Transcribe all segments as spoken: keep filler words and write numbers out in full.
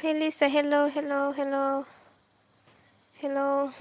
Hey Lisa, hello, hello, hello. Hello.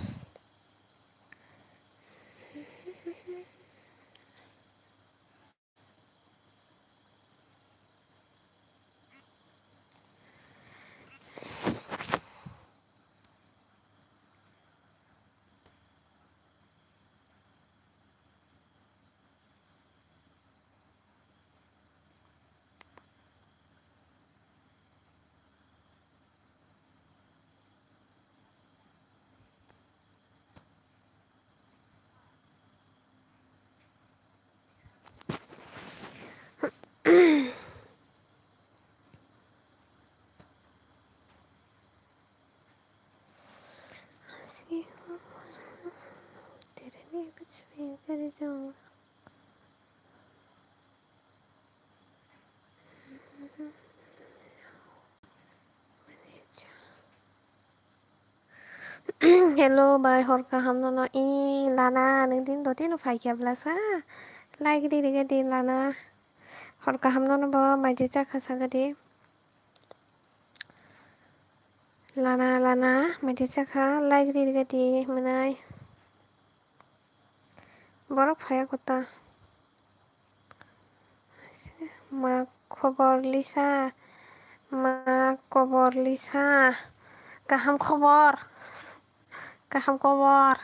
Hello bai, hor kaham nono. I Lana, nwng din dotino phaikya bwlasa? Like ri rega di Lana. Hor kaham nono bo maidi chakha saga di. Lana, Lana, maidi chakha, like ri rega di mwnai. Borok phaiya kota. Ma khobor Lisa? Ma khobor Lisa? Kaham khobor? Kaham khobor?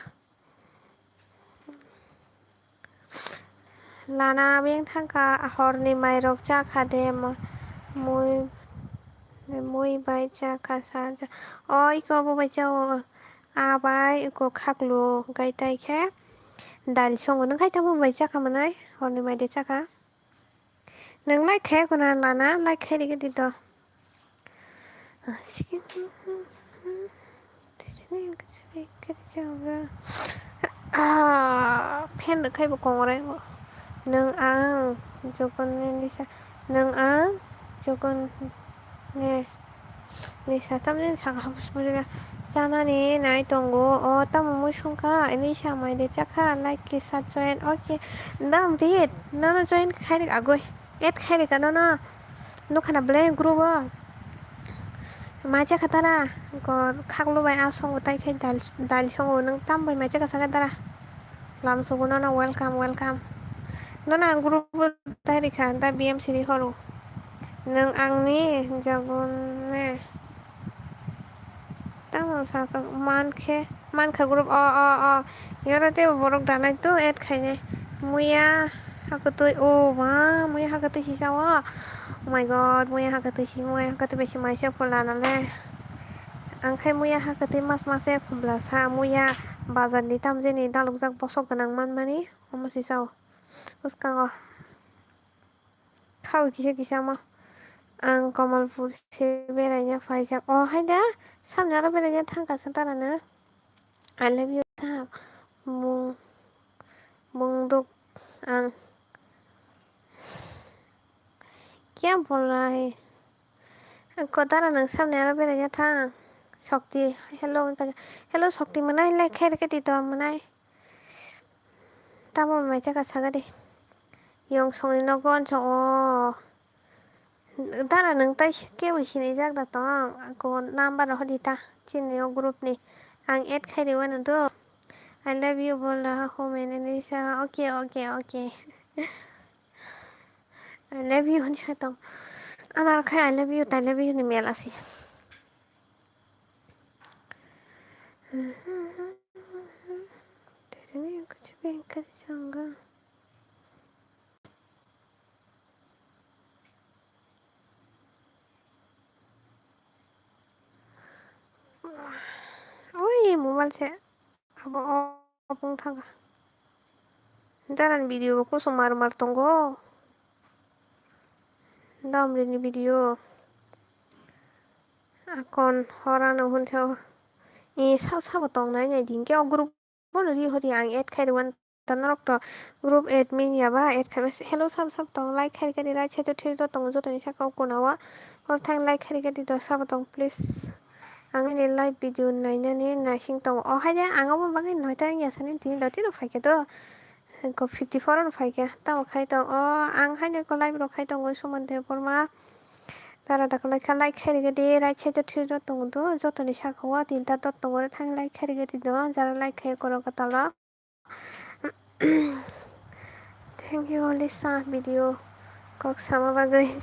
Lana beng thangkha, horni mairok chakha de, mo-, mui, mui bai chakha sa, cha-, o iko bo bai chao, a bai iko khaklo, gai tai khe dal songo, nung khai tamo bai chakha manai, horni mai de chakha. Nwng like khe kuna Lana, like khe rega di to. Ah, fan rwkhai bo kongrai bo. Nwng ang jogon ni nisa, nwng ang jogon ni nisa tamni saka hapus muriga chanani nai tongo. O tamo mui songkha, ini sa mai de chakha, like kisa join, okay. Dam rit, nono join khai rik agoi, add khai rik nono. Nukha na ble group o. Mai chakha tara, ko khaklo bai a songo tai khe dal, dal songo nwng tam bai mai chakha sakha tara. Lam songo nono welcome, welcome. Nono ang group o tai rikha da B M C ri horo. Nwng angni jagun ne. Tamo sakha mankhe. Mankha group, o, o, o. Yoro tei borok danai to add khainai. Muya hakatwi, o ma, muya hakatwi sisa o. Oh my God, muya hakatwi si, muya hakatwi bai si maisa phola nale. Ang khai muya hakatwi mas mase khumla sa, muya bazar ni tamjani dalukjak bosok gwnang manmani, omo sisa o. Bwskango. Khao kisa kisa mo. Ang Kamalpur se beraina phaijak. O hai da, samni aro beraina thangkha se tara no. I love you ta. Mung, mungduk ang. Kya bol raha hai? Ko tara nang samni aro beraina thang. Shakti, hello, hello Shakti manai, like khai rikha di to manai. Tamo mai chakha saga di. Yong songni nogo ansa o. Dara nwng tai kebo sinijak da tong. Ako number rok hodi ta. Chini o group ni. Ang add khai riwano do. I love you bol raha hu maine nahi sa. Okay, okay, okay. I love you hwn sa tong. Amar khai I love you, I love you ni mel asi. Tini kuchu bengkar changa. mobile se abo off wng thangkha. Darani video bo kusung mar mar tongo. Damri ni video. Akon horano hwnsa o. E sabo sabo tongnai nai di. Hwnkhe o group bono ri hori ang add khai rwgwan ta norok to group admin ya ba add khai masa. Hello sabo sabo tong like khai rwgadi right side o three dot tongo jotoni saka o kona o. Hor thang like khai rwgadi do sabo tong please. Ang ani live video nainani naising tongo. O hai de ang obo bagwi noita wngya sani tini dotino phaikhe do. Ko fifty four no phaikhe. Tamo khai tong o ang haino ko live rok khai tongo Suman Debbarma. Tara da like kha like khai rwgadi right side o three dot tongo do jotoni saka o tinta dot tongo thang like khai rwgadi do jara like khai korok kwtal o. Thank you, Lisa, video kok sama bagwi.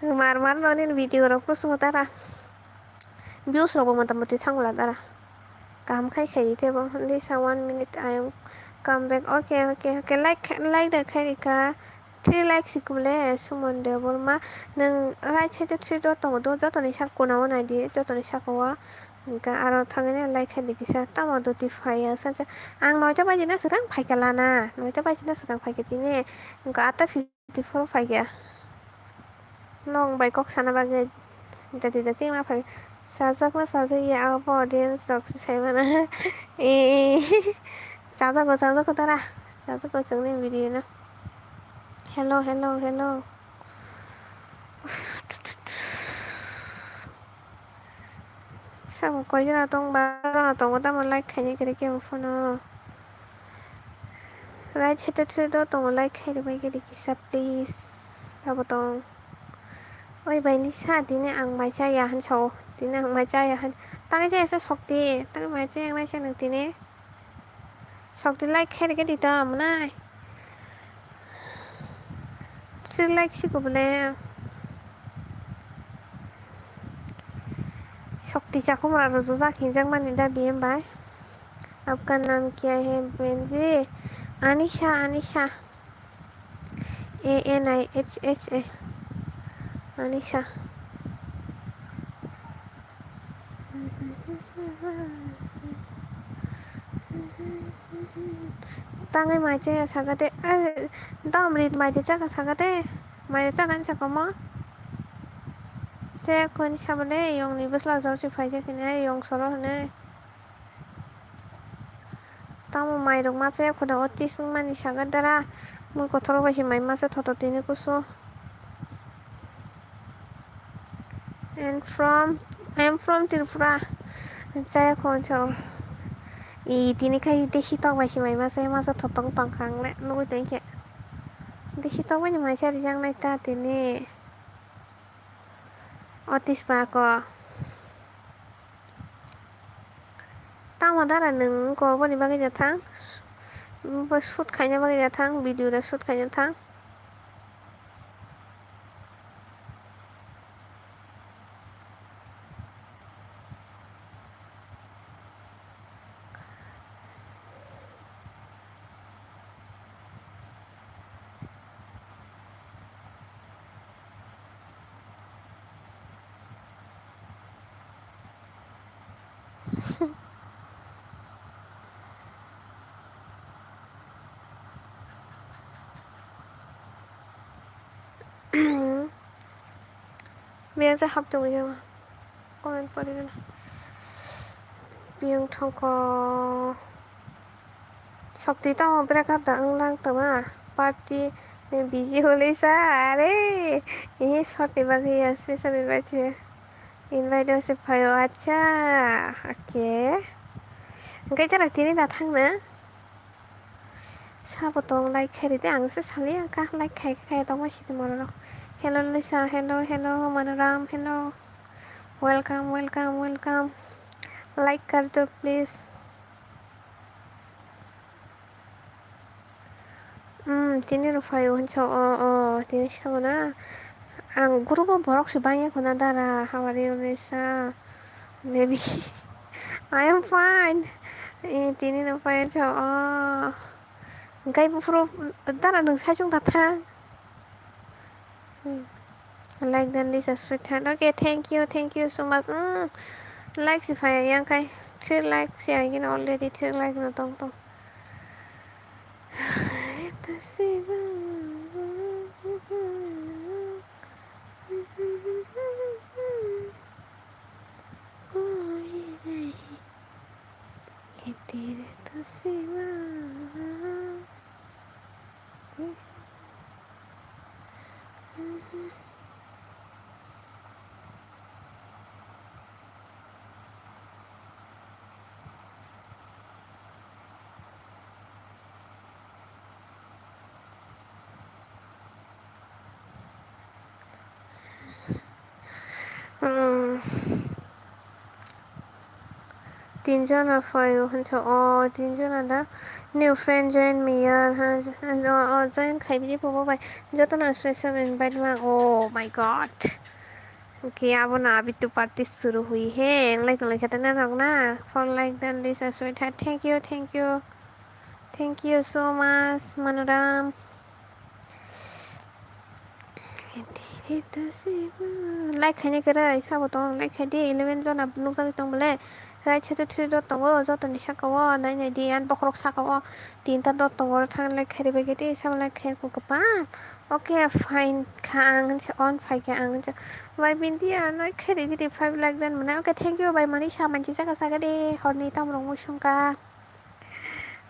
Mar mar no nini video rok kusungo tara. Views rok bo mota moti thangla tara. Kaham khai khai tebo. Lisa, one minute, I am come back. Okay, okay, okay. Like, like da khai rika. Three likes ikubole Suman Debbarma. Nung right side o three dot tongo do. Jotoni sak kona o nai di. Jotoni saka o. Hwnkhe aro thangwi nai like khe di kisa, tamo doti phaiya sansa. Ang noita baji na swkang phaikha lana, noita baji na swkang phaikha tini, hwnkhe atta fifty four phaikha. Nong bai kok sana bagwi dati dati ma phai. Sajak na sajak ya abo audience rok se sai mana. E, sajak o, sajak o tara, sajak o chwngni video no. Hello, hello, hello. Sabo koi jora tong ba, jora tongo tamo like khaina khe kebo phano. Right side o three dot tongo like khai rwbai khe kisa please. Sabo tong. Oi bai ni sa tini ang mai cha ya han sao. Tini ang mai cha ya han. Tangwi cha ya sa sokti. Tangwi mai cha yang nai sa nang tini. Sokti like khe rwgadi to amonai. Three like siko bole. Sokti chakhumra rojak hinjak mani da B M bai. आपका नाम क्या है बहन जी? Anisha, Anisha. A N I H H A. Anisha. Tangwi mai chaya sakate, eh, dom rit mai chaka sakate, mai chaka ni saka mo. Se khon sabale yong ni bwsla jor si phai jakhe ne yong soro hwnwi. Tamo mairok masa ya khoda o tising mani saga dara. Mui kothoro bai se mai masa thoto tini kusu. And from, I am from Tripura. Chaya khon chao. I tini khai desi tok bai se mai masa ya masa thotong tong khang le nugui tong khe. Desi tok bai ni mai sa rijak nai ta tini. Otis ba ko. Tamo dara nwng wngkha oboni bagwi da thang, bo shoot khaina bagwi da thang, video da shoot khaina thang. Biyang sa hap tong yo. Comment pori gana. Biyang thongko. Sokti tamo break up da wng lang tongma. Party busy holi sa. Are. Ini short ni bagwi ya special invite. Invite o se phaio. Acha. Okay. Hwnkhe tara tini da thang na. Sabo tong like khairi de ang se sali ang kha like khai khai tongma sidi mororo. Hello Lisa, hello, hello Manoram, hello. Welcome, welcome, welcome. Like kar do please. Hmm, tini rok phai o hinsa o, o, tini sa na. Ang group o borok se bangya khuna dara, how are you Lisa? Maybe. I am fine. Eh, tini rok phai o hinsa o. Hwnkhe buphuru dara nwng saichung ta thang. Hmm. Like the Lisa sweetheart. Okay, thank you, thank you so much. Mm. Like si phaya yang kai. Three likes ya, again already three like no tong tong. Hmm. Tinjona phaio hinsa, o tinjona da new friend join me yaar, ha, o, o join khai bini pobo bai jotono special invite ma, oh my god. Hwnkhe abono abi tu party suru hui he, wng lai tong lai khe tei norok na. For like the list of sweetheart. Thank you, thank you. Thank you so much, Manuram. Like khaina kwrwi, sabo tong, like khai di, eleven jona nukjagwi tong bole. Right side o three dot tongo, jotoni saka o nai nai di, ani bokhorok saka o tinta dot tongo, oro thang like khai ribai khe di, sabo like khai khe kwpal. Okay, fine kha ang hinsa, on phai khe ang hinsa. Bai bini ya, no khe rigi di five lakh dan mwnai. Okay, thank you, bai mani sa manchi saka saka de, horni tam rong mui songka.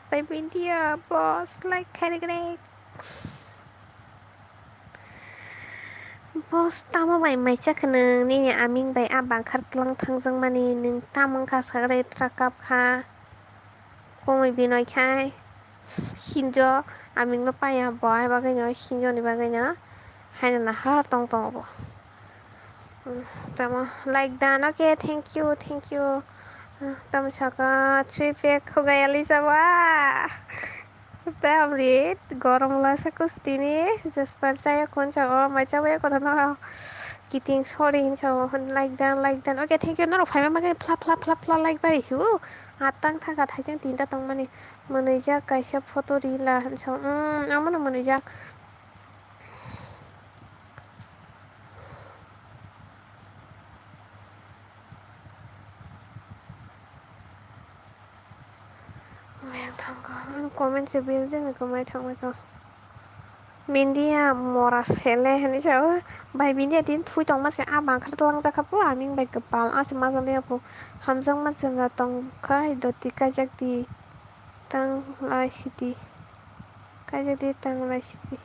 Bai bini ya, boss, like khai rigi de. Boss, tamo bai mai chakha nwng, nini aming bai a bangkhar tlang thangjak mani, nwng tamo wngkha saka de, tra kap kha. Komui binoi khai hinjo, aming no paya bo, hai bagwi no hinjo ni bagwi no haino nahar tong tongo bo. Hmm, tamo like dan, okay, thank you, thank you. Hmm, tamo saka three pack khugai ali sabo. Tamni gorom lasa kustini, Jasper chaya khun sabo, mai chabo ya kono no. Kiting sorry hin sabo, like dan, like dan. Okay, thank you. Norok phaima bagwi phla, phla, phla, phla like bari hiu. Atang thaka thaising tinta tongmani. Mwnwijak kaisa photo rila hinsa. Umm, amono mwnwijak. Meng thangkha, comment se building ni kwmai thangbai kha. Bindiya mora sele hinwi sao. Bai bindiya tini thui tongma se a bangkhar tlangjak kha po, aming bai kwpal a se ma jaliya po. Hamjakma chwla tongkha, hai doti kaijak di. Tang lai sidi. Kaijak di tang lai sidi.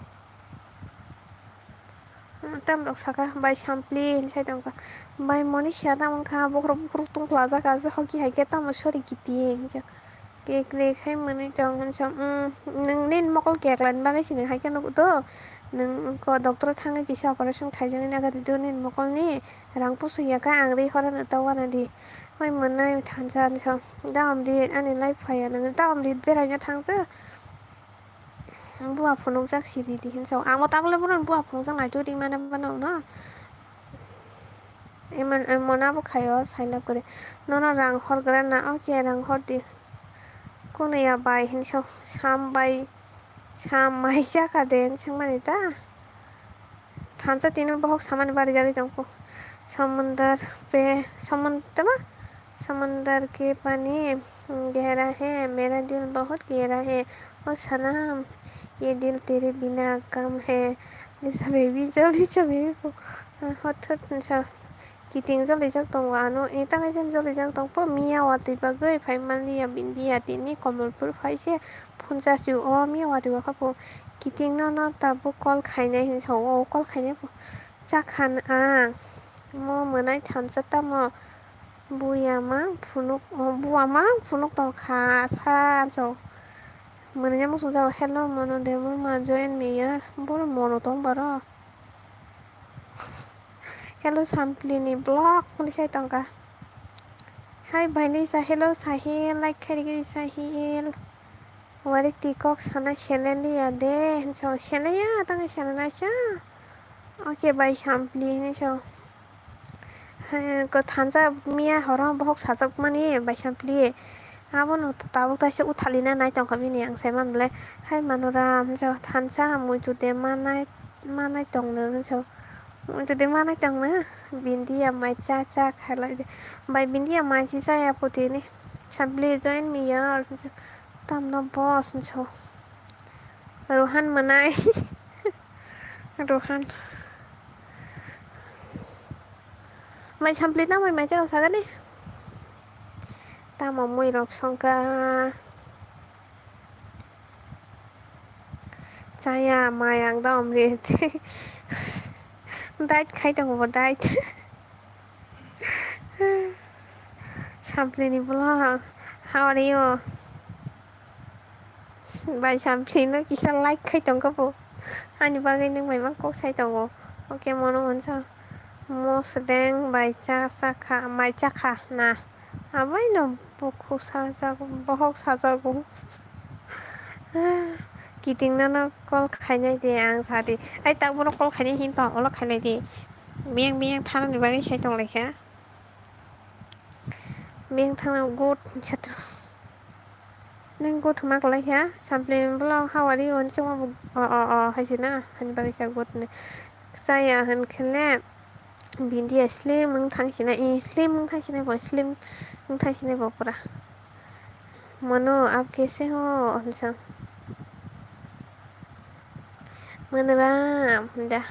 Tam rok saka, bai sampli hinwi sai tongkha. Bai moni siya tamo wngkha, bokhorok bokhorok tongkhlajak, hoki hai khe tamo sori kiti hinwi sa. Kekre khai mwnwi tong hinwi sa, umm, nwng nini mokol keklani bagwi se nwng hai khe nukgo. Nwng ko doctor o thangwi kisa operation khaijagwi nakaridi nini mokolni. Rang pusu ya khe ang ri horano ta wanadi. Hoi mwnwi thansa hinwi sa. Da amri ani life phaiya nwng, da amri beraina thangjak. Buwa phunukjak sidi di hinwi sa. Ang bo tabole bono buwa phunukjak naitu ri mane bono no. Emon, emon abo khaio, sailab kwrwi. Nono rang horgra na, okay, rang hordi. Kunu ya bai hinwi sa, sam bai, sam mai chakha de hinwi swngmani ta. Thansa tini bohok samani barijagwi tongkho. Samundar pe, samund-, tama? Samundar ke pani gehra hai, mera dil bahut gehra hai. O sanam, ye dil tere bina kam hai. Lisa baby, joldi cha baby. Hot hot sa. Kiting jolijak tongo ano, e tang kaisa jolijak tongpo, miya watwi bagwi phai manliya, bindiya tini Kamalpur phai se phunsa si o miya watwi o kha po. Kiting no no tabuk call khainai hinwi sa o, call khainai po. Chakha ang mo mwnai thansa tamo buya mang phunuk, o buwa mang phunuk tong kha sa so. Mwnai muchung jao, "Hello Monu Debbarma, join me ya." Boro Monu tong baro. Hello Samplini vlog hwnwi sai tongkha. Hai bai Lisa, hello Sahil, like khairigwi Sahil. Warik ti kok sana seleng liya de, hinwi sao seleng ya, tang seleng naisa. Okay bai Sampli hinwi sao. Hai, ko thansa miya horo bohok sajak mani bai Sampli. Abono tabuk taisa uthalina nai tongkha bini, ang sai man bole. Hai Manuram, hinwi sao, thansa muitu de manai, manai tong nw, hinwi sao. Muitu de manai tong nw, bindiya mai cha cha khailai de. Bai bindiya mai chi cha ya puti ni. Sampli join me yaar. Tamno boss hinso. Rohan mwnai. Rohan. Mai Sampli tamo mai jaga sagani. Tamo mui rok songkha. Chaya mai ang dom ri. Diet khai tongo bo diet. Sampli ni vlog, how are you? Bai Sampli no kisa like khai tongkha bo. Ani bagwi nwng bai ma kok sai tongo. Okay, mono hwnsa. Mosdeng bai cha, cha kha, mai cha kha na. Abai no bukhuk sajak, bohok sajago. Kiting nano call khainai de ang sadi. Ai tak bono call khainai hin tong, olo khainai de. Biyang biyang thanani bagwi sai tong lai kha. Biyang thangna good satro. Nang good ma kwlai kha. Sampli vlog, how are you? Ani chungma bo, o, o, o, hai se na. Hani bagwi sa good ni. Saya han khele. Bindia slim wng thang sina, i slim wng thang sina bo, slim wng thang sina bo pura. Mano, aap kaise ho? Hwnsa. Manoram, da.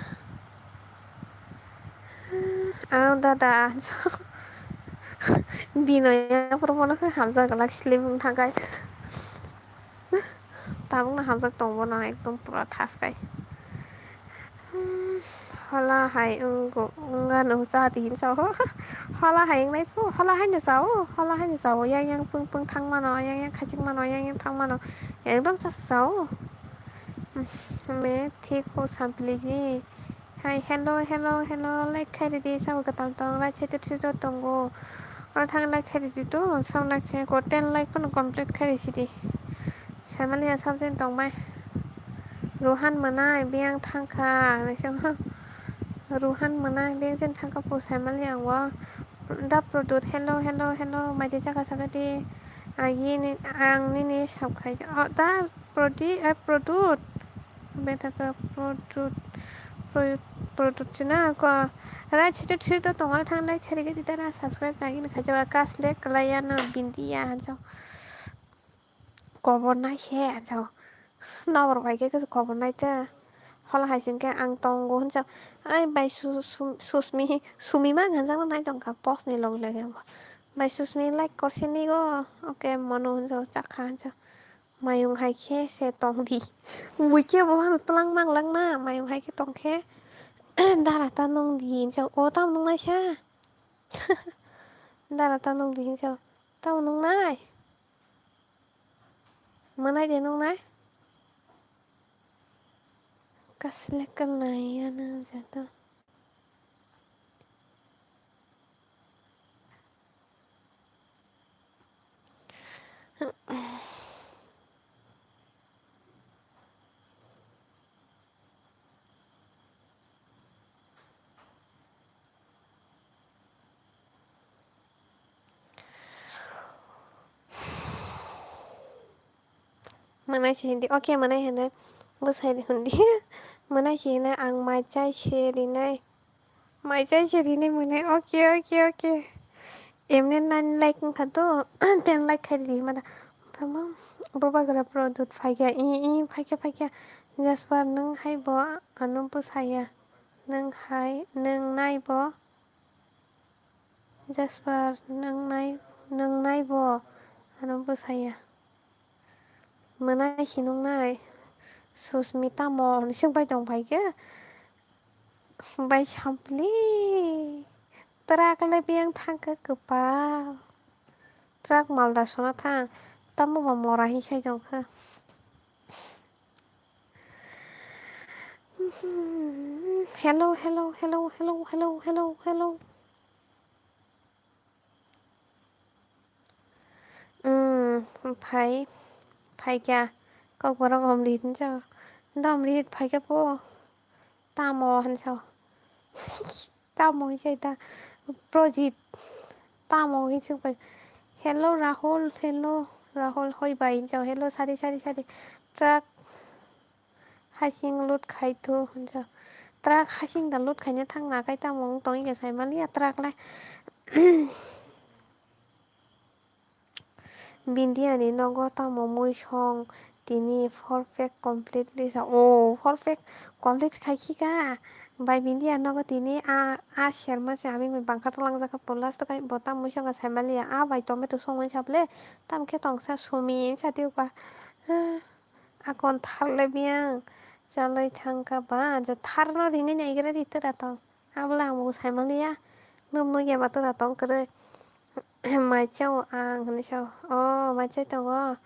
Aw, dada, hwnsa. Binoya pura bono khe hamjak glak slim wng thang kai. Tabukno hamjak tongo bono ekdom pura thas kai. Hmm, hola hai wnggo, wngano cha di hinwi sao. Hola hai wngnai phu, hola haino chao, hola haino chao. Yang yang pung pung thang mano, yang yang khachik mano, yang yang thang mano. Ekdom cha chao. Hmm, me thik ho Sampli ji. Hai, hello, hello, hello, like khai ridi, sabo kwtal tong, right side o three dot tongo. Oro thang like khai ridi to, sabo like khai ko, ten like phano complete khai risi di. Saimaliya sabo jen tong bai. Rohan mwnai, biyang thang kha, naising ha. Rohan mwnai, biyang jen thang kha po Saimaliya ang o. Da Produt, hello, hello, hello, mai de jaga saga di. Agi ni, ang nini sab khai, oh, da Prodi, eh, Produt. Bethaka Produt, Produt, Produt china ko. Right side o three dot tongo, thang like khai rikhe tara subscribe nagini khaijaba kasle kalaya no bindia hanjo. Kobor nai se hanjo. Nobor bai khe kobor nai ta. Hola hai singkhe ang tongo hanjo. Ai bai su-, su-, Susmi, Sumi ma hanjak nai tongkha post ni logi logi. Bai Susmi like korse ni go. Okay, mano hanjo chakha hanjo. Mayung hai khe se tong di. Buikhe bo hano twlang mang lang na, mayung hai khe tong khe. Dara ta nung di hinsa, o tamo nung nai sa. Dara ta nung di hinsa, tamo nung nai. Mwnai de nung nai. Kasle kalai ano jato. Mwnai se hindi, okay, mwnai hindi. Bwsai hindi. Mwnai se hindi, ang mai chai se rinai. Mai chai se rinai mwnai. Okay, okay, okay. Emne nine like wngkha to, ten like khai di mada. Tamo, Bubagra Produt phaikha, i, i, phaikha, phaikha. Jasper, nwng hai bo ano bwsaya. Nwng hai, nwng nai bo. Jasper, nwng nai, nwng nai bo, ano bwsaya. Mwnai si nung nai. Susmita mo, hwnwi swng pai tong pai khe. Bai Sampli. Truck le biyang thang khe kwpal. Truck malda sona thang. Tamo ba mora hi sai tong kha. Hello, hello, hello, hello, hello, hello, hello. Hmm, phai, phaikha. Kokborok omrit hinsa. Omrit phaikha po. Tamo hinsa. Tamo hinsa ta. Projit. Tamo hinsa pai. Hello, Rahul. Hello, Rahul. Hoi bai hinsa. Hello, sari, sari, sari. Truck. Hasing load khai thu hinsa. Truck hasing da load khaina thang na kai tamo wng tong ya sai mali ya truck lai. Bindia ni nogo tamo mui song tini four pack completely sa, o four pack complete khai khika. Bai Bindia nogo tini a, a serma se ami bai bangkha talangjak kha po last o kai bo tamo mui song saimaliya a bai tomato songwi saple tam khe tongsa sumi sa tiyokha. Akon tharle biyang chalai thangkha ba, je tharno rini naigra di tera tong. Abole ang bo saimaliya. Num nugya ba tera tong kwrwi. Mai chao ang hinwi sao. O, mai chai tongo.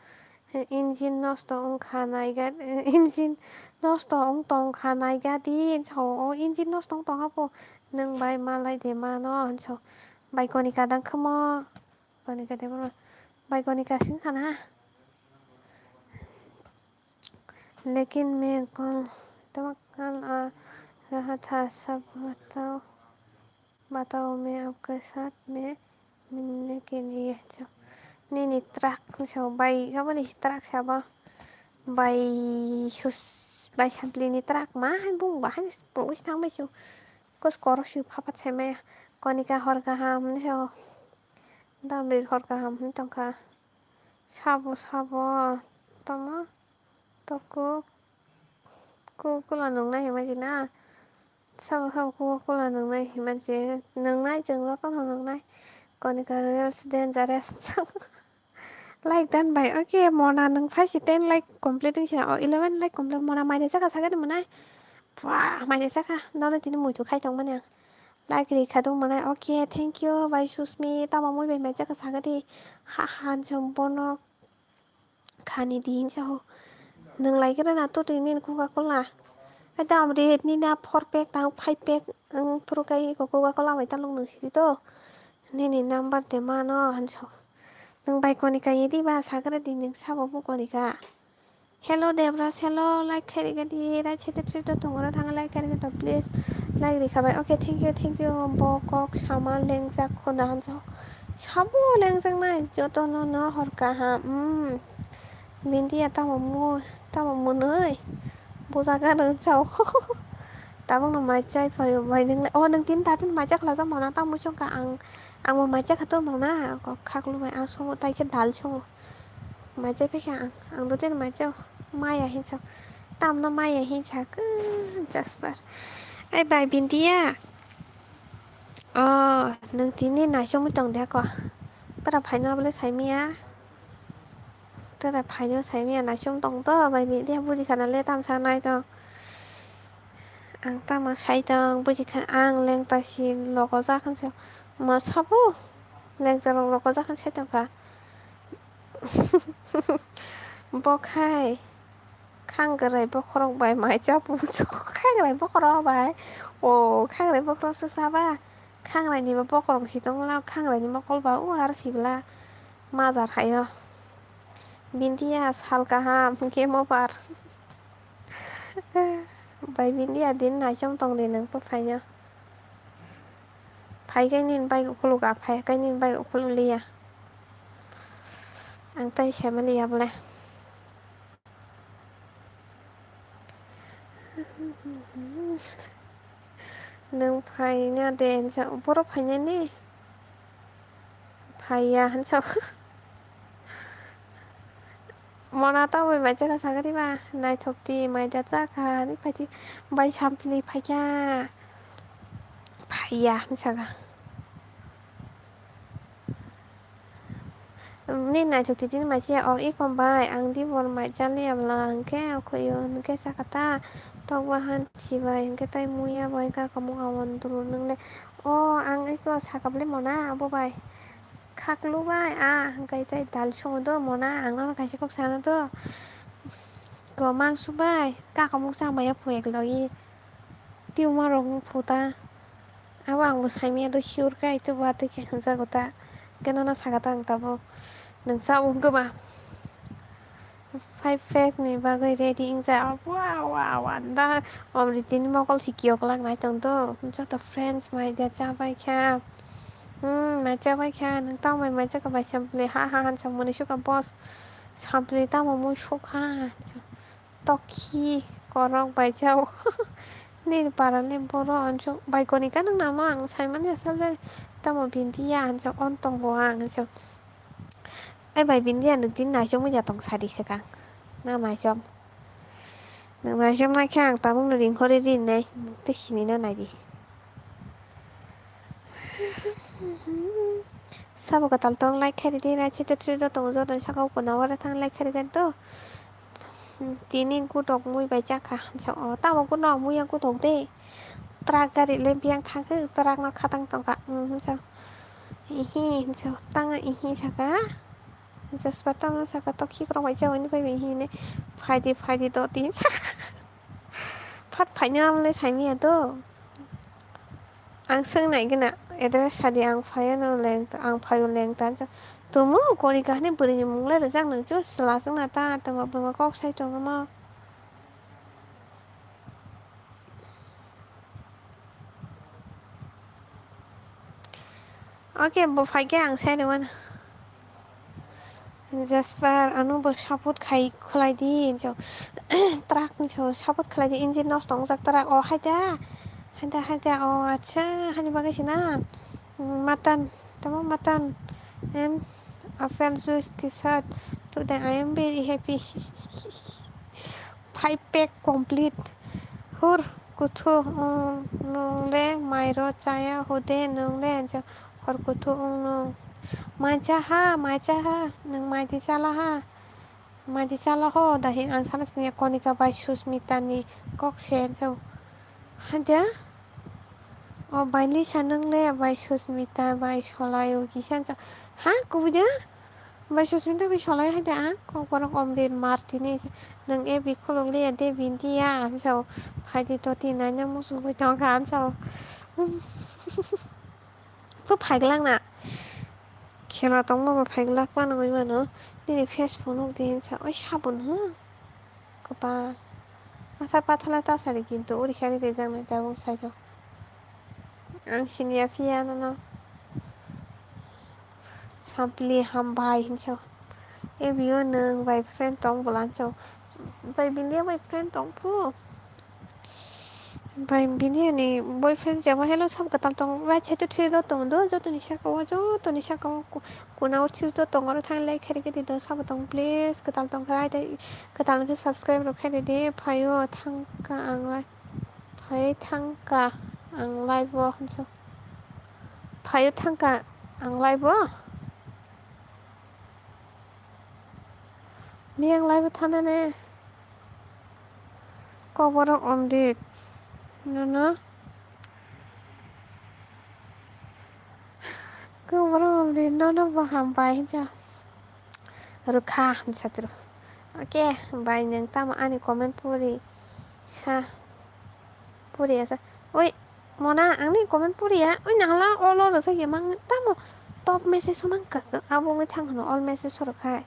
Engine nosto wngkha naiga, engine nosto wng tongkha naiga di hinwi sao. O, engine nosto wng tongkha po. Nwng bai malai de mano hinwi sao. Bai koni kadang khamo. Koni kade bro. Bai koni kasing khana. लेकिन मैं कल तवक्कल आ रहा था, सब बताओ, बताओ, मैं आपके साथ में मिलने के लिए जो nini truck so bai aboni truck sabo bai sus bai sampli ni truck ma hai bung ba hai pungwi thang bai su kos koro su phapat sai maya konika hor kaham ni so damri hor kaham hin tongkha. Sabo sabo tongma toko Coca-Cola nungnai hima jina. Sabo sabo Coca-Cola nungnai hima je nungnai chwng jotono nungnai. Konika reels dangerous. Like dan bai, okay, mona nung phai si ten like complete wngsi na, o eleven like complete mona maide chaka sagani mwnai. Wah, maide chaka, nono tini muitu khai tongmani ang. Like ri kha dong mwnai, okay, thank you, bai Susmi, tamo mui bai mai chaka sagadi. Ha ha, jom bono khani di hinsa ho. Nung lai kira na to tini Coca-Cola. Ai dam ri ni na four pack tang five pack ang puru kai ko Coca-Cola bai talung nung sidi to. Nini number de mano hinsa ho. Nung bai konika ye di ba sagre di nung sabo bo konika. Hello Debra, hello, like khairigadi, right side side tongo thang like khairigadi, please like rikhabai. Okay, thank you, thank you. Bo kok sama lengjak khuna hansa. Sabo lengjak nai, joto no no hor kaham. Hmm. Bindia tamo mu, tamo munui. Bo jaga rwng chao. Tabuk no mai chai phaio bai nung le. Oh, nung tin tatin mai chak la jamo na tamo chong ka ang. Ang bo mai chak khato mo na. Kok khak lu bai ang songo tai khe dal songo. Mai chai phaikha ang, ang dotino mai chao, maya hinsa, tamno maya hinsa khe Jasper. Ai bai Bindia, o nwng tini naisomwi tong de ko, tara phaino abole saimaya, tara phaino saimaya naisom tong to, bai Bindia buji khana le tamsa nai tong, ang tamo sai tong buji kha, ang lengta si logo jak hinsa, ma sabo lengta rok logo jak hinsa tongkha. Bo khai khangrai bokhorok bai mai cha puchuk khangrai bokhorok bai o khangrai bokhorok se saba khangrai ni bo bokhorok si tongla khangrai ni mokol ba o ar sibla majar hayo bindia sal kaham game over. Bai bindia din naichom tong di nang po phaino. Phai khe nini bike ukhuluk a, phai khe nini bike ukhuluk liya. Ang tai sai maliya bole. Nwng phaina de hinsa, borok phainani? Phaiya hinsa. Mona tabwi mai chakha sagadi ba, naithok di mai da chakha, hinwi phaidi bai sampli phaikha. Phaiya hinwi saka. Ni naithok titini mai se o ikom bai, ang di bor mai chaliya bwla hwnkhe, o khoyo hwnkhe saka ta, tok bahan sibai hwnkhe tai muya bai kaka mokha wndru nwngle. O ang iko saka bwle mona abo bai. Khaklu bai, ah, hwnkhe tai dal songo do mona, ang nono kaisa kok sana do. Go mangsu bai, kaka moksa maya phu ek logi. Tumor rok wng phu ta. Abo ang bo sai maya do sure khe, ai to ba twi khe hwnjago ta. Khe nono saka ta ang tabuk. Nwng cha wng khe ba. Five pack ni bagwi ready wngja. Wow, wow, wow, da. Omriti ni mokol si kiyok lak nai tong do. Joto friends mai da cha bai kha. Hmm, mai cha bai kha. Nwng tamo mai mai cha kha bai sampli. Ha, ha, han sampli suka boss. Sampli tamo mui sukha. Tokhi korok bai cha o. Nini para le boro ansuk bai koni ka nwng namo ang sai mani asal le. Tamo binti ya ansuk on tongo ang ansuk. Ai bai, bini ya nwng tini naichomwi ya tong sadi swkang. Na naichom. Nwng naichom naikhe ang tabukno ringkhorwi rinai, nwng tei sinino naidi. Sabo kwtal tong like khairidi, right side o three dot tongo, joto ni saka o kona o thang like khairikhe to. Tini gutok mui bai chakha, hinsa o tamo guno mui ya gutok de. Truck gari le biyang thangkhe, truck no khatang tongkha, hinsa. Ihi, hinsa, tanga ihi saka. Jasper tamo saka to khikrok bai chawi ni pai bai hine. Phaidi, phaidi do tin. Phat phaino amle saimiya do. Ang swng nai gana address sadi ang phaio no leng, ang phaio leng ta. Tumu kori kahini bwrwi ni mung le rijak nang chu chwla swng na ta tamo buma kok sai tongo mo. Okay, bo phaikhe ang sai rwmano. Jasper, ano bo support khai khlai di, hinso. Truck hinso support khlai di, engine nosto wngjak truck. O, hai da. Hai da, hai da. O, acha, hani bagwi sina. Mutton, tamo mutton. And apple juice ke saath. Today I am very happy. Five pack complete. Hur kuthu wng nwng le mairo chaya hude nwng le hor kuthu wng nwng. Mai cha ha, mai cha ha, nwng mai di chala ha. Mai di chala ho, dahi ang sana sini Konika bai Susmita ni kok se so. Haida? O bai Lisa nwng le bai Susmita bai Solai o kisa so. Ha, kubui da? Bai Susmita bai Solai hai da, ang kok borok Omrit Martini nwng A B khuluk liya de bindiya, ang sao phaidi toti naina muchugui tongkha, ang sao. Bo phaiglak na. Khela tongma bo phaiglak mano, oi mano. Nini Facebook nuk di, ang sao, oi sabun, huh? Kwbang. Masa pathala ta sari kintu uri khari rijak nai tabuk saito. Ang siniya phiya nono. Sampli hambai hinso. Ebio nwng bai friend tong bwla hinso. Bai bini bai friend tong phu. Bai bini ani boyfriend jama hello sab katal tong right side o three rok tong do jotoni saka o jotoni saka o. Kuna o thirty tongo oro thang like khairikhe di do sabo tong please kwtal tongkha tei kwtal khe subscribe rok khairidi phaio thangkha ang lai phai thangkha ang live o hinso phaio thangkha ang live o ni ang live o thanane koborok omdit nono. Khe borok rwdi nono bo hambai hinsa rwkha hinsa tiro. Okay, bai nwng tamo ani comment puri sa puri asa. Oi, mona angni comment puri ya. Oi nangla olo rwsa ya mang tamo top message mang ka abo wngwi thang hwno all message rwkha.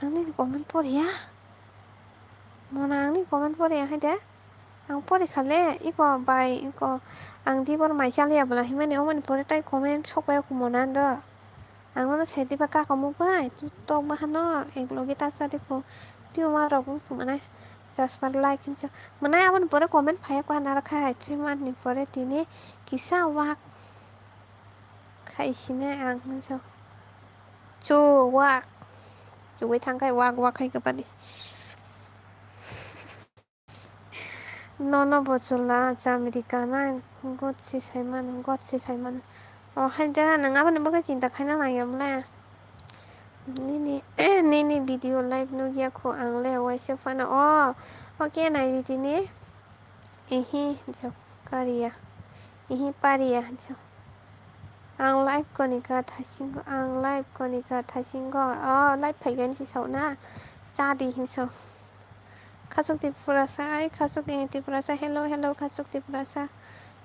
Angni comment puri ya. Mona angni comment pore ya hai de. Ang pore khale iko bai iko ang dibor mai chaliya bwla himani omoni pore tai comment sokbai oko mona ando. Ang nono sai diba kaka muk bai tu tok bahano ek logi ta chadi phu. Tio ma rok bung phu manai jasper like hinso. Manai aboni pore comment phai ko naro khai three month ni pore tini kisa wak khai sinai ang hinso. Chu wak. Chuwi thang khai wak wak khai kapadi. Nono bo chwla chamrika na gotsi saimano, gotsi saimano. O hai da, nwng aboni bagwi chinta khaina nangya bwle. Nini, nini video live nukya kho ang le waisa phano. O, okay, naidi tini. Ihi, jok, kariya. Ihi, pariya, jok. Ang live konika thaisingo, ang live konika thaisingo. O, live phaigani si sauna. Chadi hinso. Khachuk Tripurasa, ai khachuk ni Tripurasa, hello, hello, khachuk Tripurasa.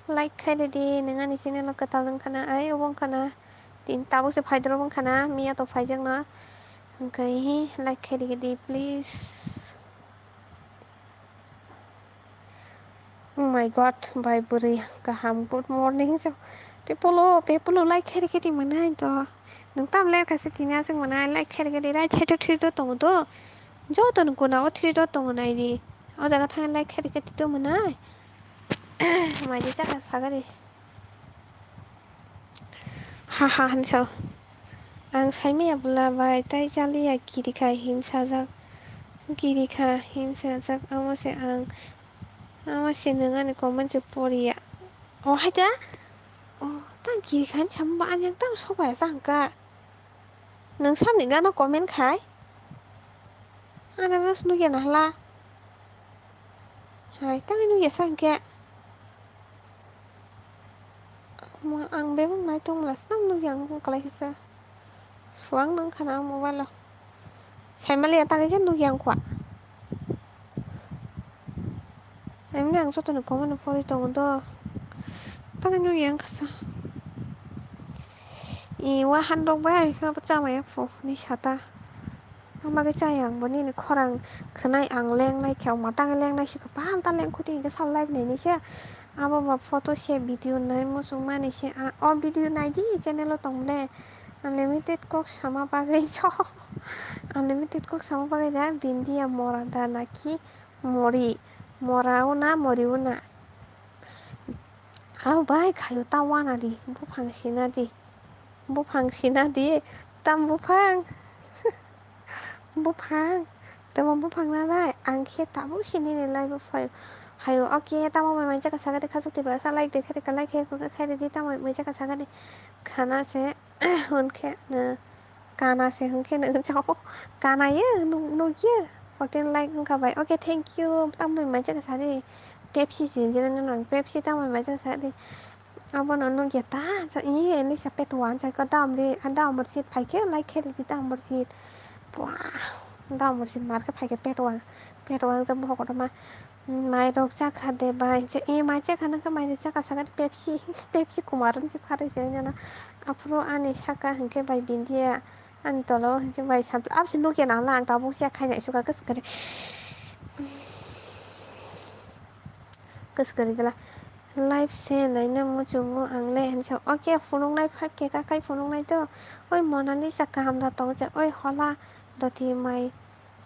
Like khai ridi, nwng ani channel o kwtal wngkha na, ai obo wngkha na. Tin tabuk se phaidrop wngkha na, miya to phaijak no. Hwnkhe hi like khai ridi, please. Oh my God, bai bwrwi kaham, good morning, so. Pepolo, pepolo, like khai rikhe di mwnai to. Nwng tam ler kha se tini aswk mwnai, like khai rikhe di, right side o three dot tongo to. Joto ni kona o three dot tongo nai di. O jaga thang like khai rikhe di to mwnai. Mai di chakha sagari. Ha ha, hinsa. Ang saimaya bwla bai tai chaliya kirikha hin sajak, kirikha hin sajak, amo se ang, amo se nwng ani comment se poriya. O hai da? O, tang kirikha hin samung ba ani ang tang sokbaya sa hwnkha. Nwng samni gana comment khai? Ana rwch nukya na hla. Hai, tang nukya sa hwnkhe. Ang bebak nai tongmla swnam nukya ang bung kwlai khe sa. Suang nang khana ang mobile o. Saimaliya tang khe nukya ang kwa. Emni ang jotoni comment no pori tongo do. Tang nukya ang kasa. I wa han rok bai, abo chamaya phu ni sata. Ang bagwi chaya ang bo nini khorang khwnai ang lengnai khe, ang matang lengnai se kwpal ta lengkhu tini khe sal live naini se. Abo ba photo se video nai muchung mani se, a, o video nai di channel o tong le. Unlimited kok sama bagwi cho. Unlimited kok sama bagwi da Bindia mora da naki mori. Mora o na mori o na. Au bai khayo ta wana di, buphang sina di. Buphang sina di, tam buphang. Buphang, tamo buphang nanai, ang khe tabuk sini ni lai buphang. Hayo, okay, tamo mai mai jaka saga di, khasuk tibra sa like de, khe de, like khe, khe de di, tamo mai jaka saga di. Khana se, hwn khe, no, kana se hwn khe, no, chao, kana ye, no, no ye. Fourteen like wngkha bai. Okay, thank you. Tamo mai mai jaka sa di. Pepsi se, jena no, Pepsi tamo mai mai jaka sa di. Abono nukya ta, sa, iye, Lisa petwa, sa, ko damri, a damri sit phaikhe, like khe ridi damri sit. Pua, damri sit mar khe phaikhe petwa, petwa, sa, bohok kotorma, mai rok chakha de bai, sa, e, mai chakha nang khe, mai de chakha, saka Pepsi, Pepsi kumar, si pharwi se, nana, aphuru ani saka, hwnkhe bai bindiya, ani tola o, hwnkhe bai sampla, abse nukya nang la, ang tabuk se khainai suka, kwswk kwrwi. Kwswk kwrwi jala. Live se naina muchungo ang le hinsa. Okay, phunuknai five K kakai phunuknai to. Oi Monalisa kaham da tongo je. Oi hola doti mai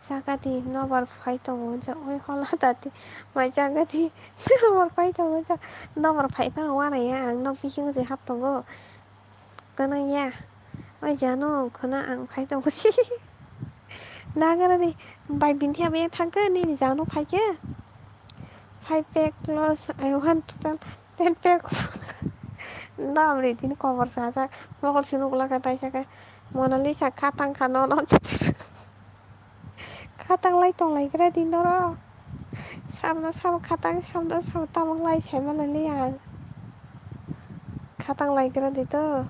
chakadi nobar phai tongo je. Oi hola dati mai chakadi nobar phai tongo je. Nobar phai phano wanaya ang nok bisingo se hap tongo. Gwnang ya. Oi jano khwna ang phai tongo si. Nagarani bai binthi hamya thangkhe nini jano phaikhe. Five pack plus I want total ten pack. Dam ri tini kobor sajak. Mokol sunu gula ka taisa khe. Monalisa khatang kha nono. Khatang lai tong lai gra di norok. Samno samo khatang, samno samo tamung lai sai ma lai li ang. Khatang lai gra di to.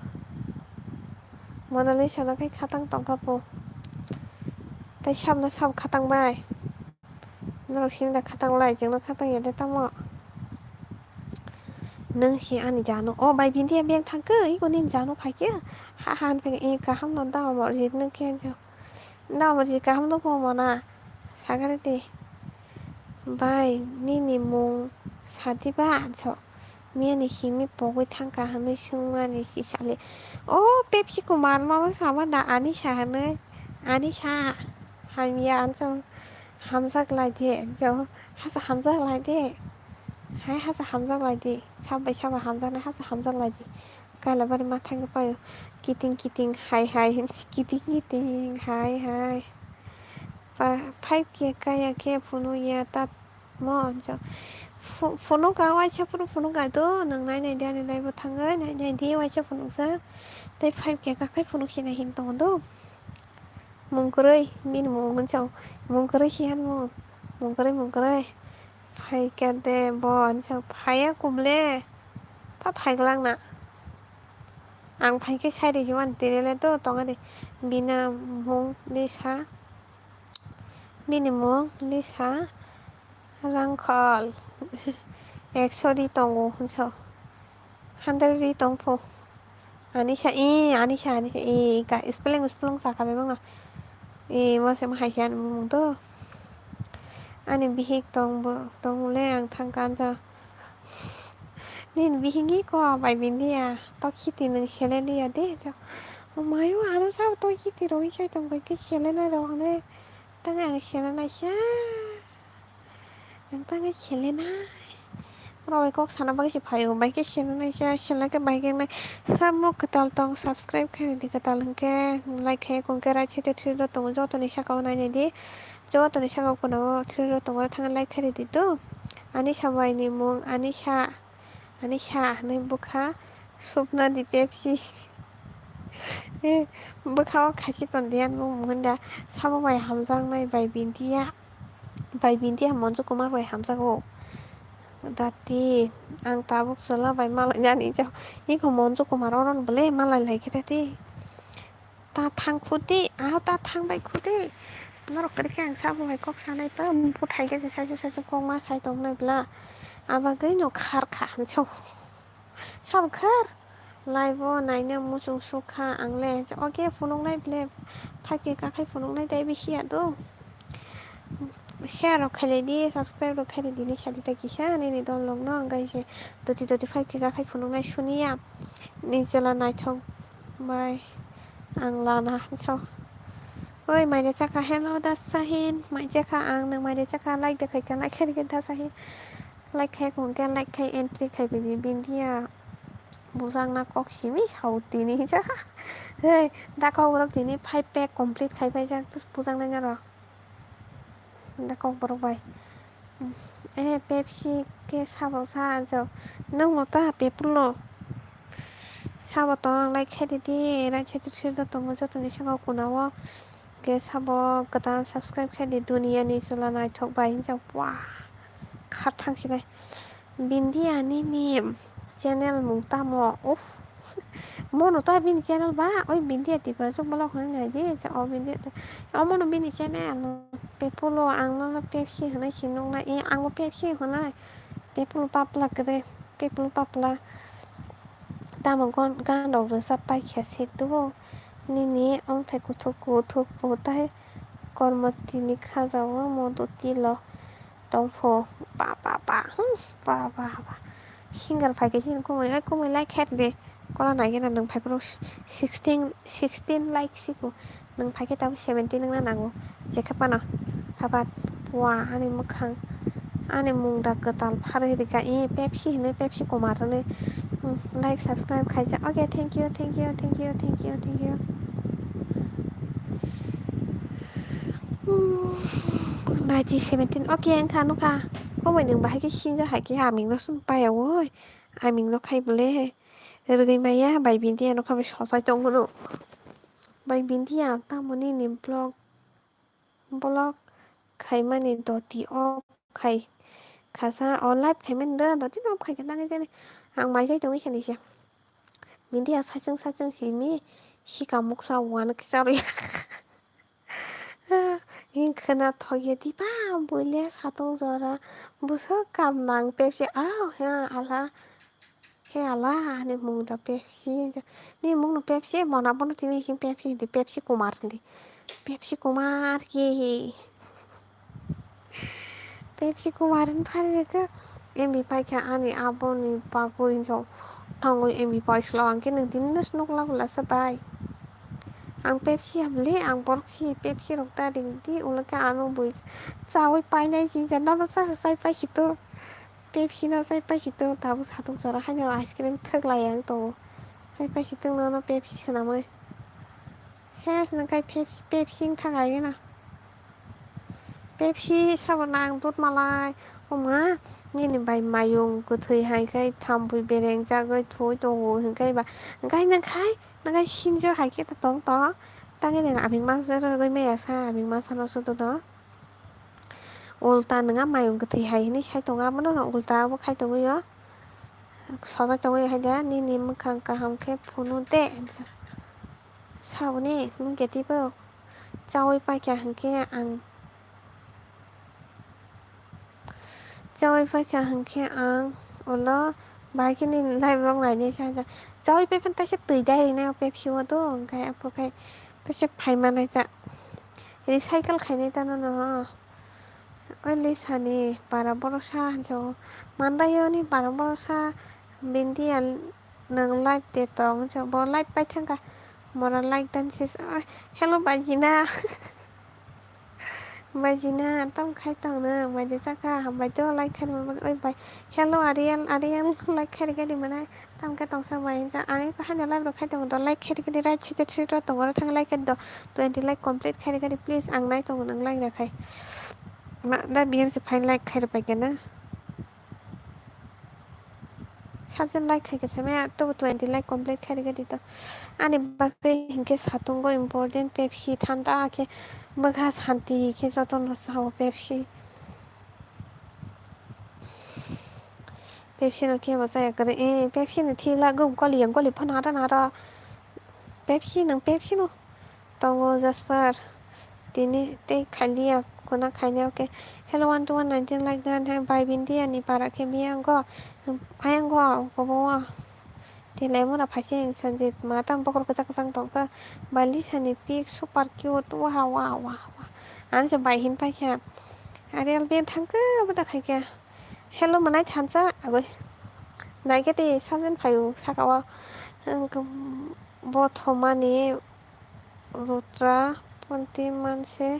Monalisa no khai khatang tong kha po. Tai samno samo khatang bai. Norok simi da khatang lai, chwngno khatang ya de tamo. Nwng si ani jano. O bai binthi ya beng thangkhe, iko nini jano phaikhe. Ha ha, han phai, e, kaham no da, Omorjit nwng khe. Da Omorjit kaham no pho mona. Sagari di. Bai, nini mung sadi ba, anso. Miyani simi pogwi thangkha hwnwi swngmani si sale. O Pepsi Kumar mama sama da Anisa hwnwi. Anisa. Hamya anso. Hamjak lai de, jo. Hasa hamjak lai de. Hai hasa hamjak lai de. Sabai saba hamjaknai hasa hamjak lai de. Kailabari ma thangwi paio. Kiting kiting hai hai hinsi kiting kiting hai hai. Pa five K kaya khe phunukya ta mo hinjo. Phu-, phunukha waisa phuru phunukha do nwng nai nai di ani live o thangwi nai nai di waisa phunukjak. Tei five K kakhai phunuk sinai hin tongo do. Mung kwrwi bini mung hinjo. Mung kwrwi si han mung. Mung kwrwi mung kwrwi. Phaikha de bo hinjo phaiya kumle. Ta phaiglak na. Ang phaikhe sai rijimani tini le do tongani. Bini mung Lisa. Bini mung Lisa Rangkhol. Ekso ri tongo hinso. Hundred ri tongpho. Anisa, e, Anisa, Anisa, e, ka, spelling, spelling saka bebak na. E, mo se mo hai se ani bumung to. Ani bihik tong bo, tong le ang thang kansa. Nini bihik ko bai bini ya. To khiti nung sele liya de. Mayo ano sa to khiti roi sai tong bai ke sele na rok ne. Tang ang sele na sa. Ang tang sele na. Oro bai kok sana bagwi se phaio, bai khe sini naisa, sini khe bai khe nai. Samung kwtal tong, subscribe khe di kwtal hwnkhe, like khe kung khe right side o three dot tongo, jotoni saka o nai nai di. Jotoni saka o kono three dot tongo, thangna like khe di tu. Ani sa bai ni mung, ani sa, ani sa hwnwi bwkha, Supna di Pepsi. Eh, bwkha o khachi ton di, ani mung hwnda, sabo bai hamjaknai bai Bindia. Bai Bindia Monju Kumar bai hamjago. Dati, ang tabuk chwla bai malai nani jao. Iko Monju Kumar oron bole malai lai khe dati. Ta thang khudi, ah, ta thang bai khudi. Norok kwrwi khe ang sabo bai kok sanai to, buphang khe se saichung saichung kok ma sai tong nai bla. Abagwi no khar kha hinso. Sabo khar. Live o naina muchung sukha ang le. Oke, phunuknai ble five K kakhai phunuknai tei bisi ya do. Share rok khailai di, subscribe rok khailai di, ni sadi ta kisa nini dol log no ang gai se toti toti five K kakhai phunuknai suniya. Ni chwla naithok bai ang lana so. Oi, maida chakha, hello da Sahin, mai chakha ang nang maida chakha, like da khaikha, like khaikha da Sahin. Like khai kung khe like khai entry khai bini Bindia bujang na kok simi sao tini ja. Hey, da kok borok tini five pack complete khai pai jak bujang nai naro. Da kok borok bai. Eh, Pepsi khe sabo sa anjo. Nang mo ta pepulo. Sabo tong like khai di di, right side o sir do tongo jotoni saka o kuna o. Khe sabo kwtal subscribe khai di, Duniya ni chwla naithok bai hinjak. Wah. Khathang sinai. Bindia nini channel mung tamo? Uff. Mono ta bini channel ba? Oi Bindia Tiprasuk bolok hwnwi nai di. O Bindia. Omono bini channel. Pepulo ang nono Pepsi hwnwi si nuknai. E, ang bo Pepsi hwnwi. Pepulo papla kwrwi. Pepulo papla. Tamo gan, gan rok rwchap paikha se tuo. Nini ongthai kuthuk kuthuk bo tai kormo tini khaja o modo tilo. Tongpho ba ba ba, hmm, ba ba ba. Singer phaikhe chini kumui, oi kumui like khe di. Kola naigena nwng phaiphuru sixteen, sixteen like siko. Nwng phaikhe tabuk seventeen wngna nango. Jekhe phano. Phapat. Pua ani mwkhang. Ani mungda kwtal pharwi rikha. I Pepsi hinwi Pepsi Kumar hinwi. Hmm, like, subscribe khaijak. Okay, thank you, thank you, thank you, thank you, thank you. Hmm, nineteen seventeen. Okay, wngkha, nukha. Komoi nwng bahai khe sinjak hai khe aming no sung paya woi. Aming no khai bole. Rwgwi maya, bai Bindia no kha bai sosai tong mano. Bai Bindia, tamoni ni vlog, vlog khaimani doti off khai khasa, o live khaimani da, doti no off khai khe nang jani. Ang mai jai tongwi khe nisa. Bindia sachung sachung simi, sika muksa wan khe charwi. Hing khwna thokya diba buile satung jora. Bwswk kam nang Pepsi. Au, he ala. He ala, ani mung da Pepsi. Ni mung no Pepsi, mona bono tini hing Pepsi hindi, Pepsi Kumar hindi. Pepsi Kumar ki. Pepsi Kumar hin phari rwkhe. M B paikha ani aboni bagwi no thangwi M B paisla ang khe nwng tini no snok la bwla sa bai. Ang Pepsi hamle, ang borok si Pepsi rok ta ring di, ulo khe ano bui chawi painai si ja, nono cha sa chai pai si to. Pepsi no chai pai si to, tabuk satung chora haino ice cream thwk lai ang tongo. Chai pai si to, nono Pepsi swnamwi. Ses nang kai Pepsi, Pepsi wng thang ai gana. Pepsi sabo nang dut malai. O ma, nini bai mayung kwthwi hai khe thambwi bereng jagwi thwi tongo hwnkhe ba. Hwnkhe nang khai, nang khai sinjo hai khe tong to. Tangwi nang aming masa rwgwi maya sa, aming masa no sudu do. Ulta nang a mayung kwthwi hai hinwi sai tongo, abono no ulta abo khai tongwi o. Sojak tongwi hai da, nini mwkhang kaham khe phunu de. Saboni nung khe teibo chaui paikha hinkhe ang, chaui paikha hinkhe ang ulo bahai khe nini live rok nainai sa, chaui paiphano taisa twi dai rinai o Pepsi o do, hinkhe aphuru khe taisa phai manai ta, recycle khainai ta nono. O Lisa ni para borok sa hinwi sa o, Mandai o ni para borok sa, bini ya nwng live de tong hinwi sa o, bo live pai thangkha, mora like dan sis, hello bajina. Bai jina tam khai tong no, bai de chakha, hambai to like khai rwma bagwi, oi bai. Hello Ariel, Ariel like khai rwgani mane, tam khe tongsa bai hinsa. Ang eko haino live rok khai tongo do, like khai rwgani right side o three dot tongo, oro thang like khai do. Twenty like complete khai rwgani, please, ang nai tongo nwng like rw khai. Ma da B M se phai like khai rw pai khe na. Sabjani like khai khe samaya, tobo twenty like complete khai rwgadi to. Ani bagwi hinkhe satungo important Pepsi thanda khe bwkha santi khe jotono sao Pepsi. Pepsi no kebo chaya kwrwi, eh, Pepsi ni thik lagwi goli ya, goli phano naro naro. Pepsi nwng Pepsi no. Tongo Jasper. Tini tei khailiya, kuna khaina, okay. Hello, one to one nineteen like that, hai bai Bindiya ni para khe biyango, ayango, kobo wa. Tei lemura phaising Sanjit, ma tam bokhor kwchak kwchang tongkha. Bai Lisa ni pic, super cute, wah, wah, wah, wah. Ani se bai hin paikha. Ariel ben thangkhe, bwta khaikhe. Hello, manai thansa, agoi. Naikhe tei sabjani phaio, saka o. Ang bothomani. Rutra, ponti manse,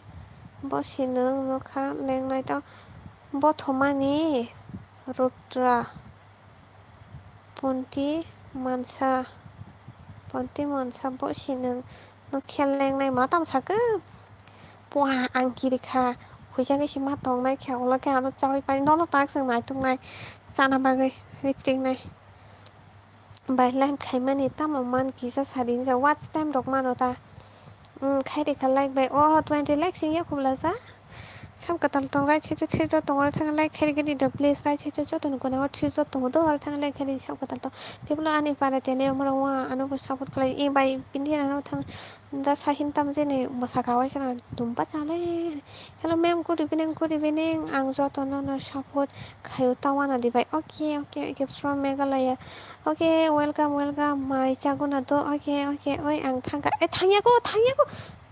bo sinung nokha lengnai tong. Bothomani Rutra, ponti mansa, ponti mansa, bo sinung nokha lengnai ma tam sakhe. Pua ang kiri kha, huijak isi ma tongnai kha, ulo khe ano chawi pai, nono tak chwng naituknai, chana bagwi riptingnai. Bai live khaimani tamo man kisa sadi hinjak watch time rok mano ta. Umm, khairi kha like bai. Oh, twenty likes wngya khobla sa. Sam kwtal tong right side o three dot tongo, thang like khairi gani do please, right side o joto ni guna o three dot tongo do, aro thang like khairi sam kwtal tong. People ani para tene omoro wa ano bo support khlai. E bai bini ano thang da sahin tam jeni mwsaka waisa na dumba chale. Hello ma'am, good evening, good evening. Ang joto no no support khaio tawana di bai. Okay, okay, okay, from Meghalaya. Okay, welcome, welcome. Mai chaguna do. Okay, okay. Oi, ang thangka. Eh, thangya ko, thangya ko,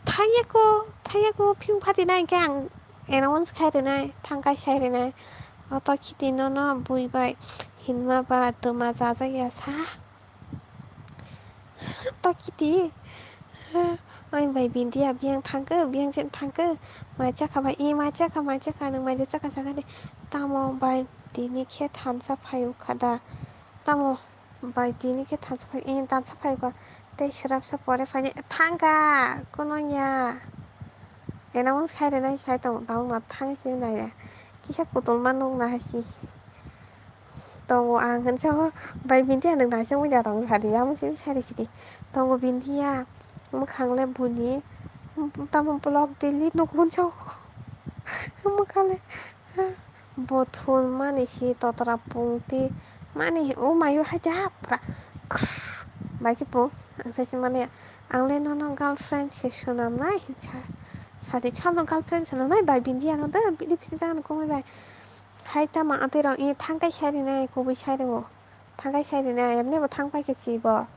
thangya ko, thangya ko. Phing phati nai ke ang announce khai rinai, thangkai sai rinai. Oto khiti no no bui bai hinma ba tuma jajak ya sa. Tokiti. Oi bai Bindiya, biyang thangkhe, biyang jen thangkhe. Mai chakha bai, i mai chakha, mai chakha, nwng mai chakha sakha de. Tamo bai tini khe thansa phaio kha da. Tamo bai tini khe thansa phai, i thansa phaio kha. Tei swrapsa pore phaini thangkha, kono ya. Announce khai rinai sai tongo, tabukno thang si nai ya. Kisa kutulma nukna hai si. Tongo ang hinsa o, bai Bindiya nwng naisingwi da tong sadi, yamo simi sari sidi. Tongo Bindiya, mwkhang le buni, tamo block daily nugo hinsa o. Mwkhang le, bothun mani si totra pungti, mani o mayo hai ja pura. Bai khe pung, ang sai si mani, ang le nono girlfriend se swnamnai hinsa. Sadi chamno girlfriend swnamnai, bai Bindiya no da, bini phisa jagano kumui bai. Hai tamo atwi rok i thangkai sai rinai, kubui sai rwo. Thangkai sai rinai, emni bo thangpai khe si bo.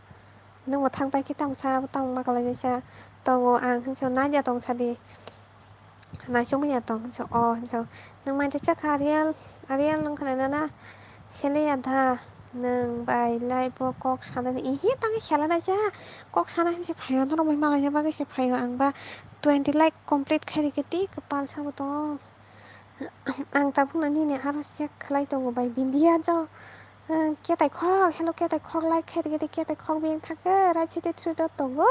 Nwng bo thangpai khe tamo sa, tamo ma kalainai sa. Tongo ang hinsa nadia tong sadi. Naisingmanya tong hinsa o hinsa. Nwng mai chakha Ariel, Ariel nwng khna nana. Sele ya da nwng bai lai bo kok sanani. Ihi tangwi sela nai sa. Kok sana hinsa phaio, norok bai malaina bagwi se phaio ang ba twenty like complete khai rikhe ti kwpal sabo tong. Ang tabukno nini aro check khlai tongo bai Bindiya jo. Ketai khok, hello ketai khok like khai rikhe di, ketai khok bini thangkhe right side o three dot tongo.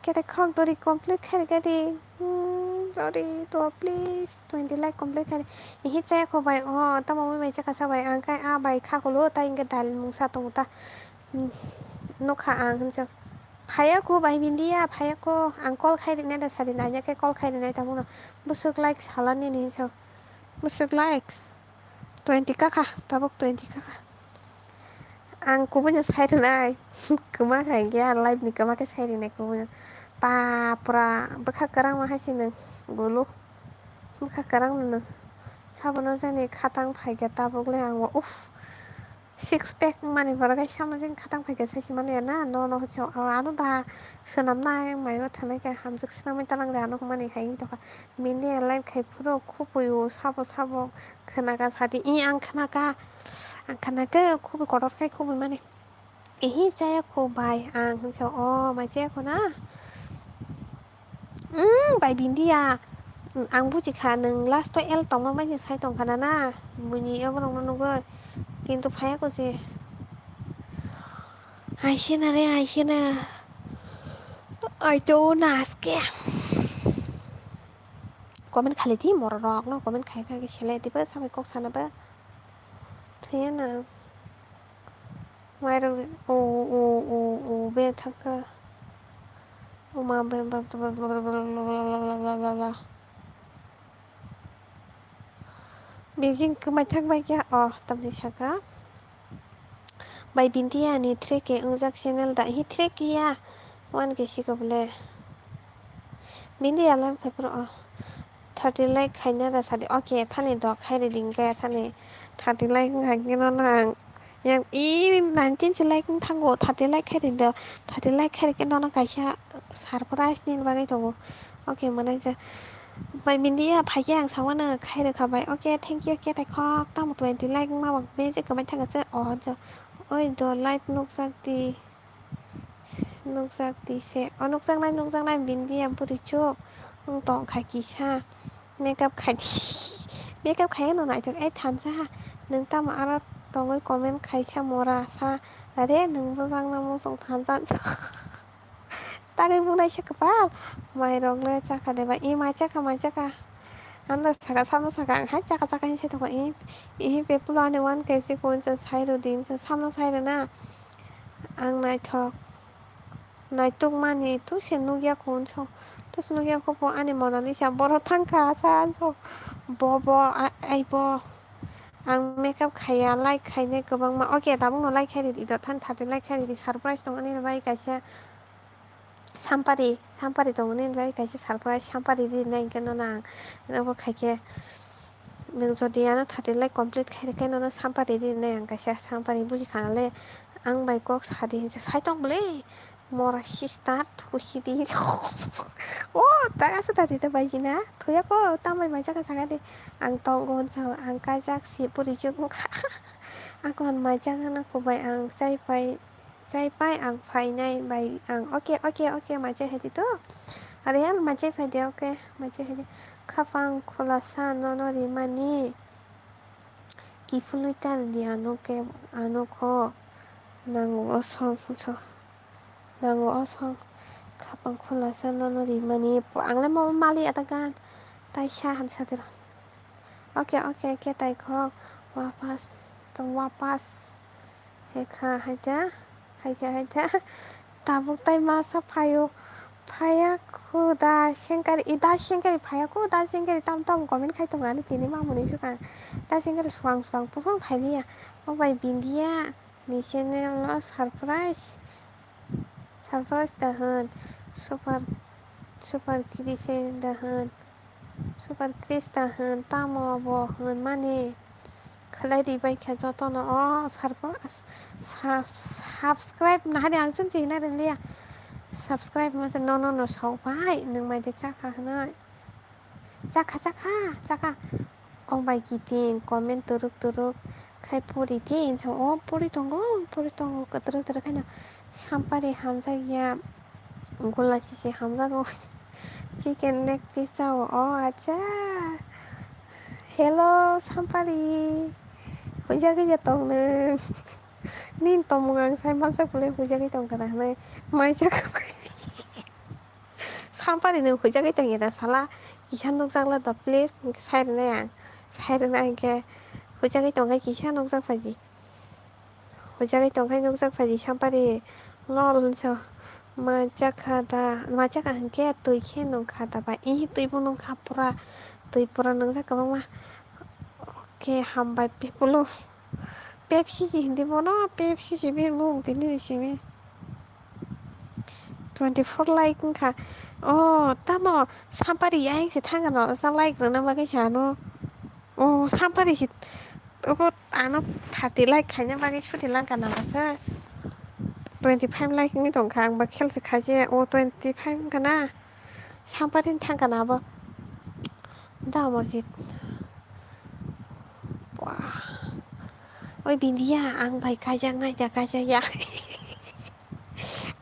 Ketai khok dori complete khai rikhe di. Hmm, dori to please twenty like complete khai di. Ihi chaya kho bai, oh, tamo mui bai chakha sa bai, ang kai a bai kha kolo, tai hwnkhe dal mungsa tongo ta. Hmm, nukha ang hinsa. Phaiya kho bai Bindiya, phaiya kho. Ang call khai rinai da sadi nanya khe call khai rinai tabukno. Bwswk like sala nini hinsa. Bwswk like twenty kakha, tabuk twenty kakha. Ang kubuino sai rinai. Kwma khai khe, ang live ni kwma khe sai rinai kubuino. Pa pura bwkha kwrang ma hai se nwng gulu. Bwkha kwrang no nwng. Sabono jani khatang phai khe tabuk le ang uff. Six pack mani borok hai sama jeng khatang phaikhe sai se mani ya na, no, no, hwcho, ano da swnam nai, mayo thanai khe hamjwk swnamwi talang de, ano mani hai wng tongkha. Bini live khai phuru khupui o, sabo, sabo khwnaka sadi, i ang khwnaka, ang khwnaka, khupui kotor khai khupui mani. Ehi chaya kho bai, ang hwnsa, o, mai chaya kho na? Umm, bai Bindiya. Ang buji kha, nwng last o L tongma bai se sai tong kha na, na, buini oborok no nugwi, kintu phaiya ko se. Aisena re, aisena. Aito na aske. Comment khali di, morok rok no comment khai khai selai di ba, samai kok sana ba. Phaiya na. Mairok o, o, o, o, be thangkha. Oma be ba, ba, ba. Bijing kwmai thang bai kha. Oh, tamni saka. Bai Bindia ni three K wngjak channel da. Hi three K ya? One K siko bole. Bindia live khai phuru, oh. Thirty like khaina da sadi. Okay, thani do khai ri ding kaya thani. Thirty like wngkha khe no nang. Yang i nineteen se like wng thango, thirty like khai ri do. Thirty like khai ri khe nono kaisa surprise ni bagwi tongo. Okay, mwnai ja. Bai Bindia phai khe ang sawano khai rwkha bai. Okay, thank you khe taikhok. Tamo twenty like wngma bang be je kwmai thangkha se. Oh, jo. Oi do live nukjak di. Nukjak di se. O nukjaknai, nukjaknai Bindia bwrwi chuk. Wng tong kha kisa. Makeup khai di. Makeup khai no naithok. Ei thansa. Nwng tamo aro tongwi comment khaisa mora sa. Are nwng bwjakna muchung thansa. Tagwi bunaisa kwpal. Mairok le chakha de ba. I mai chakha, mai chakha. Ano saka, samno saka. Ang hai chakha chakha hin se toko. I, i pepulo ani one K si kun se sai rw din. Samno sai rw na. Ang naithok. Naituk mani, tuse nukya kho, tuse nukya kho, ani Mona Lisa, boro thangkha, sa, so, bo, bo, a-, ai, bo, ang makeup khaiya, like khainai kwbangma, okay, tabukno like khai ridi, dothan thate like khai ridi, surprise tongmani bai kaisa, Sampari, Sampari tongmani bai kaisa surprise, Sampari rinai hwnkhe nono ang, abo khaikhe, nwng jodi ano thate like complete khai rikhe nono Sampari rinai ang kaisa, Sampari buji khanale, ang bai kok sadi hinse sai tong bwle. Mora sister thusi di. O, ta asa ta di ta bai jina. Thuya ko, ta bai mai jaka saka di. Ang tong gon so, ang kajak si puri chuk wngkha. Ang kon mai jaka na ko bai ang chai pai, chai pai ang phainai bai ang. Okay, okay, okay, mai chai hai di to. Are ang mai chai phai di, okay, mai chai hai di. Khapang khulasa nono rimani. Kiphilwi ta di ano ke, ano kho. Nango o song, so. Nango o song khapang khulasa nono rimani. Ang le mo mali ata gan. Tai sa han sa tiro. Okay, okay, okay, tai khok. Wapas, to wapas. He kha, hai ta, hai kha, hai ta. Tabuk tai masa phaio. Phaya khu da sengkari, i da sengkari phaya khu da sengkari tam tam comment khai tongo ani tini mamuni sukang. Da sengkari suang suang buphang phailiya. O bai Bindia. Ni channel o surprise, surprise da hwn, super, super Chris da hwn, super Chris da hwn, tamo bo hwn mani khlai ri bai kha jotono o surprise, sub-, subscribe nahari ang chum chihina ringliya, subscribe masa nono no sok bai nwng mai de chakha hwnwi. Chakha, chakha, chakha. O bai kiting comment turuk turuk khai puri di hinsa o puri tongo, puri tongo kwtwrwk twrwk khaino. Sampari hamjakya, gula chichi hamjago. Chicken leg piece chao, o acha. Hello, Sampari. Huijagwi ya tong nwng. Nini tongmung ang sai mansak bwle huijagwi tong kana hwnwi. Mai chakha. Sampari nwng huijagwi tongya da sala, kisa nukjakla da please, hwnkhe sai rwnai ang, sai rwnai hwnkhe huijagwi tongkhe kisa nukjak phaidi, huijagwi tongkhe nukjak phaidi Sampari, lol hinso, ma chakha da, ma chakha hwnkhe twi khe nungkha da ba, ih twibo nungkha pura, twi pura nungjak kwbangma, okay hambai people. Pepsi si hindi bono, Pepsi si bini mung tini ni simi. Twenty four like wngkha. O, tamo Sampari ayang se thangano, sa like rwna bagwi se ano. O, Sampari si, obo ano thirty like khaina bagwi suti langka nang sa. Twenty five like wngwi tongkha, ang ba khel se khaje, o twenty five wngkha na. Sampari thangkha na abo. Da morjit. Wah. Oi Bindia, ang bai kaijaknai da kaijakya.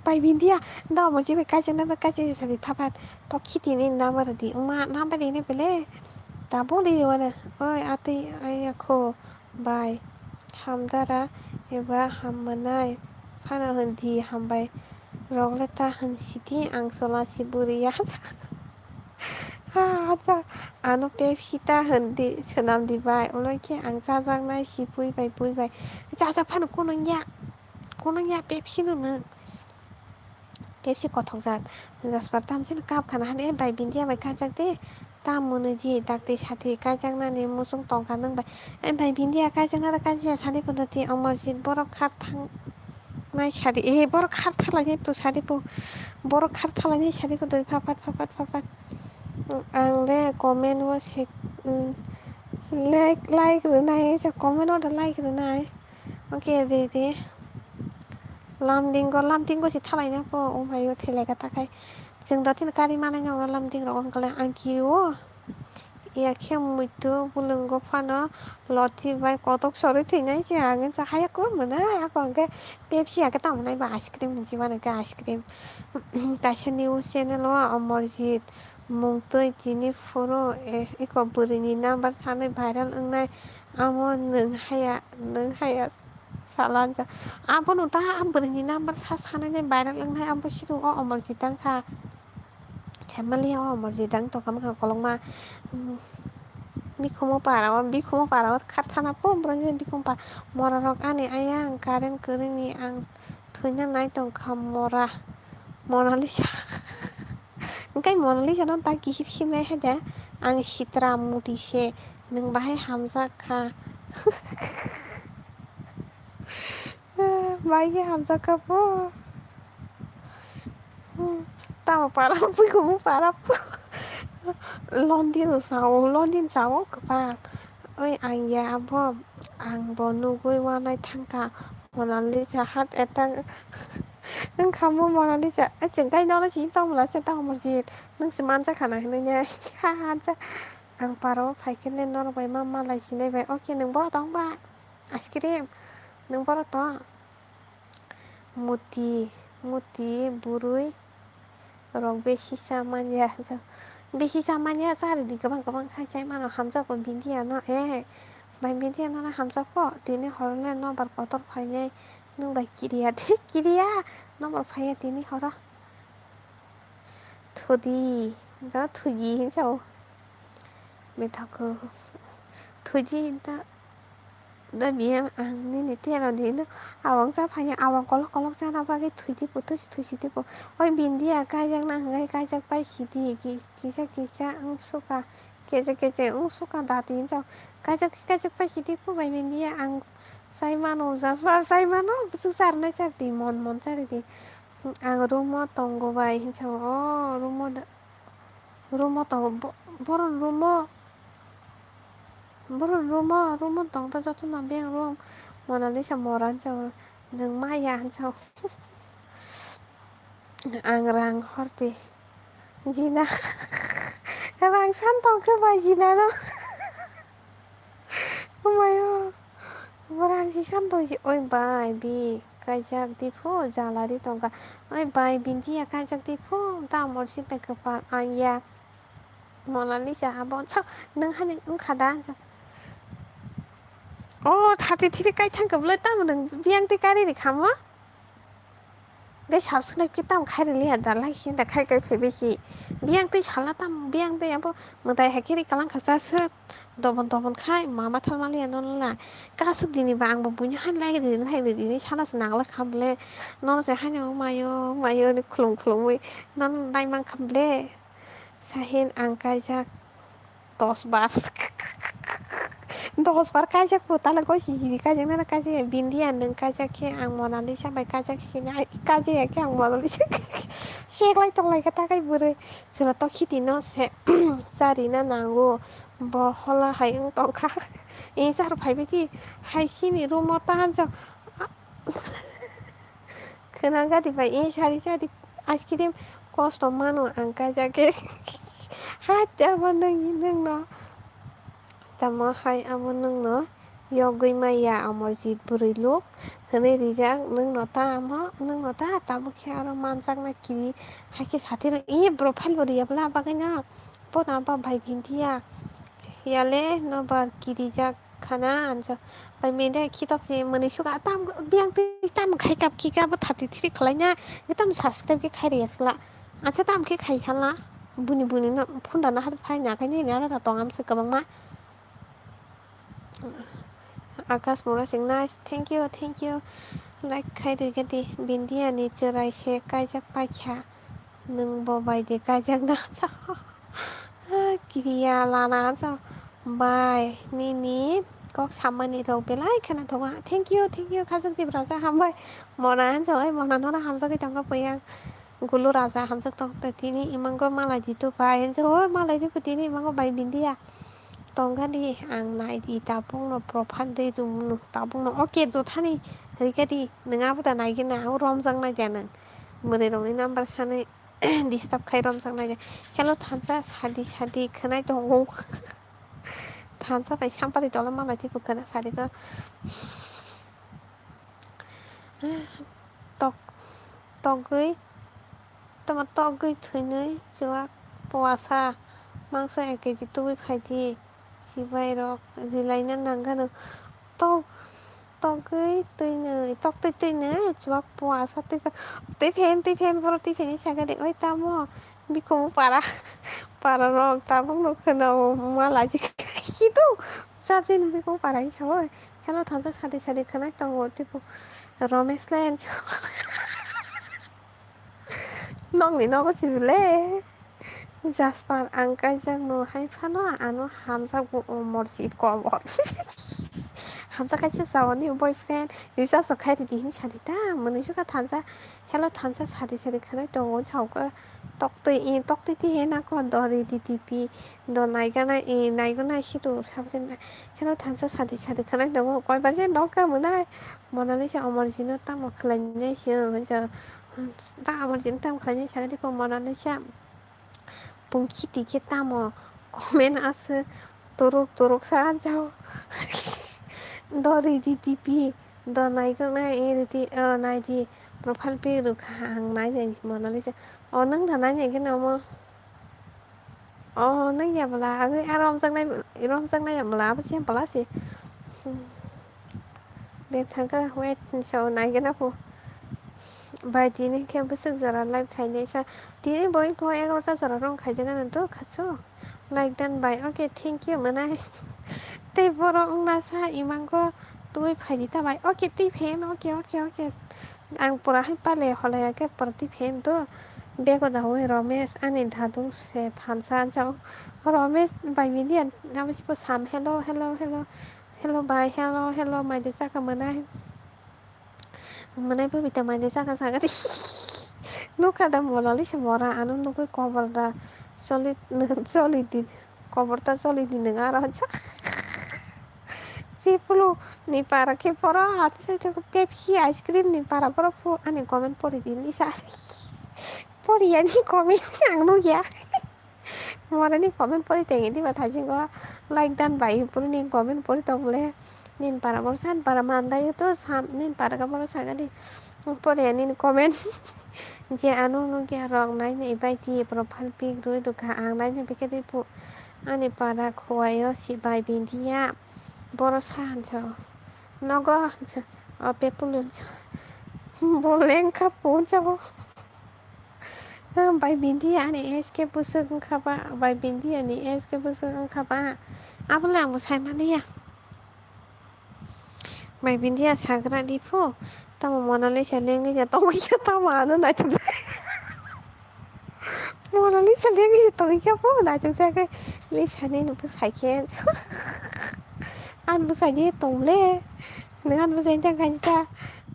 Bai bindia, da mo jibe kaijak na kaijak sadi phapat. To khiti ni nama radi, uma nama di ne bele. Tabuk di wana, oi atwi aya kho bai. Hamdara eba hammanai phano hwn di hambai. Rok le ta hwn sidi ang chola si bwrwi ya. Ha, acha, ano Pepsi ta hwn di, swnam di bai. Ulo khe ang chajaknai si pui bai, pui bai. Chajak phano kunung ya, kunung ya Pepsi no nwng. Pepsi kothok jat. Jasper tamsini kap khana hali, "Eh, bai, bindia bai kajak de." Tam mwnwi di, dakti sati kaijaknani muchung tongkha nwng bai. "Eh, bai, bindia kaijakna da kaijak sadi kudo di, Omorjit borok khar thangnai sadi." Eh, borok khar thalai nai to sadi po. Borok khar thalai nai sadi kudo di, phapat, phapat, phapat. Ang le comment o se, mm, like, like rwnai, se comment o da like rwnai. Okay, de, de. Lamdingo, lamdingo si thalai na po, o mayo thele ka takai. Chwng dotino kari manai na lamding rok wngkha le ang kiri o. Ya khe muitu bulungo phano loti bai kotok sorwi thwinai se ang sa haya ko mwnai ako hwnkhe Pepsi ya khe tamo nai ba ice cream hinwi mano khe ice cream. Kaisa news channel o Omorjit mung twi tini phuru, eh, eko bwrwini number sanwi viral wngnai amo nwng haya, nwng haya. Salanjak. Abono ta a bwrwini number sa sanai nai viral wngnai abo sido o Omorjit dang kha. Saimanliya o Omorjit dang tongkha bwkha kolokma. Mm, bikhumu para o, bikhumu para o kharthana po bwrwini bikhumu para. Mora rok ani ayang current kwrwini ang thwina nai tongkha mora. Monalisa. Hwnkhe Monalisa no ta kisip simnai hai da. Ang sitra muti se. Nwng bahai hamjak kha. Bai khe hamjakha po. Hmm, tamo para pui kumu para po. London o sao, London sao kwpal. Oi ang ya abo, ang bo nugui wanai thangkha. Monalisa heart attack. Nwng khambo Monalisa. Ai chwng kai nono si tongmwla se tongmwla si. Nwng se manjakha na hinwi ne. Ha ha ja. Ang para o phai khe le norok bai ma malai sinai bai. Okay nwng boro tong ba? Ice cream, nwng boro tong? Muti, muti, bwrwi rok besi cha manya, besi cha manya, chari di kwbang kwbang khai chai mano, hamjakgo bindia no, eh, bai bindia no hamjakgo, tini horo le nobar kotor phainai, nwng bai kiriya de, kiriya, nobar phaiya tini horo. Thudi, da thuji hinsa o. Methakgo. Thuji da, da biyang ang nini tero di no. Awang cha phanya, awang kolok kolok chana bagwi thuji po, thuji thuji di po. Oi bindia kaijak na hwnkhai kaijak pai sidi, ki-, kisa kisa wng suka. Keche keche wng suka dati hinsa o. Kaijak kaijak pai sidi po bai bindia ang chai mano, jasba chai mano, bwswk charnai char di, mon mon chari di. Ang room o tongo bai hinsa o, o room o da, room o tongo, bo-, boron room o, boron room o, room o tong ta jotono beng room. Monalisa mora hinsa o, nwng maya hinsa o. Ang rang hor di. Jina. Rang san tong khe bai jina no. Omayo. Borang si san tong si oi bai bi kaijak di phu jala di tong kha. Oi bai bindia kaijak di phu ta mor si pai kwpal ang ya. Monalisa abo sa nwng hani wng kha da. O thirty three kai thang khe bwlai tamo nwng biyang tei kari ri kha mo? Tei subscribe khe tamo khai rwliya da, like simi da khai khai phaibai si. Biyang tei sala tamo, biyang tei abo mwtai hai khe ri kalang kha cha swk. Dobon dobon khai mama thalmaliya nono la. Kaswk dini ba ang bo buino hai like rwdi, like rwdi hinwi sana se nang la kha bwle. Nono se haino mayo, mayo hinwi khulum khulumwi nono nai mang kha bwle. Sahin ang kaijak. Dos bar. Dos bar kaijak po tala goi sijili kaijak nana kaijak ya. Bindia nwng kaijak khe ang Monalisa bai kaijak sini. Ai, kaijak ya khe ang Monalisa. Seklai tonglai kha takai bwrwi. Chwla to khiti no se chari na nango. Bo hola hai wng tong kha. Ei char phaibai di. Hai sini room o ta hanjak. Khwna gari bai e sari sari ice cream kosto mano ang kaijak khe. Hai tamo nwng nwngno. Tamo hai amo nwngno yogwi maya Amarjit bwrwi luk. Hwnwi rijak, nwngno ta amo, nwngno ta, tabuk khe aro manjakna kiri, hai khe sathi rw, i profile bo rwya bwla bagwino, bono abo bai Bindia, yale nobar kirijak khana, ansa bai Bindia khitok se mwnwi suka, tam biyang twi tam khai kap kika bo thirty three khwlaina, tamo subscribe khe khai rwya sla, ansa tam khe khai sala, buni buni no phunda na har phai na khai ni aro tong am se kwbangma. Akash Murasing, nice, thank you, thank you. Like khai di gadi, Bindia ni chwrai se kaijak paikha. Nwng bo bai de kaijak na. Kiriya lana sa. Bai, nini kok samani rok belai khana tonga. Thank you, thank you. Khajak di braja hambai. Mona hansa oi, mona nora hamjak tongka puyang. Gulu raja hamjak tong tini imango malai di tu bai. Hansa oi, malai di tini imango bai Bindia. Tongani ang nai di tabukno profile de dum no tabukno. Okay, jothani rikadi nwng abo da naigena, o romjak nai da nwng. Mwrwi rokni number sani disturb khai romjak nai da. Hello thansa sadi sadi khwnai tongo. Thansa bai sampari tola malai di bwkhana sadi ko. Tok togwi Tamo togwi thwinwi chuak puasa mangso ek kg tubui phaidi, chibai rok rilaina nangano. Tok togwi twinwi, toktwi twinwi chuak puasa twi pha-, twi phen, twi phen, borok twi phen sakha de, oi tamo bikhumu para, para rok tabuk no khwnao malaji khitu, chapjani bikhumu para hinsa oi, hello thansa sadi sadi khwnai tongo tipo Romesh le. Nokni nogo sibile. Jasper, ang kaijak no hai phano ano hamjak bo morjit kobor. Hamjak kaisa jawani boyfriend. Risa so khai di hini sadi ta. Mwnwi suka thansa. Hello thansa sadi sadi khwnai tongo chauka. Toktwi i toktwi ti he nako dori di tipi. Do naigana i naigana situ sabjin. Hello thansa sadi sadi khwnai tongo. Koibar je nokha mwnai. Monalisa omorjino tamo khwlainai se. Ta amar jin tam khlainai sakha dipo monalisa. Pungkhiti khe tamo comment aswk turuk turuk sa jao. Do ridi tipi do naikhe nai ridi naidi profile pic rwkha ang nainai monalisa. O nwng da nainai khe namo. O nang ya bwla, agwi a romjaknai, romjaknai ya bwla, abo se bwla se. Hmm. Bethangkha wait hinsa o naigena pho. Bai tini khe bwswk jora live khainai sa. Tini bo wngkha egarota jora rong khaijak ano to khasu. Like done bai. Okay, thank you mwnai. Tei borok wngna sa imango twi phaidi ta bai. Okay, twi phaino. Okay, okay, okay. Ang pura hai pale holaya khe pura twi phen do. Bego da oi Romesh ani dadu se thansa ansa o. Romesh bai media abo sibo sam hello hello hello hello bai hello hello mai de chaka mwnai. Mwnai bo bita mai de chaka chaka di. Nukha da Monalisa mora ano nugui kobor da choli choli di. Kobor ta choli di nang aro. Pepulu ni para khe poro hati sai thok Pepsi ice cream ni para poro phu ani comment pori di lisa. Pori ani comment ang nugya. Mora ni comment pori teng di ba thajingo like dan bai puru ni comment pori tong le nin para bor san para mandai to sam nin para ka bor sagadi. Pori ani comment je ano nugya rong nai ni bai di profile pic rui rukha ang nai ni bikhe di pu. Ani para khuaio si bai bindiya. Boro sa hansa o. Nogo hansa o. Pepulu hansa o. Bo lengkha po hansa o. Bai bindiya ani S K busuk wngkha ba. Bai bindiya ni S K busuk wngkha ba. Abo le ang bo sai mani ya. Bai bindiya sagra di phu. Tamo Monalisa lengwi ya tongwi ya tamo ano naithok. Monalisa lengwi ya tongwi ya phu naithok jagai. Lisa ni nuphu saikhe. An bwsai di tong le. Nang an bwsai ta khai ta.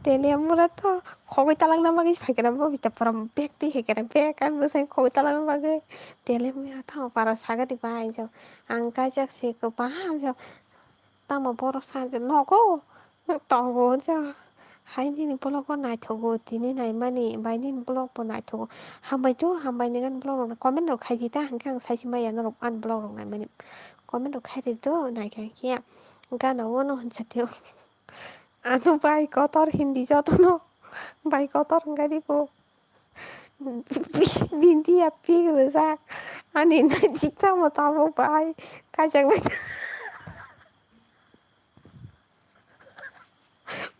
Tele mura to khogwi talangna bagwi phaikhe na bo bita pura bag twi hai khe na bag an bwsai khogwi talangna bagwi. Tele mura tamo para saga di bai jo. Ang kaijak se kwbang jo. Tamo borok sa nogo tongo ja. Hai nini vlog o naithogo tini naimani bai nini vlog bo naithogo. Hambai do hambai nini ani vlog rok comment rok khai di ta hwnkhe ang sai se maya norok ani vlog rok naimani comment rok khai rw do naikha khe gana o no hwnsa tio. Ano bai kotor Hindi jotono. Bai kotor wngkha di bo. Bindi ya pik rijak. Ani naijik tamo tabuk bai. Kaijak nai.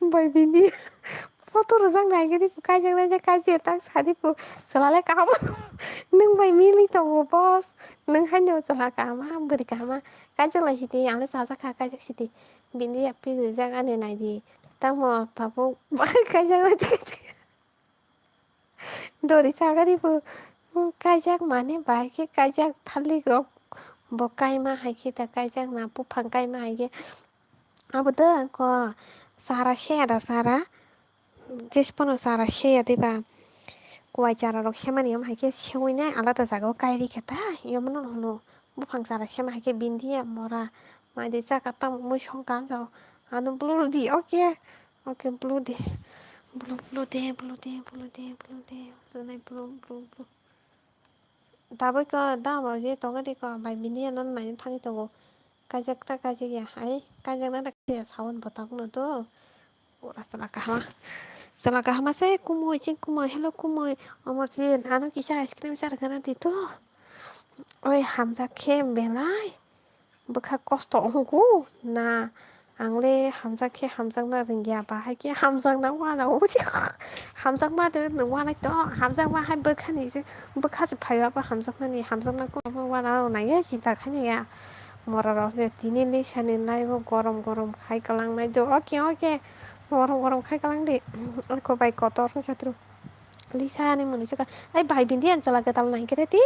Bai bindi. Photo rijak nai khe di bo kaijak nai, kaijak tak sa di bo. Chwla le kaham. Nwng bai mili tongo boss. Nwng haino chwla kaham, bwrwi kaham. Kaijak lai sidi, ang le chajak kha, kaijak sidi. Bindi ya pik rijak ani nai di. Tamo tabuk bai kaijak nai, kaijak. Dori sagari bo, hmm, kaijak mane bahai khe kaijak thalik rok bo kaima hai khe da kaijak na buphang kaima hai khe. Abo da ko chara seya da chara, jespono chara seya diba. Kuwai chara rok semani yom hai khe sewi nai alada jaga o kairi khe ta, yom no hwno buphang chara sema hai khe bindi ya mora mai de chaka tamo mui song kanjao. Ano blur di, okay. Okay, blue de. Blue, blue de, blue de, blue de, blue de. Blue nai blue, blue, blue. Tabuk ko dam o je tongo de ko bai bini ano nai thangwi tongo. Kaijak ta kaijak ya, ai kaijak na ta ya sound botak no to. Ora sala kahama. Sala kahama se kumui ching kumui, hello kumui. Omor je ano kisa ice cream char gana di to. Oi hamjak khe belai. Bwkha kosto wngo na, ang le hamjak khe hamjakna rwngya, bahai khe hamjakna uanao. Hamjakma de nwng uanai to, hamjakma hai bwkhani je, bwkha se phaiba bo hamjakmani, hamjakma khe omo uanao naiya, chinta khainaiya. Mora rok se tini lisani naibo gorom gorom khai kwlangnai do, oke oke, gorom gorom khai kwlang di. Ako bai kotor wng satru. Lisa ni mwnwi chukha. Ai bai bindi ang chwla kwtal nai khe re di.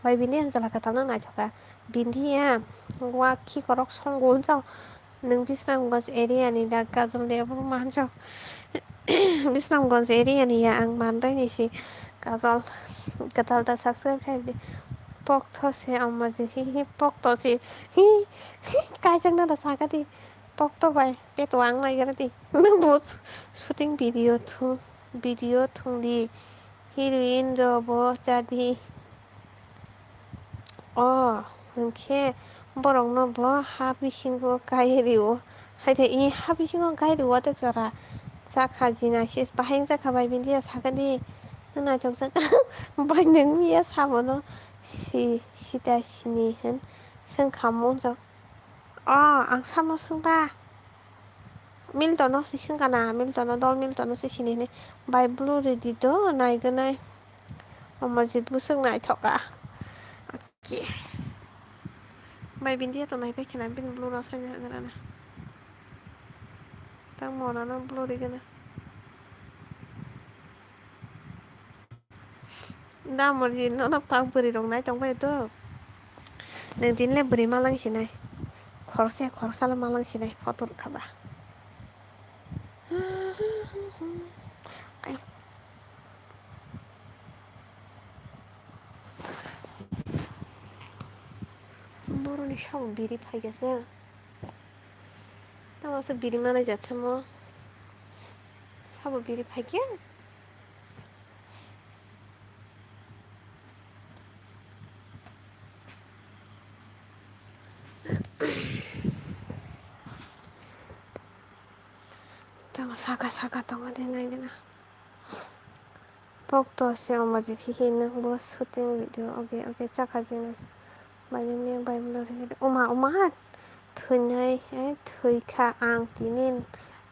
Bai bindi ang chwla kwtal no naithok kha. Bindi ya wa khi khorok song gun chao. Nwng Bisramganj area ni da Kajol de abo ma hanchao. Bisramganj area ni ya ang mandai ni si Kajol kwtal da subscribe khai di. Pok tho se omo je hi hi pok to se hi hi kaijak na da saka di. Pok to bai peto ang lai khe re di. Nwng bo shooting video thu. Video thwng di, heroine rok bo cha di. O hwnkhe borokno bo ha bisingo kai rio. Haithai i ha bisingo kai rio, watwk jora chakha jina sis bahai wngjakha bai bini ya sakha di. Nwng naithokjak bai nwng miya sabono si sita sini hwn swngkha mungsa. O ang samo swngba. Milton no se swngkha na, Milton no, dol Milton no se sini hinwi. Bai blue ridi do, naiganai. Omo je bwswk naithok kha. Okay. Bai bindi ya to naipai khna, bini blue rok swngna hwngra na. Tang mona no blue rigana. Da morji nono pak bwrwi rok nai tong bai to. Nwng din le bwrwi malang sinai. Khoroksa khoroksa le malang sinai photo rwkha ba. Boroni sabo biri phaikha se. Tamo se biri manai jat samo. Sabo biri phaikha. Tamo saka saka tongo de nai gana. Pokto se omo je hihi nwng bo shooting video oge oge chakha jena. Bai nini bai mwnwi rwgwi de. Uma, uma, thwinai, eh, thwikha ang tini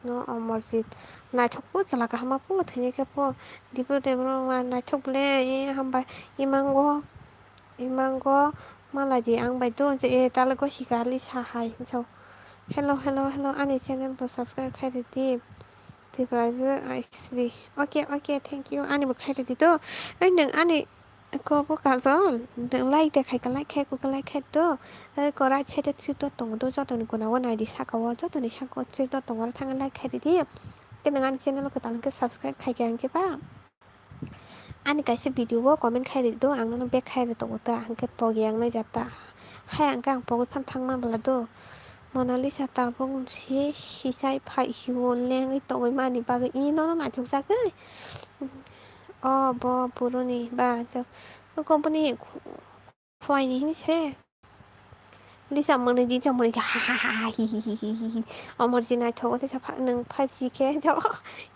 no Omorjit. Naithok po chwla kaham po thwinai khe po. Dipro debro ma naithok le, eh, hambai imango, imango malai di ang bai do je, eh, tale gosi kali sa hai hinso. Hello, hello, hello, ani channel bo subscribe khai rwdi. Tipraijwk Aisri. Okay, okay, thank you. Ani bo khai rwdi do. Oi nwng ani Kobo Kajol, nwng like de khai ka like khai ko ka like khai to. Ai ko right side o three dot tongo do, jotoni guna o nai di saka o, jotoni saka o three dot tongo oro thang like khai di di. Ke nwng ani channel o kwtal hwnkhe subscribe khai khe hwnkhe ba. Ani kaisa video o comment khai ri do, ang nono back khai ri tongo ta, hwnkhe pogi ang nai jata. Hai hwnkhe ang pogwi phan thang ma bwla do. Monalisa tabuk si sisai phai si o lengwi tongwi mani bagwi i nono naithok jagwi. O bo buruni ba, jo, nokho boni khu-, khuaini hini se. Lisa mwnwi di, chwng mwnwi di, ha ha ha ha, hi hi hi hi hi hi. Omorji naithogo, Lisa pha-, nwng five G khe, chwng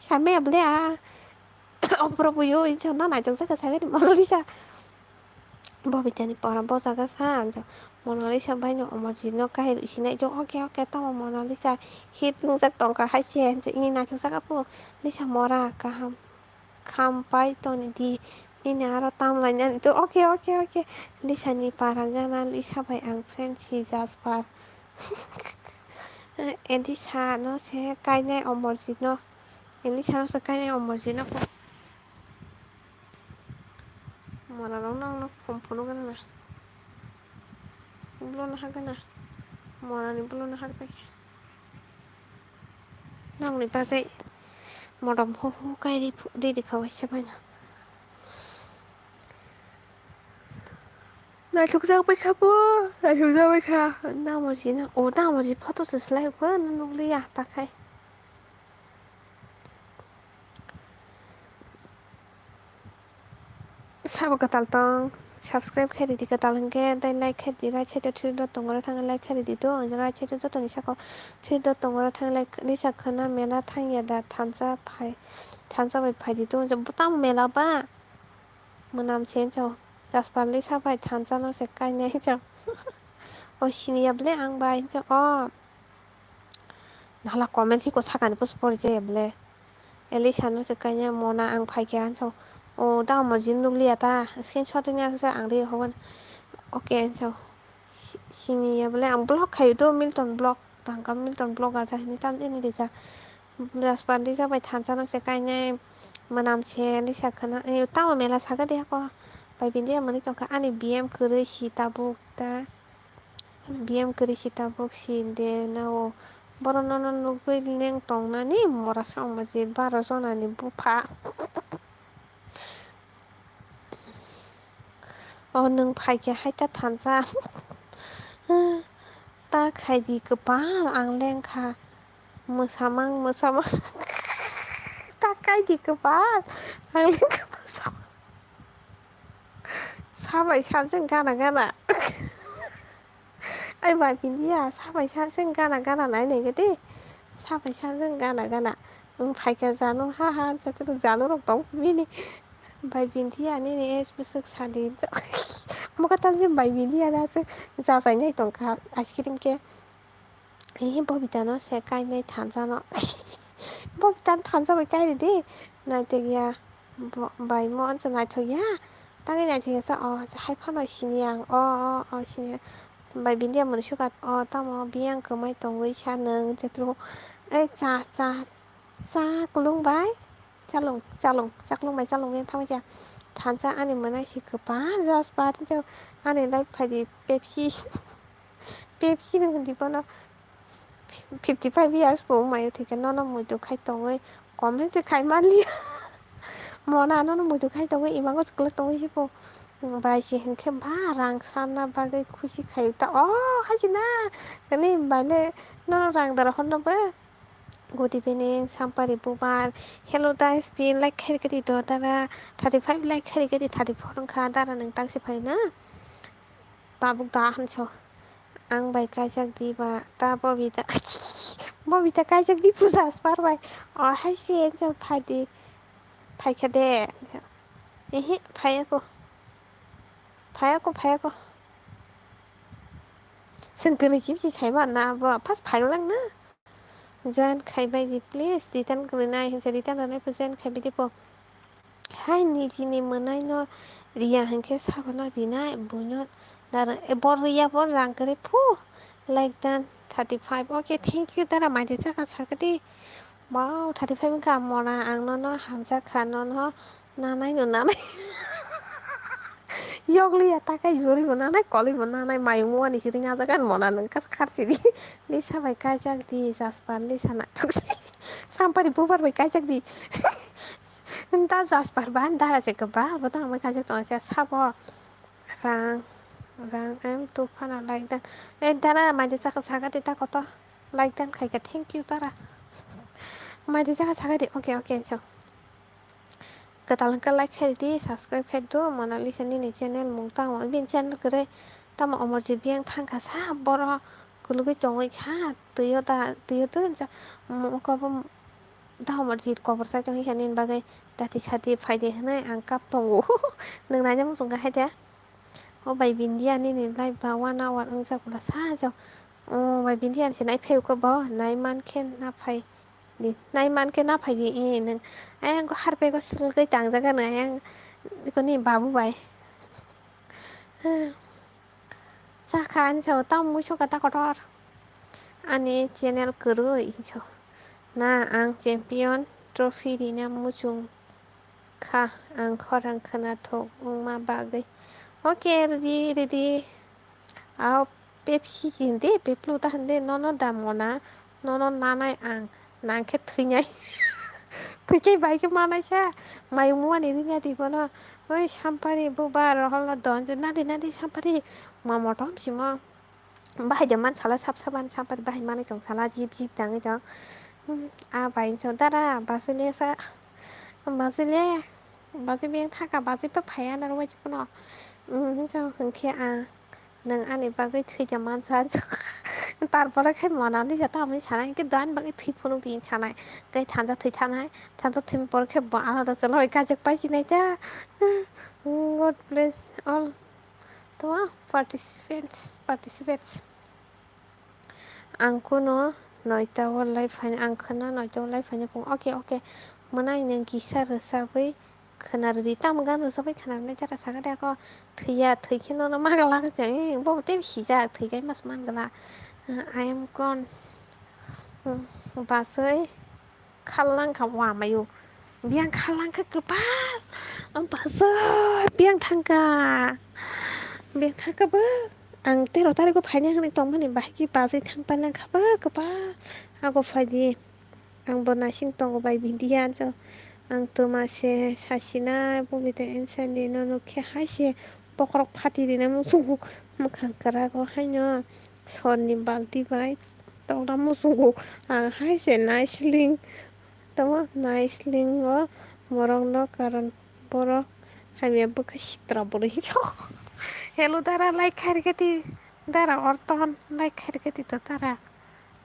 samaya bwle a. Opro buyo, chwng na naithok jakha, sakhe Monalisa. Bobitani pora bojaga sa, chwng Monalisa bai no Omorji no kahir sinai do, oke, oke, tamo Monalisa hit wngjak tongkha hai se, chwng ini naithok jakha po, Lisa mora kaham. Khampai toni di, nini aro tamlainani to, oke, oke, oke. Lisa ni para gana, Lisa bai ang friend si Jasper. Elisa no se kainai Omorjit no. Elisa no se kainai Omorjit no. Mora rok no, no phone phone gana na. Ulo no ha gana. Mora ni ulo no ha pai. Nokni bagwi modom hu hu kai ri phu-, ri rikha waisa baino. Naithokjak bai kha bo, naithokjak bai kha. Namoji no, o namoji photo se slai kho, nukliya ta khai. Sabo kwtal tong, subscribe khe ridi kwtal hwnkhe, tei like khe ridi, right side o three dot tongo, oro thangwi like khe ridi to, right side o jotoni saka o three dot tongo, oro thangwi like risa khwna mela thangya da thansa phai, thansa bai phaidi to, tamo mela ba? Mwnam se hinso, Jasper Lisa bai thansa no se kainai hinso. O siniya bwle ang bai hinso, o. Hala comment hiko sakani post pori je bwle. Elisa no se kanya mona ang phaikha hinso. O da mo jin nukliya ta. Screenshot ni ang sa ang ri hoban. Okay hinso. Si-, sini ya bwle ang block khayo do Milton block. Tangka Milton block ar ta hini tam jeni rija. Jasper Lisa bai thansa no se kainai mwnam se Lisa khana. Eh, tamo mela saga de hako. Bai bindi ya mani tongkha ani B M kwrwi si tabuk ta. B M kwrwi si tabuk si de na o. Borok nono nugwi leng tongnani mora sa omo je baro jonani bupha. O nwng phaikhe hai ta thansa. Ta khaidi kwpal ang lengkha. Mwsamang, mwsamang. Ta kaidi kwpal ang lengkha mwsamang. Sabai sabjwng gana gana. Ai bai bindiya, sabai sabjwng gana gana nai nai gede. Sabai sabjwng gana gana. Wng phaikha janu ha ha, jaturu janu rok tong bini. Bai bindiya nini es bwswk sadi. Moka tamjwng bai bindiya da se jachai nai tongkha ice cream khe. Ehe Bobita no se kainai thansa no. Bobita no thansa bai kai ridi. Naitok ya. Bo-, bai mo ansa naithok ya. Tangwi naithok ya sa, o, hai phano sini ang. O, o, o, sini. Bai bindiya mwnwi sukat. O, tamo biyang kwmai tongwi sa nwng chatro. Ei cha, cha, cha kulung bai. Chalung, chalung, chaklung bai chalung yang thangwi kha. Thansa ani mwnai si kwpal Jasper, ani life phaidi Pepsi. Pepsi ni hindi bono. Fifty five years bo wngmai thwikhe nono muitu khai tongwi comment se khai manliya. Mona nono muitu khai tongwi imango se kwlwk tongwi hipo. Bai se hinkhe ba rang sanna bagwi khusi khai ta. O haisina. Ani baile nono rang dara honno bo. Good evening, Sampari Bubar. Hello, da S P, like khairikadi do dara. Thirty five like khairikadi, thirty four wngkha dara nwng tangsi phaina. Tabuk da hancho. Ang bai kaijak di ba, ta Bobita. Bobita kaijak di puja aspar bai. O hai se ensa phaidi. Phaikha de. Ehe, phayako. Phayako, phayako. Sengkini chip si saiba na bo, pas phailang na. Join khai bai di, please. Return kwrwi nai hinsa return rwnai pho join khai bai di pho. Hai nijini mwnai no riya hinkhe sabono rinai buino dara, e, bo riya bo rang kwrwi phu. Like dan thirty five. Okay, thank you dara, maide chakha sakadi. Wow, thirty five wngkha mona, ang nono hamjak kha, nono nanai no nanai. Yokliya takai jori bo nanai, koli bo nanai, mayung wani siri ngajak, ani mona nung kas khar siri. Ni sabai kaijak di, Jasper ni sana. Sampari bubar bai kaijak di. Nta Jasper ba, nta se keba, bo tang mai kaijak tong se sabo. Rang, rang, em, tu phana like dan. Eh, dara, maide chakha sakadi ta koto. Like dan khaika, thank you, dara. Maide chakha sakadi, okay, okay, so. Kwtal wngkha like khaidi, subscribe khaidi, Monalisa nini channel mung tamo, bini channel kwrwi Tamo Omorjit biyang thangkha sa, borok kwlwgwi tongwi kha, twiyo da, twiyo twi, mokol bo da Omorjit kobor sai tongwi kha nini bagwi dati sati phaidi hwnwi ang kap tongo. Nwng naina muchungkha hai de? O bai Bindia nini live ba one hour wngjak bwla sa jok. O bai Bindia se nai phai khe bo nai man khe na phai di, nai man khe na phai di, e nwng ayang ko harpego silgwi tangjak ano ayang koni babu bai. Chakha ani sao tam muiso kata kotor. Ani channel kwrwi hinso. Na ang champion trophy rina muchung kha ang khorang khwnathok wngma bagwi. Okay, ready, ready. Ao Pepsi si hindi, Peplu ta hindi, nono da mona, nono nanai ang, nang khe thwinai. Thwikhe bai khe manai sa, mayung muani ringa di bono. Oi Sampari bubar rohol no don je, nadi nadi Sampari, ma motom simo. Bahai de man sala sap sap ani Sampari bahai manai tong sala jip jip tangwi tong. Hmm, a bai so dara, basile sa, basile, basi beng thaka, basi pa phaya na rwai chipno. Hmm, so hwnkhe a. Nwng ani bagwi thwida mansa. Tarpore khe Monalisa tamni sanai, hwnkhe do ani bagwi thwi phunuk di sanai. Tei thansa thwi thanai, thansa thwimani pore khe bo alada chwla bai kajak pai sinai ta. God bless all. Tamo participants, participants. Ang kuno noita o lai phaina, ang khwna noita o lai phaina phung. Okay, okay. Mwnai nwng kisa rwchabwi khwna rwdi, tamo gan rwchabwi khwna rwnai jara sakha de ako thwiya, thwikhe nono magwlak se, eh, bo tei sijak, thwikhe mas mangwlak. I am gone. Hmm, baswi khallang kha wamayo. Biyang khallang kha kwbang. Baswi biyang thangkha. Biyang thangkha bo. Ang tero tarikgo phaina hwnwi tongmani bahai khe baswi thang pailangkha bo kwbang. Ako phaidi. Ang bo naising tongo bai Bindia, ang twmase sasinai bo bini answer ni nono khe hai se bokhorok phati rina muchungo mwkhang kwrago haino sorni balti bai tokna muchungo ang hai se naisling tamo naisling o borok no karon borok hamya bwkha sitra borwi. Hello dara, like khairikhe di dara, orton like khairikhe di to dara.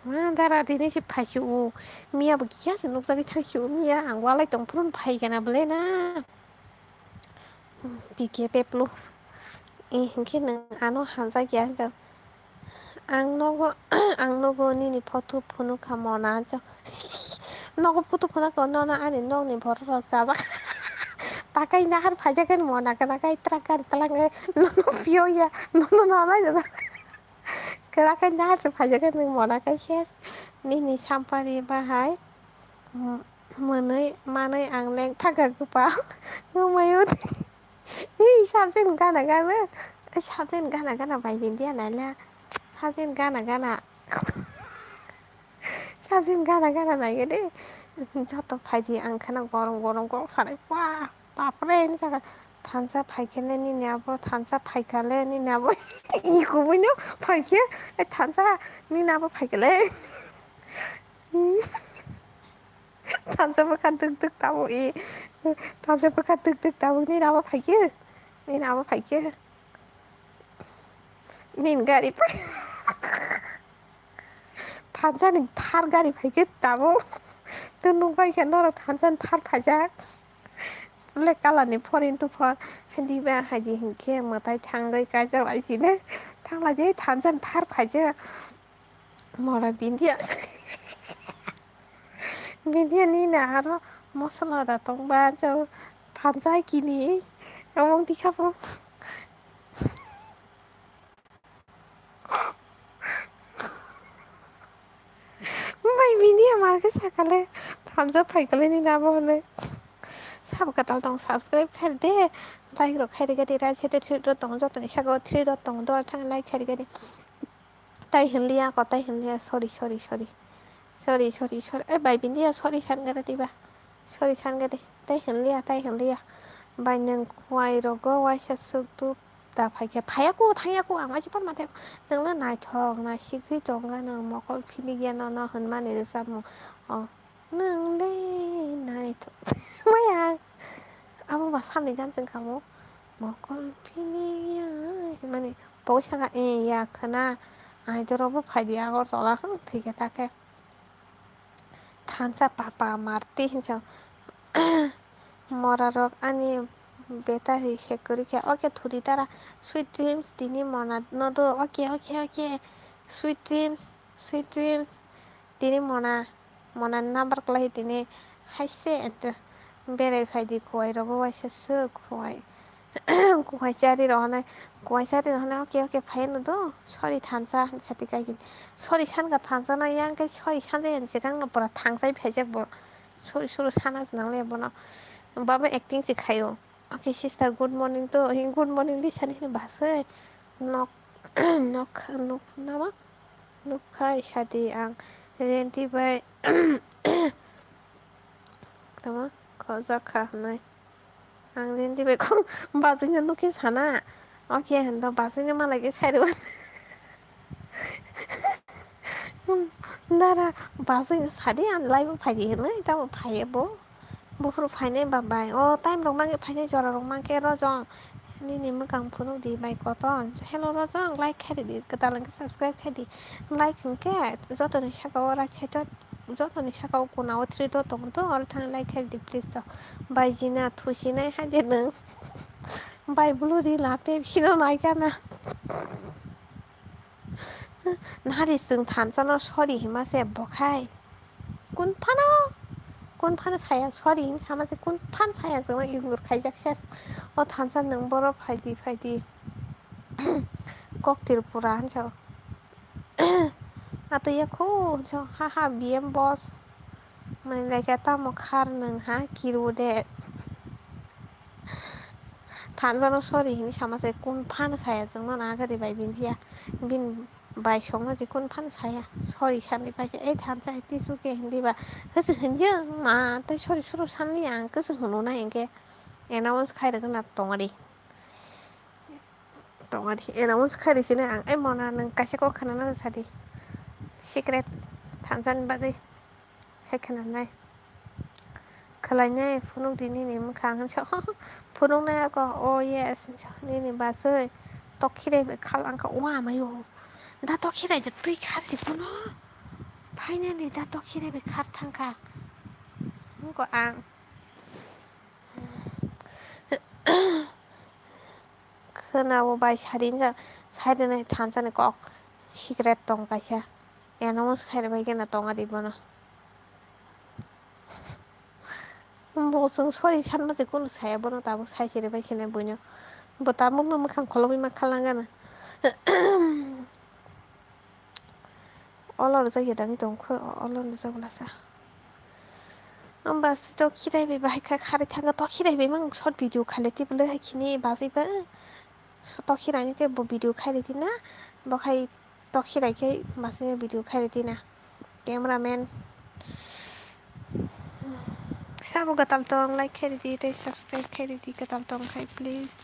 Ma dara, tini se phai se o. Miya bo kiya se nukjagwi thang se o. Miya ang walai tong phuru phai gana bwle na. P K Peplu. E, hinkhe nwng ano hamjak ya jao. Ang nogo, ang nogo nini photo phunukha mona jao. Nogo photo phunukha nono ani nokni borok rok chajak. Takai nahar phaijak ani mona kana kai trak gari talang nono piyo ya. Nono nalai jana. Kwrak khe nahar se phaijak khe nwng mona khe ses. Nini Sampari bahai, mm, mwnwi manwi ang leng thangkha kwpal. Wngmai o. Ee, sabjini gana gana. Sabjini gana gana bai Bindia naila. Sabjini gana gana. Sabjini gana gana naikhe de. Joto phaidi ang kheno gorom gorom kok sanai. Wah! Bapre, hinwi sakha, thansa phaikhe le nini abo, thansa phaikha le nini abo. I kubui no phaikhe, ai thansa nini abo phaikha le. Thansa bwkha duk duk tabuk i. Thansa bwkha duk duk tabuk nini abo phaikhe. Nini abo phaikhe. Nini gari phai. Thansa ni thar gari phaikhe tabuk. Tei nukbai khe norok thansa ni thar phaijak. Black colour ni four into four. Hadi ba hadi hinkhe mwtai thangwi kaisa bai sini. Thanglai de thansa ni thar phaijak. Mora Bindia. Bindia nini aro mosola da tongba jao thansa kini. Among tikha bo. Bai Bindia mar khe sakale thansa phaikale nini abo hwnwi. Sabo kwtal tong subscribe khaide. Like rok khaide gadi right side three dot tong jotoni saka o three dot tong dor thang like khaide gadi. Tai hinliya ko tai hinliya, sorry sorry sorry. Sorry sorry sorry. Eh bai Bindia sorry san gadi ba. Sorry san gadi. Tai hinliya tai hinliya. Bai nwng khwai rogo waisa suk duk. Da phaikhe, phaiya ku, thangya ku, ang waisa phone mathago. Nwngno naithok, naisigwi tongkha nwng mokol phini gya nono hwnmani rwchapmung. O, nwng de naithok. Maya. Abo ba samni gan chwng kha mo. Mokol phini gya hwnmani. Pogwi saka, "Eh, ya khwna, aidorok bo phaidi Agartala, hmm, thwikhe takhe." Thansa papa marti hinsa. Morarok ani beta hi se kwrwi khe, "Oke, thudi tara, sweet dreams," tini mona no do, "Oke, oke, oke, sweet dreams, sweet dreams," tini mona, mona number kwlai tini, "Hai se," enter, "Berai phaidi, kuwai rogo waisa swk, kuwai." Kuwai chari rohonai, kuwai chari rohonai, "Oke, oke, phai no do, sorry thansa," sati kaikini. Sorry sanka thansa no, yang khe sorry sanjai ani swkang no pura thangsai phaijak bo. Sorry suru sana se nangle bono. Baba acting se khaio. "Oke sister, good morning to," hi good morning di sani hini basai. Nok, nok, nok nama? Nok khai sadi ang renti bai. Tama? Khojak kha hwnwi. Ang renti bai kho-, bazwino nukhe sana. Oke, hwndo bazwino malai khe sairo. Dara, bazwino sadi ang live-o phaidi hwnwi, tamo phaiya bo. Buphuru phainai ba bai. O time rok mangkhe phainai, jora rok mangkhe rojong. Nini mwkang phunuk di bai koton. Hello rojong, like khe ridi, kwtal hwnkhe subscribe khe di. Like hwnkhe jotoni saka o right side o, jotoni saka o kuna o three dot tongo to, oro thang like khe ridi please to. Bai jina thusinai hai de nwng. Bai bulu ri la Pepsi no nai kana. Nari chwng thansa no sorry hima se bokhai. Kun phano, kun phano saya sorry hin sama se kun phan saya chwng no ignore khaijak ses. O thansa nwng boro phaidi, phaidi. Kok Tripura hinsa. Atwi ya khu hinsa, ha ha B M boss. Mani lekha tamo khar nwng ha kiru de. Thansa no sorry hini sama se kun phan saya chwng no na gari bai bindia. Bin bai songma je kun phan saya. Sorry sanwi paisa. Ei thansa hai tisu ke hindi ba. Hwswk hinjak ma tei sorry suru sanli ang kwchwng hwnwi na hinkhe. Announce khai rwgwna tongari. Tongari. Announce khai rwsini ang. Ei mona nwng kaisa kok khwnana sadi. Secret. Thansani bagwi. Sai khwnanai. Khwlainai phunuk di nini mwkhang hinsa. Phunuknai ako, "Oh yes," hinsa, "Nini bachwi tokhirai bai khal angkha." Wa mayo. Da tokhirai de twi khar si phano. Finally da tokhirai bai khar thangkha. Wngkha ang. Khwnao bai sari hinsa, sari nai thansani kok secret tong kaisa. Announce khai rwbai kheno tongadi bono. Bo chwng sorry sanma se kunu saya bono tabuk sai se rwbai sene buino. Bo tabukno mwkhang kholobwi ma khalangano. Olo rwjak ya dagi tongkho, olo rwjak bwlasa. Hwnba se tokhirai bai bahai kha kharwi thangkha, tokhirai bai mang short video khailai tibwlwi hai khini bachwi ba. Tokhirai ni khe bo video khailai tina, bo khai tokhirai khe bachwi video khailai tina. Cameraman. Sabo kwtal tong, like khe ridi tei subscribe khe ridi kwtal tong khai please.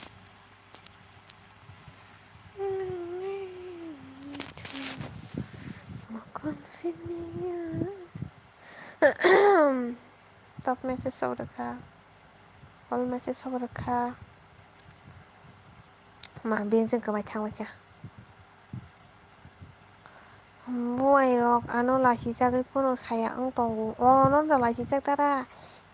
Top message sok rwkha. All message sok rwkha. Ma, bini chwng kwmai thangbai kha. Buai rok ano laisijagwi kunu saya wng tongo. O, nono laisijak dara.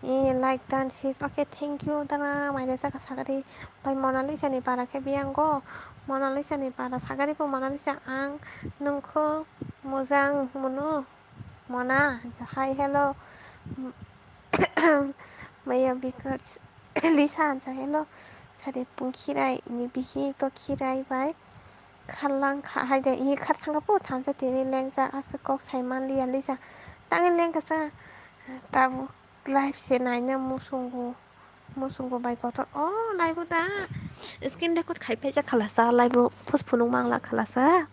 E, like dan sis. Oke, thank you dara. Maida saka sagari. Bai Monalisa ni para khe biyango. Monalisa ni para sagari bo Monalisa ang nungkho mujang munu. Mona, hi, hello. Maya Bikers. Lisa, hi, hello. Sade pung khirai ni bihi to khirai bai. Kharlang kha hai de, i khar sangka po thansa tini lengsa aswk kok sai man liya Lisa. Tangi lengka sa. Tabu live se naina musungo. Musungo bai kotor. O live o da. Screen record khai phaijak khalasa live o phus phunuk mangla khalasa.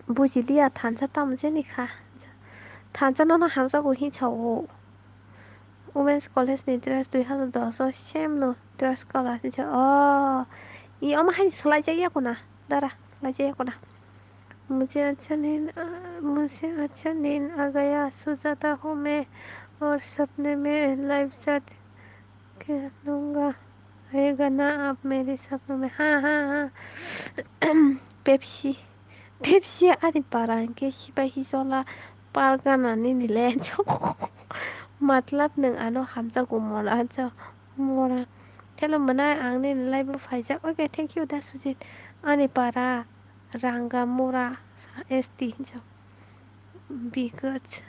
Bujiliya thansa tamo jeni kha. Thansa nono hamjago hinsa o. Women's College ni dress dui hazar dos o same no dress colour hinsa. O. I omo hai swlaijak ya kuna. Dara swlaijak ya kuna. मुझे अच्छा नहीं, मुझे अच्छा नींद आ गया, सो जाता हूँ मैं और सपने में लाइव चैट खेलूँगा। Hai gana ab mere sapno me ha ha ha. Pepsi. Pepsi ani para hwnkhe sipai hisola pargana nini le. Matlab nwng ano hamjago mora, hamjago mora. Hello mwnai, ang nini live o phaijak. Okay, thank you da Sujit. Ani para Rangamura S T hinjak. Because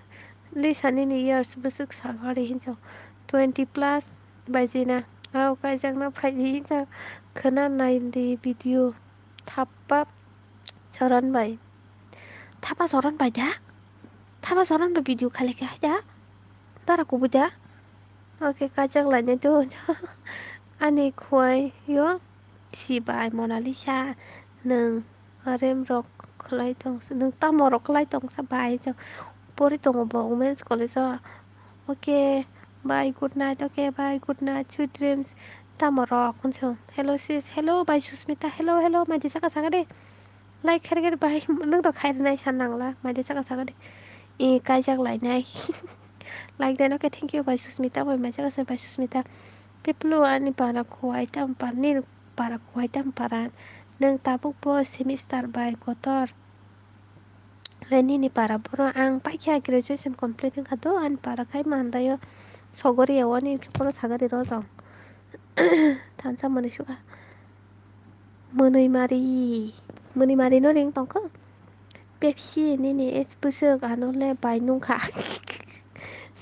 Lisa nini years bwswk sagari hinjak. Twenty plus baijina. Au kaijakna phaidi hinjak. Khwna naidi video. Thapa Soron bai. Thapa Soron bai da? Thapa Soron bai video khailai khe hai da? Dara kubui da? Okay, kajak lainai do. Ani khuai yo si bai Monalisa, nwng rem rok khlai tong, nwng tamo rok khlai tong sa bai, pori tongo bo Women's College o. Okay, bye, good night. Okay, bye, good night, sweet dreams. Tamo rok hwnso. Hello sis, hello bai Susmita, hello, hello, maidi saka saka de. Like khair khair bai, nwng to khair nai san nangla, maidi saka saka de. I kaijak lainai. Like deno khe thank you bai Susmita, bai mai saka bai Susmita. Piplu ani para khuai tam para, ni para khuai tam para. Nwng tabuk bo semester bai kotor. Le nini para boro ang paikha graduation complete wngkha do, ani para khai mandaio sogori ya wani khe boro sagari rojong. Thansa mwnwi sukha. Mwnwi mari, mwnwi mari no ring tongkha. Pepsi nini es bwswk ano le bai nungkha.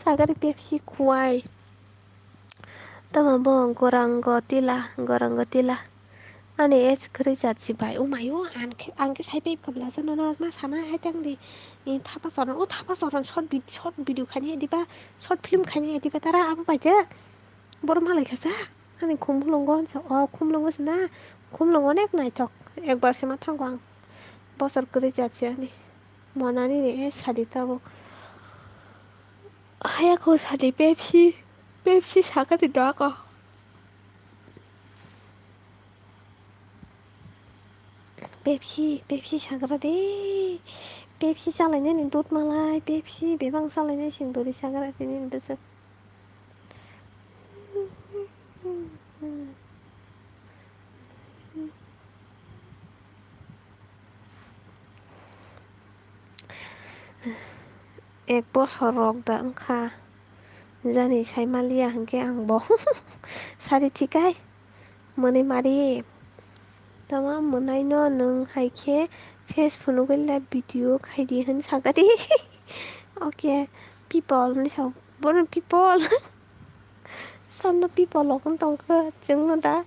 Sagari Pepsi khuai. Tamo bo gorango tila, gorango tila. Ani age kwrwi jat si bai. Oh my, oh, ang khe, ang khe sai pai khamla sa nono ma sana hai tang di. Ni thapa soron, oh, thapa soron short vid-, short video khani ediba, short film khani ediba tara abo bai de. Boro malai kha sa. Ani khumulungo sa, oh, khumulungo sa na. Khumulungo onek naithok. Ekbar se ma thango ang. Bosor kwrwi jat si ani. Monani ni age sadi tabo. Haya kho sadi Pepsi, Pepsi sakani dako. Pepsi, Pepsi sagra de. Pepsi chalainani dut malai, Pepsi bebang chalainai sing dori sagra tini bwswk. Ek bosor rok da wngkha, jani sai maliya hinkhe ang bo sari thikai mwnwi mari. Tama mwnaino nwng hai khe face phunugwi live video khaidi hwn sakadi. Okay, people hinwi sa, bono people. Samno people rok wng tongkha, chwngno da.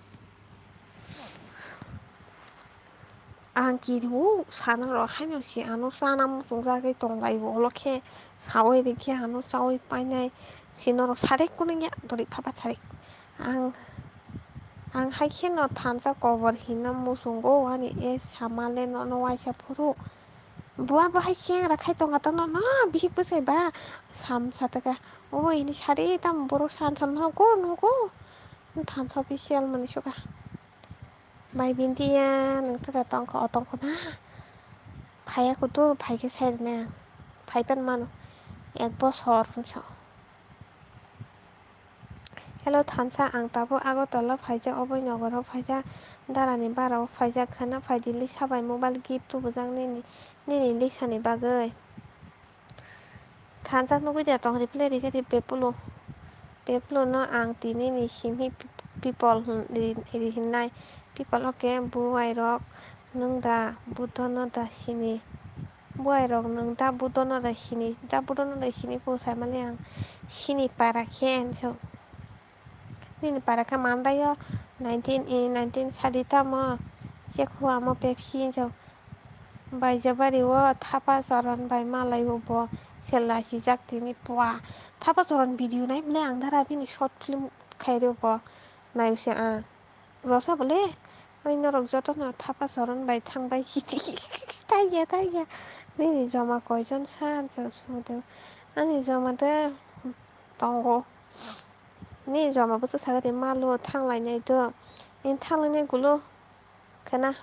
Ang kiriwo sana rw haino se ano chana muchungjagwi tonglaibo, olo khe saui rikhe ano chaui painai se norok sarik kunungya dori phapa sarik. Ang, ang hai kheno thansa kobor hino muchungo ani e samale nono waisa phuru. Buwa bo hai chengra khai tongkha tongno no bihik bwsai ba sam sataka. O ini sari tamo borok san san nogo nogo. Thansa official mani suka. Mai bintiya nwng tata tongkha o tongkha na. Phaiya kutu phaikhe sai rwna. Phaipan mano. Ek bosor hwnso. Hello thansa, ang tabuk Agartala phaijak, oboi nogoro phaijak, darani barao phaijak khwna phaidi lisa bai mobile gift tubujak nini, nini lisani bagwi. Thansa nugwi da tong reply rikhe ri bepulu. Bepulu no ang tini ni simi people hwn-, ri, ri hinnai. People o khe buai rok nwng da Buddha no da sini. Buai rok nwng da Buddha no da sini, da Buddha no da sini po sai mani ang sini para khe hinso. Nini para khe mandaio nineteen, eh, nineteen sadi tamo chekhu amo Pepsi hinso. Baijabari o Thapa Choron bai malai o bo sel lasijak tini pua. Thapa Choron video nai mwnai ang dara bini short film khairi bo nai se ang. Rosa bole, oi norok jotono Thapa Choron bai thang bai sidi. Taiya, taiya. Nini joma koijon sa hinso sumute. Ani joma de tongo. Ni joma bwswk sakhe twi malo thanglainai do. Ni thanglainai gulo khwna.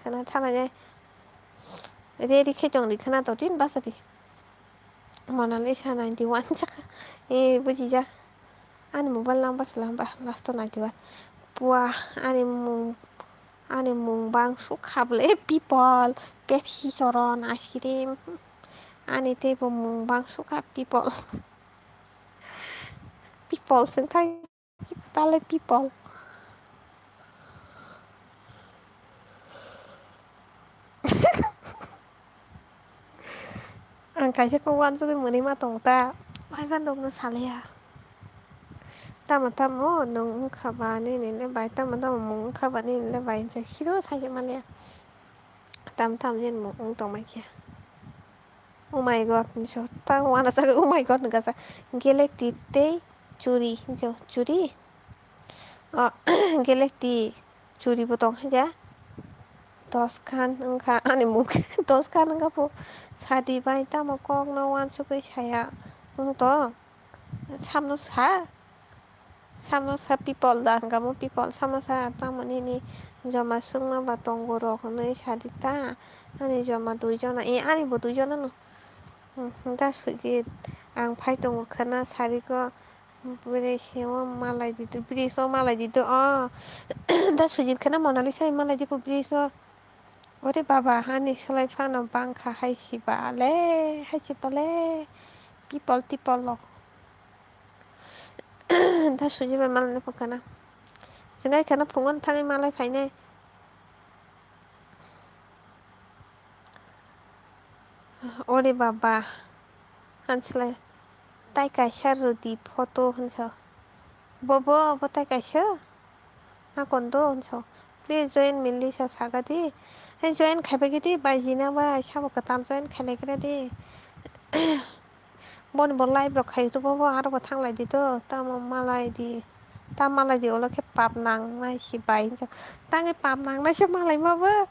Khwna thanglainai. Ready khe tongdi khwna to tin basa di. Monalisa ninety one sakha. E bujijak. Ani mobile number se lamba last o ninety one. Pua ani mung, ani mung bang sukha ble people, Pepsi choron, ice cream. Ani teibo mung bang sukha people. People sing thai. Tale people. Ang kaisa kok uansugwi mwnwi ma tongo ta. Phaiba nokno salaya. Tamo tamo nwng wngkha ba nini le bai, tamo tamo mung wngkha ba nini le bai, hinsa siro saikhe maliya. Tamo tamo je nwng wng tongmai khe. Oh my God, hinsa tang uanasugwi oh my God hwnkha sa. Gelekti tei churi, hinsa churi. Oh, gelekti churi bo tong kha. Dos khan wngkha ani mung, dos khan wngkha pho. Sadi bai tamo kokno uansugwi saya wng tong. Samno sa, samno sa people da hwnkha mo people, samno sa tamo nini joma sungma ba tongo rok hwnwi sadi ta. Ani joma dui jona, e ani bo dui jona no. Hmm, da Sujit, ang phai tongo khwna sari ko. Bwrwi se o malai di do, bwrwi se o malai di do, o. Da Sujit khwna Monalisa bai malai di bo bwrwi se o. Ore baba, hani slai phano bangkha hai siba le, hai siba le. People, people rok. Da Sujit bai malai phano khwna. Jwngai khwna phungo thangwi malai phainai. Ore baba, hanslai, tai kaisa rwdi photo hinsa. Bobo, bo tai kaisa? Nakondo hinsa. Please join me, Lisa sagadi. Hai join khaibai gidi, bai jina bai, sabo kwtal join khailai gra di. Boni bo live rok khai to, bobo aro bo thanglai di to, tamo malai di. Ta malai di, olo khe pap nangnai si bai hinsa. Tangwi pap nangnai se malai ma bo.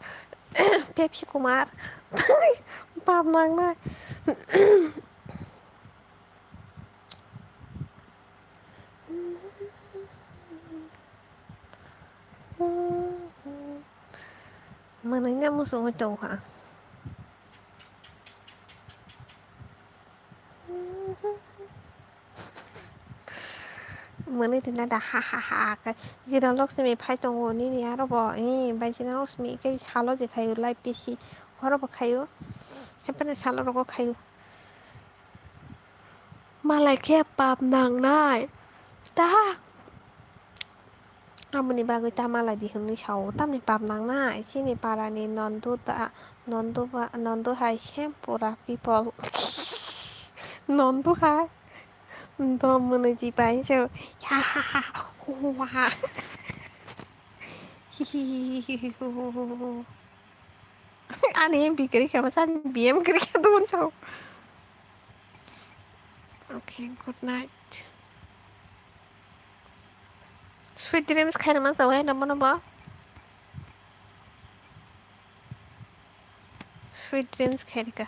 Pepsi Kumar. Tangwi pap nangnai. Mwnwi no muchungwi tongkha. Mwnwi tongna da ha ha ha khe. Jina Lakshmi phai tongo nini aro bo, eh, bai Jina Lakshmi khe salo je khaio live pisi. Horo bo khaio. Haphano salo rogo khaio. Malai khe pap nangnai. Ta. Aboni bagwi ta malai di hwnwi sao. Tamni pap nangnai. Chini parani Nondu ta, Nondu ba, Nondu hai same pura people. Nondu hai. Do mwnwi di pai so. Ha ha ha. Hu hu ha. Hi hi hi hi hi hu hu hu hu. Ani M B kwrwi kha, bwsani B M kwrwi kha, dun sao. Okay, good night. Sweet dreams khairokma chao hai namo no bo. Sweet dreams khairika.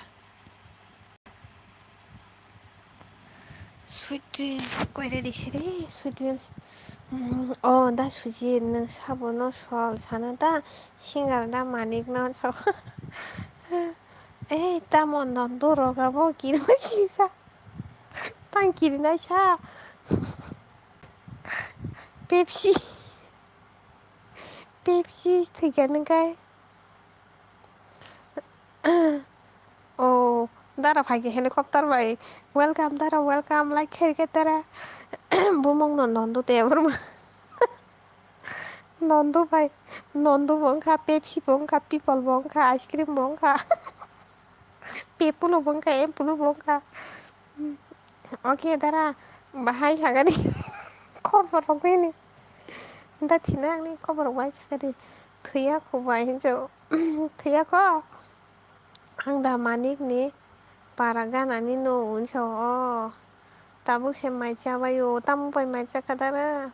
Sweet dreams, koi ready se re, sweet dreams. Mm, oh, da Sujit, nwng sabono sol sana da, singer da Manik no so. Ei, tamo Nondu roga bo kiri ma sisa. Tang kiri na sa. Pepsi. Pepsi thika nung kai. Oh, dara phai khe helicopter bai. Welcome, dara, welcome, like khe khe dara. Bumung no Nondu te borma. Nondu bai, Nondu bo wngkha, Pepsi bo wngkha, People bo wngkha, ice cream bo wngkha, Pepulo bo wngkha, Empulu bo wngkha. Okay, dara, bahai sagani khobor rok nini. Da thina angni khobor rok bahai sagani. Thwiya kho bai hinjo. Thwiya kho. Ang da Manik ni para ganani no unsa o. Tabuk se mai chabai o, tamo bai mai chakha dara.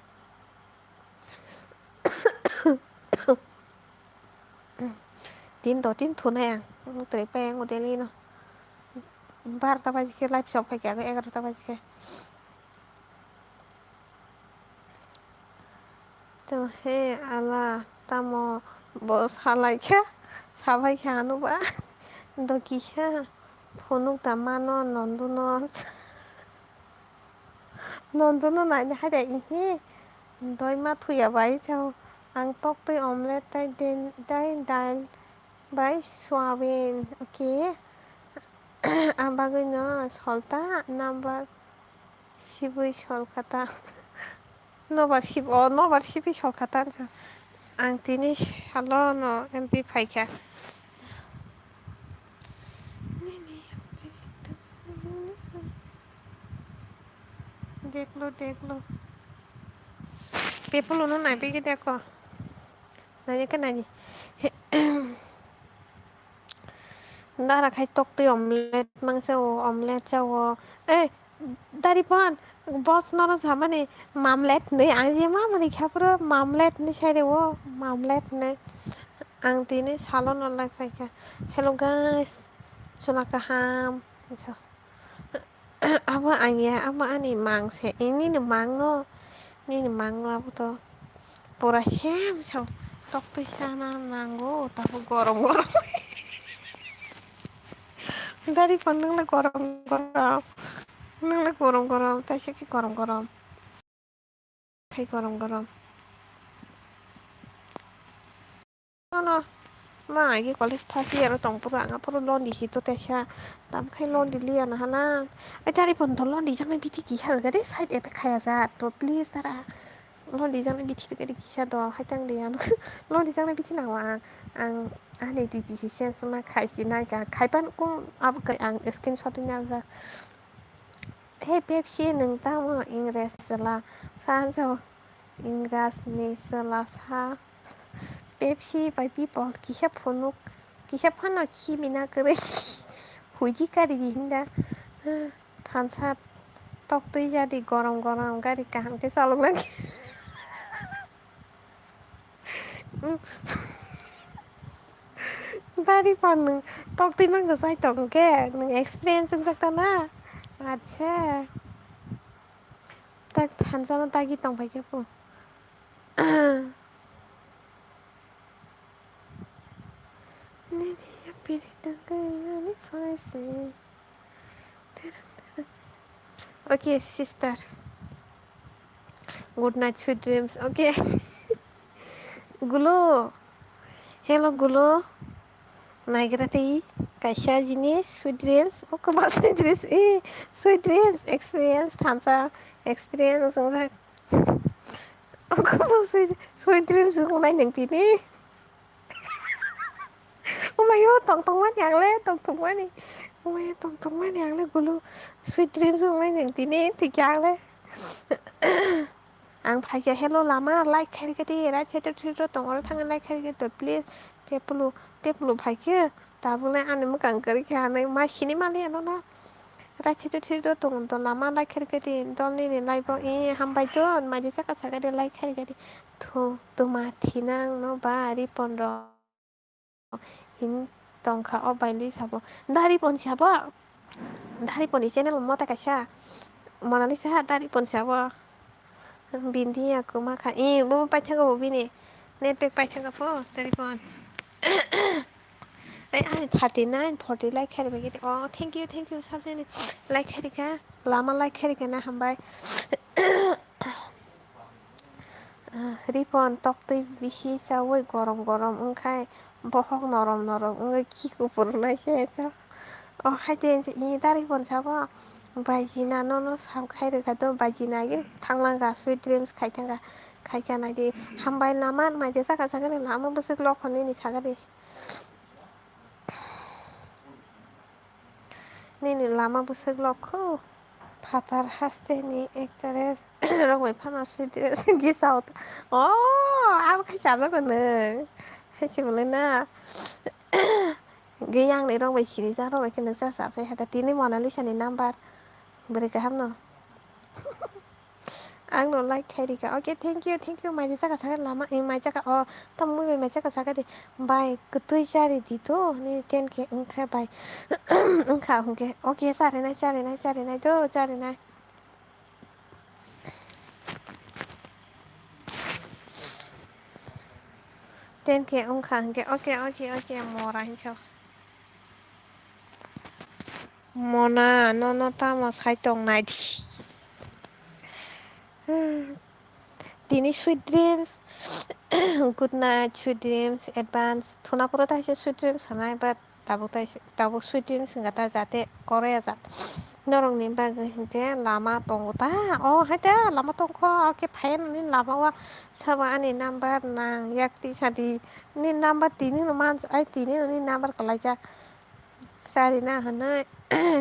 Tin do tin thunai ang, twi pai ang daily no. Barota baji khe live sok phai khe, egarota baji khe. Tamo he ala tamo bo salai kha, sabai kha ano ba. Do kisa phunuk da mano Nondu no. Nondono naina hai de, ihi. Doi ma thuya bai chao. Ang toktwi omelette tai den-, tai dal bai soyabin. Okay. Ang bagwi no solta number sibui solkha ta. Nobar sib-, o nobar sibui solkha ta sa. Ang tini salo no L P phaikha. Deklo, deklo. People uno nai pegi deko. Nai ke nai. Dara khai toktwi omelette mangsa o, omelette cha o. Eh, Dari phan, boss nono samani mamlet ni, ang je mamani kha puro mamlet ni sai re o, mamlet ni. Ang tini salo no lai phaikha. Hello guys, chwla kaham. Abo ang ya, abo ani mang se, ini ni mang no, ini ni mang no abo to. Pura sem so, toktwi sana nango, tabo gorom gorom. Dari phan nwng le gorom gorom, nwng le gorom gorom, taisa khe gorom gorom, khai gorom gorom. Nono, ma agi college first year o tong phuru ang aphuru londi si to tesa, tam khai londi liya na hana. Ai dari phan to londi jaknai bithi kisa rwgadi side effect khaya ja to please dara. Londi jaknai bithi rwgadi kisa do hai tang de ano. Londi jaknai bithi nangwa ang, ang ani D P C sense ma khai si nai ka khai pan ko ab kai ang screenshot ni nang ja. He Pepsi nwng tamo Ingres chwla sa hanjao. Ingres ni chwla sa Pepsi bai people kisa phunuk kisa phano khimina kwrwi huidi kari di hinda thansa toktwi jadi gorom gorom gari kaham khe chalok nang. Dari phan nwng toktwi mang da chai tong khe nwng experience wngjak ta na? Acha. Tak thansa no dagi tong pai khe bo. Nini ya piri tang khe ani phaise. Okay, sister. Good night, sweet dreams. Okay. Gulo. Hello, Gulo. Naigra tei kaisa jinis, sweet dreams. O kwbang sweet dreams. Eh, sweet dreams. Experience, thansa. Experience, wngjak. O kwbang sweet, sweet dreams, wngnai nang tini. Umayo tong tong mani ang le tong tong mani. Umayo tong tong mani ang le gulu. Sweet dreams wngnai nang tini thik ang le. Ang phaikha hello lama like khairikha di right side o thwiro tong oro thangwi like khairikha di please. Pepulu pepulu phaikhe tabukle ani mwkhang kwrwikha hinwi ma sini maliya nono. Right side o thwiro tong do lama like khairikha di dol nini live o e hambai do maidi saka saka di like khairikha di. Thu tuma thinang no ba ari ponro. Hin tongkha o bai Lisa bo. Dari pon sabo. Dari pon ni channel mota kaisa. Monalisa dari pon sabo. Bindi aku makha. Eh, bo paithago bo bini. Net pack paithago po dari pon. Ai, ai, thirty nine, forty like khairi bagwi. Oh, thank you, thank you, sabjani like khairi kha. Lama like khairi kha na hambai. Ripon toktwi bisi chaui gorom gorom wngkhai bohok norom norom wngwi khi kupur nai se cha. O hai de i dari pon sabo baijina nono sam khai rwkha do baijina agi thanglang ga sweet dreams khai thangkha khai kha nai di hambai lama mai de saka saka ni lama bwswk lok hwnwi ni saka di. Nini lama bwswk lokho phatar haste ni actress rok bai phano sui di sui di sao. Oh, abo khai chajago nwng. Hai se bolai na. Ge yang ni rok bai khiri jak rok bai khe nwng cha cha sai hata tini Monalisa ni number. Bwrwi kaham no. Ang no like khai rika. Okay, thank you, thank you. Mai jaka saka lama, eh, mai jaka, oh, tam mui mai jaka saka di. Bai, kwtwi chari di to, ni ten K wngkha bai. Wngkha, wngkhe. Okay, chari nai, chari nai, chari nai do, chari nai. Ten K wngkha, wngkhe. Okay, okay, okay, mora hincho. Mona, nono tamo sai tongnai di? Tini sweet dreams. Good night, sweet dreams, advance. Thuna puro taisa sweet dreams sanai, but tabuk taisa, tabuk sweet dreams wngkha ta, jate koroya jat. Norokni bagwi hinkhe lama tongo ta? O hai ta lama tongkho, oke, phai nini lama o sabo ani number nang yak tisa di. Ni number tini no man, ai tini no ni number kwlaijak. Charina hwnwi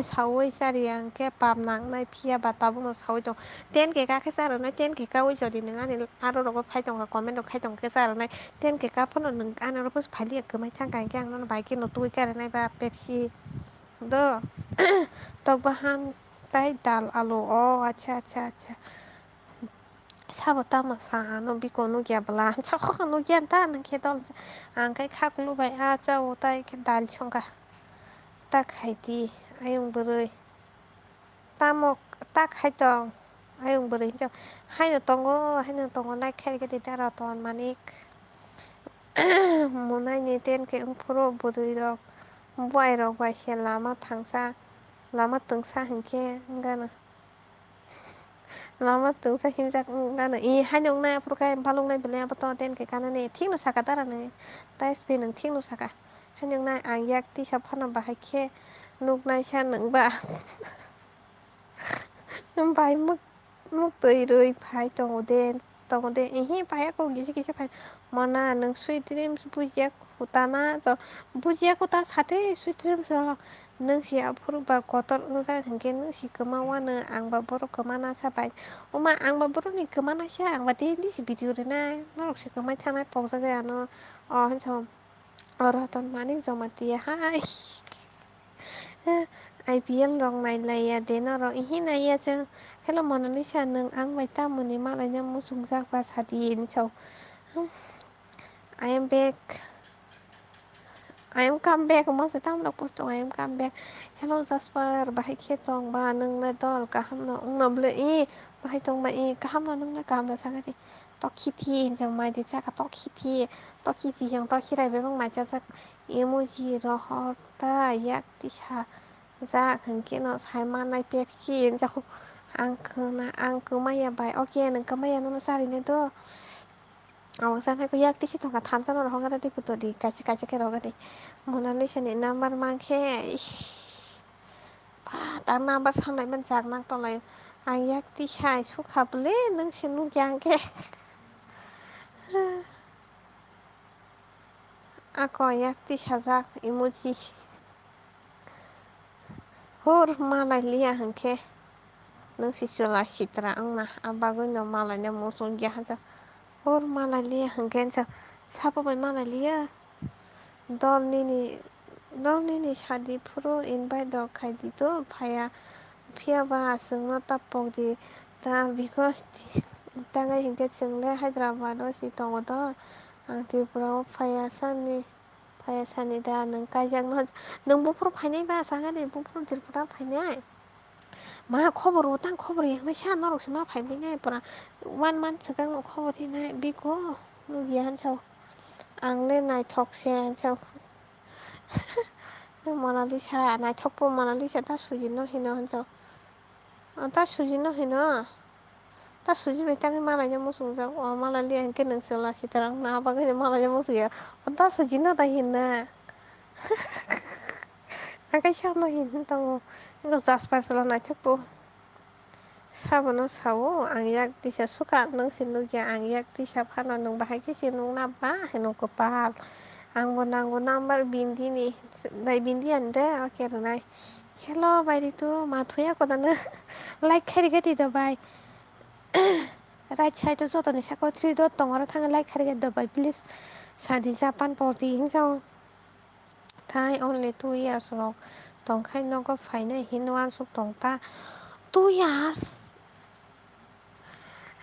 saui chariya hwnkhe pap nangnai, phiya ba tabukno saui tong. Ten K kakhe charwnai, ten K kaui jodi nwng ani aro rogo phai tongkha, comment rok khai tongkhe charwnai, ten K ka phano nwng ani oro phai liya kwmai thangkha hinkhe ang nono bai kheno twi karinai ba Pepsi do. Tok bahan tai dal alu, o acha acha acha. Sabo tamo sa ano biko nukya bwla. Sokha nukya ta nang khe dol. Ang khai khakulu bai a cha o tai khe dal songkha. Ta khai di ayung bwrwi. Tamo ta khai tong ayung bwrwi hinjak. Haino tongo, haino tongo nai khai khe di dara ton manik. Munai ni ten khe wngphuru bwrwi rok, buai rok bai se lama thangsa, lama twngsa hinkhe wngano. Lama twngsa himjak wng gana. I haino wngnai aphuru khe baluknai belai abo to ten khe kanani. Thikno saka dara nini. Tai spi nwng thikno saka. Haino wngnai ang yak tisa phano bahai khe nuknai sa nwng ba. Bai muk, muk twi rwi phai tongo de. Tongo de. Ihi phai ako kisa kisa phai. Mona nwng sweet dreams bujiya kutana. Bujiya kuta sate sweet dreams rok. Nwng si aphuru ba kotor wngjak hinkhe nwng si kwma wano, ang ba borok kwmana sa bai. Oma ang ba borokni kwmana sa, ang ba daily si video rinai, norok si kwmai thangnai pokjagwi ano. O hinsa o Ratan Manik Jamatia hai. I P L rok nailaiya de norok, ihi naiya chwng. Hello Monalisa, nwng ang bai tamoni malaina muchungjak ba sadi hinsa o. I am back. I am come back. Omo se tamrok post tongo, I am come back. Hello Jasper, bahai khe tong ba? Nwng le dol kaham no wng no ble? I bahai tong ba? I kaham no, nwng le kaham no saka di. Tokhi thi hinjak mai di chaka, tokhi thi, tokhi thi jang tokhi rai bebak mai chajak. Emoji rohor ta yak tisa jak hinkhe no sai manai Pepsi hinjak. Ang khna, ang kwmaya bai. Oke, nwng kwmaya nono charine do. Ang sanai ko yak tisi tongkha thansa no rohorkha di puto di kaisa kaisa khe rohorkha di. Monalisa ni number mankhe ish. Ba ta number sanai man jak nang tonglaio. Ang yak tisa ai sukha bwle nwng se nukya hwnkhe. Ako yak tisajak emoji. Hor malai liya hwnkhe nwng si chwla sitra wngna, a bagwino malaina muchungya hwnjak. Hor malai liya hwnkhe sa-, sabo bai malai liya. Dol nini, dol nini sadi phuru invite rok khai di do, phaya, phiya ba chwngno ta pok di ta, because tangai hwnkhe chwng le Hyderabad o si tongo do, ang Tripura o phaya sani. Phaya sani da, nwng kaijakno, nwng buphuru phainai ba, sakani buphuru Tripura phainai. Ma khobor o tang khobor yaknai sa, norok se ma phai phainai, pura one month swkang no khobor rinai, biko nukya hinsa o. Ang le naithok se hinsa o. Monalisa, naithok po Monalisa, ta suji no hino hinsa o. O ta suji no hino. Ta suji bai tangwi malaina muchungjak. O malai liya hwnkhe nwng chwla sitra wngna, a bagwi malaina muchungya. O ta suji no da hinna. Ang kaisa no hin tongo. Ego Jasper chwla naithok po. Sabono sao, ang yak tisa sukha, nwng se nukya, ang yak tisa phano nwng bahai khe se nukna ba hino kwpal. Ang bo nango number bindi ni, nai bindi ani de, oke rwnai. Hello, bai Ritu, ma thuya koda nw? Like khairikhe di do bai. Right side o jotoni saka o three dot tongo, oro thangwi like khairikhe di do bai, please. Sadi Japan porti hinsa o. Tai only two years rok tongkhai nogo phainai hin uansuk tong ta. Two years?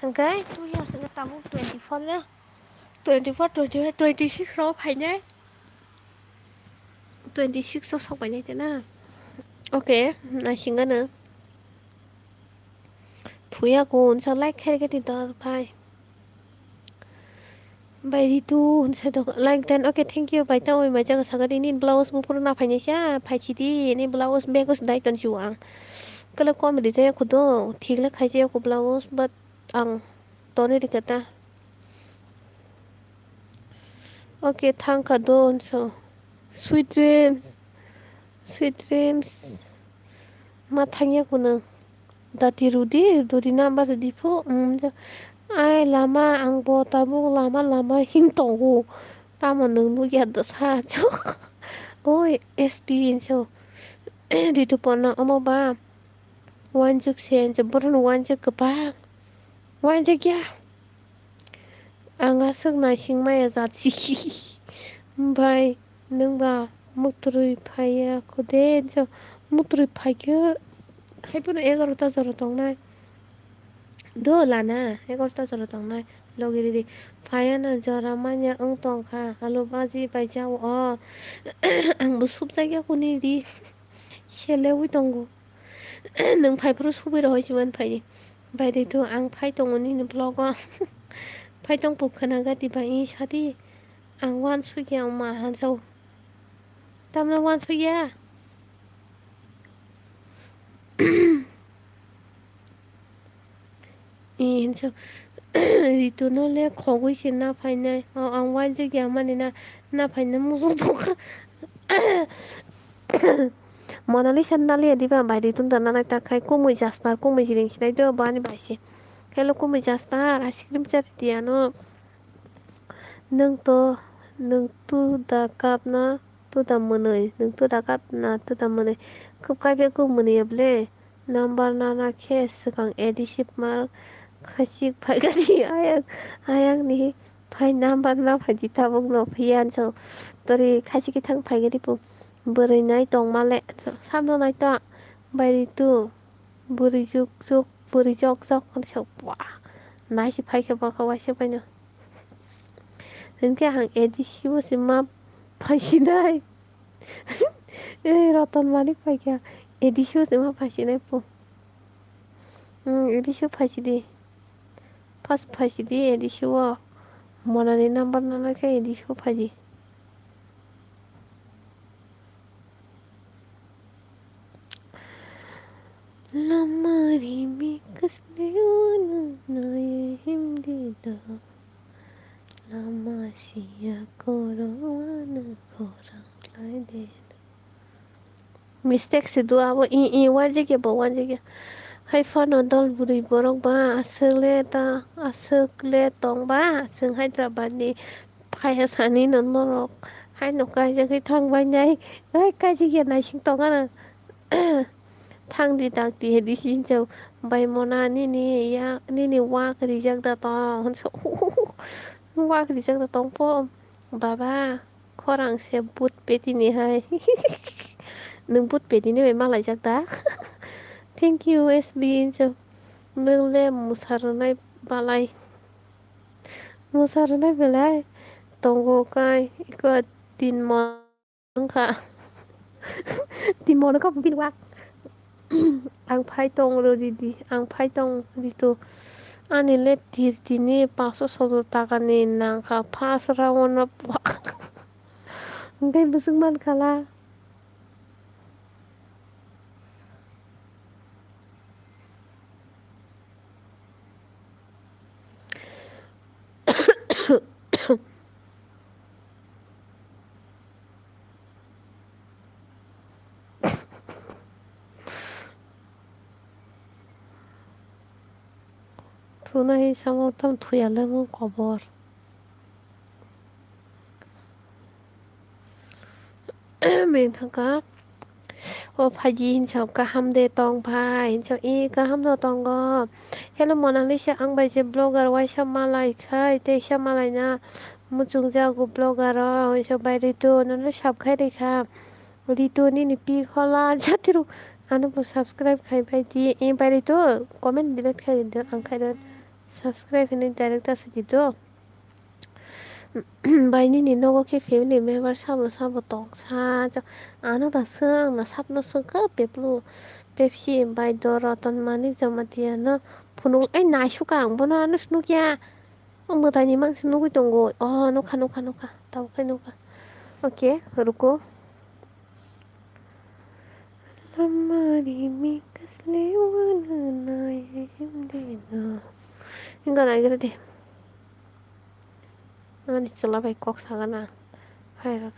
Hwnkhe two years wngkha tabuk twenty four na? Twenty four, twenty five, twenty six rok phainai. Twenty six o sok painai tena. Okay, naisingano. Thuya kun sa like khairikhe di dor bai. Bai Ritu hinsa dok like ten. Okay, thank you bai. Tamo bai jaga saka di, nini blouse buphuru na phainai sa, phai sidi, nini blouse bag o sdai ton si ang. Kala kom rijaya khudo, thik le khaijaya khu blouse, but ang tonwi rikha ta. Okay, thangkha do, so. Sweet dreams. Sweet dreams. Ma thangya kuno. Dati rudi, duri namba rudi phu. Mm, ja-, ai lama, ang bo tabuk lama, lama him tongo. Tamo nwng nukya da sa. Oi, S P hinso. Ritu pono omo ba. Wanjwk se, hinso. Borok no wanjwk kwbang. Wanjwk ya. Ang aswk naising maya jat si. Bai, nwng ba mutrui phaiya kho de, jo, mutrui phaikhe, hai phano egarota jora tongnai. Do lana, egarota jora tongnai. Logi ridi, phaiya no jora manya wng tongkha, alu baji bai jao o. Ang bo subjak ya kuni di. Selewi tongo. Nwng phai phuru subui rohoi si man phai di. Bai di tu ang phai tongo nini vlog o. Phai tong puk khwna gati bai sadi. Ang wansukya wngma hanjao. Tamno wansukya? E hinso. Ritu no le khogwi se na phainai. O, ang wansukya mani na, na phainai muchung tongkha. Monalisa naliya diba bai Ritu da nanai ta khai kumui Jasper kumui jiring sinai do bani bai se. Hello kumui Jasper, ice cream chari di ano. Nwng to, nwng tu da kap na tu da mwnwi, nwng tu da kap na tu da mwnwi. Kub kaibe kub mwnwi ya ble. Number nana khe swkang A D C mar khachik phaikha di ayang, ayang ni phai number na phaidi tabuk no phiya hinso. Tori khachik khe thang phaikha di pu. Bwrwi nai tongma le, samno nai to, bai Ritu, bwrwi juk juk, bwrwi jok jok, hinso, wah, nai se phaikha bokha waisa bai no. Hinkhe ang A D C o se ma phaisinai. Ei, Roton Manik phaikha, A D C o se ma phaisinai po. Hmm, A D C o phaisidi. First phaisidi A D C o. Monani number nana khe A D C o phaidi. Lama rimi kasle wana naye himdi da. Lama siya koro wana khorang khlai de da. Mistake se do abo, i, i, wanjigya bo wanjigya. Hai phano dol bwrwi borok ba aswk le ta, aswk le tong ba, chwng Hyderabad ni phaiya sani no norok. Hai no kaijagwi thang bai nai. Hai kaijigya naising tong ano. Thang di dak di he di si hinjao. Bai mona nini ya, nini wak rijak da tong. Wak rijak da tong po. Baba. Khorang se but petini hai. Nwng but petini bai malaijak da? Thank you, S B hinso. Nwng le mwsa rwnai balai. Mwsa rwnai belai. Tongo kai. Iko tin mon wngkha. Tin mon wngkha bini wak. Ang phai tong rw ridi, ang phai tong Ritu. Ani le tir tini paso sodor taka ni nangkha first round o. Hwnkhe bwswk mankha la. Thuna hi samo tam thuya le mung kobor. Meng thangka. O phaidi hinsa kaham de tong phai hinsa i kaham no tongo. Hello Monalisa, ang bai je vlogger waisa malai khai teisa malai na muchung jago vlogger o hinsa bai Ritu nono sab khai rikha. Ritu nini pi khola jatiru ano bo subscribe khai bai di i bai Ritu comment delete khai di ang khai do subscribe hinwi direct ta sidi do. Bai nini nogo khe family member sabo sabo tongsa. Ano da swng, na sapno swng khe Peplu, Pepsi bai do Roton Manik Jamatia no phunuk, ai naisukha ang bono ano se nukya. O mwtaini mangse nugwi tongo. Oh, nukha, nukha, nukha. Tabuk khe nukha. Okay, ruko. Lama rimi kasle wana naye himdi na. Hinga naigra de. Ani chwla bai kok sagana. Hai rok.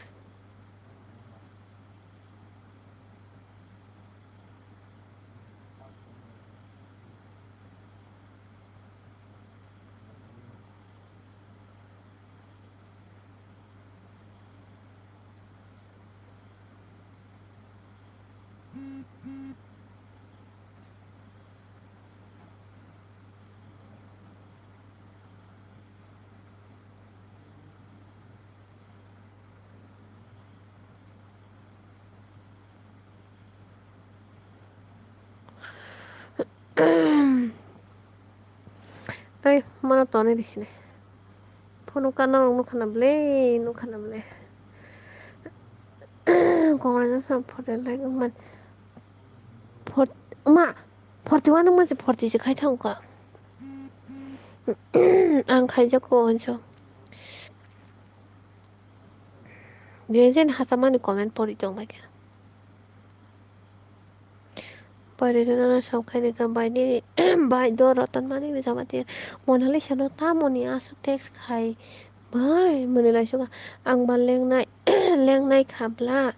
Tei mano tonwi risini. Phunukha norok nukha na ble, nukha na ble. Congratulations for the like man. Fort-, ma, forty one wngma se forty se khai thangkha. Ang khaijak ko hwnso. Bini jani hacham ani comment pori tong bai kha. Pari rwna no sam khai rwkha bai nini bai do Roton Manik ni jama twi Monalisa no tamoni aswk text khai bai mwnwi lai suka ang ba lengnai lengnai kha bla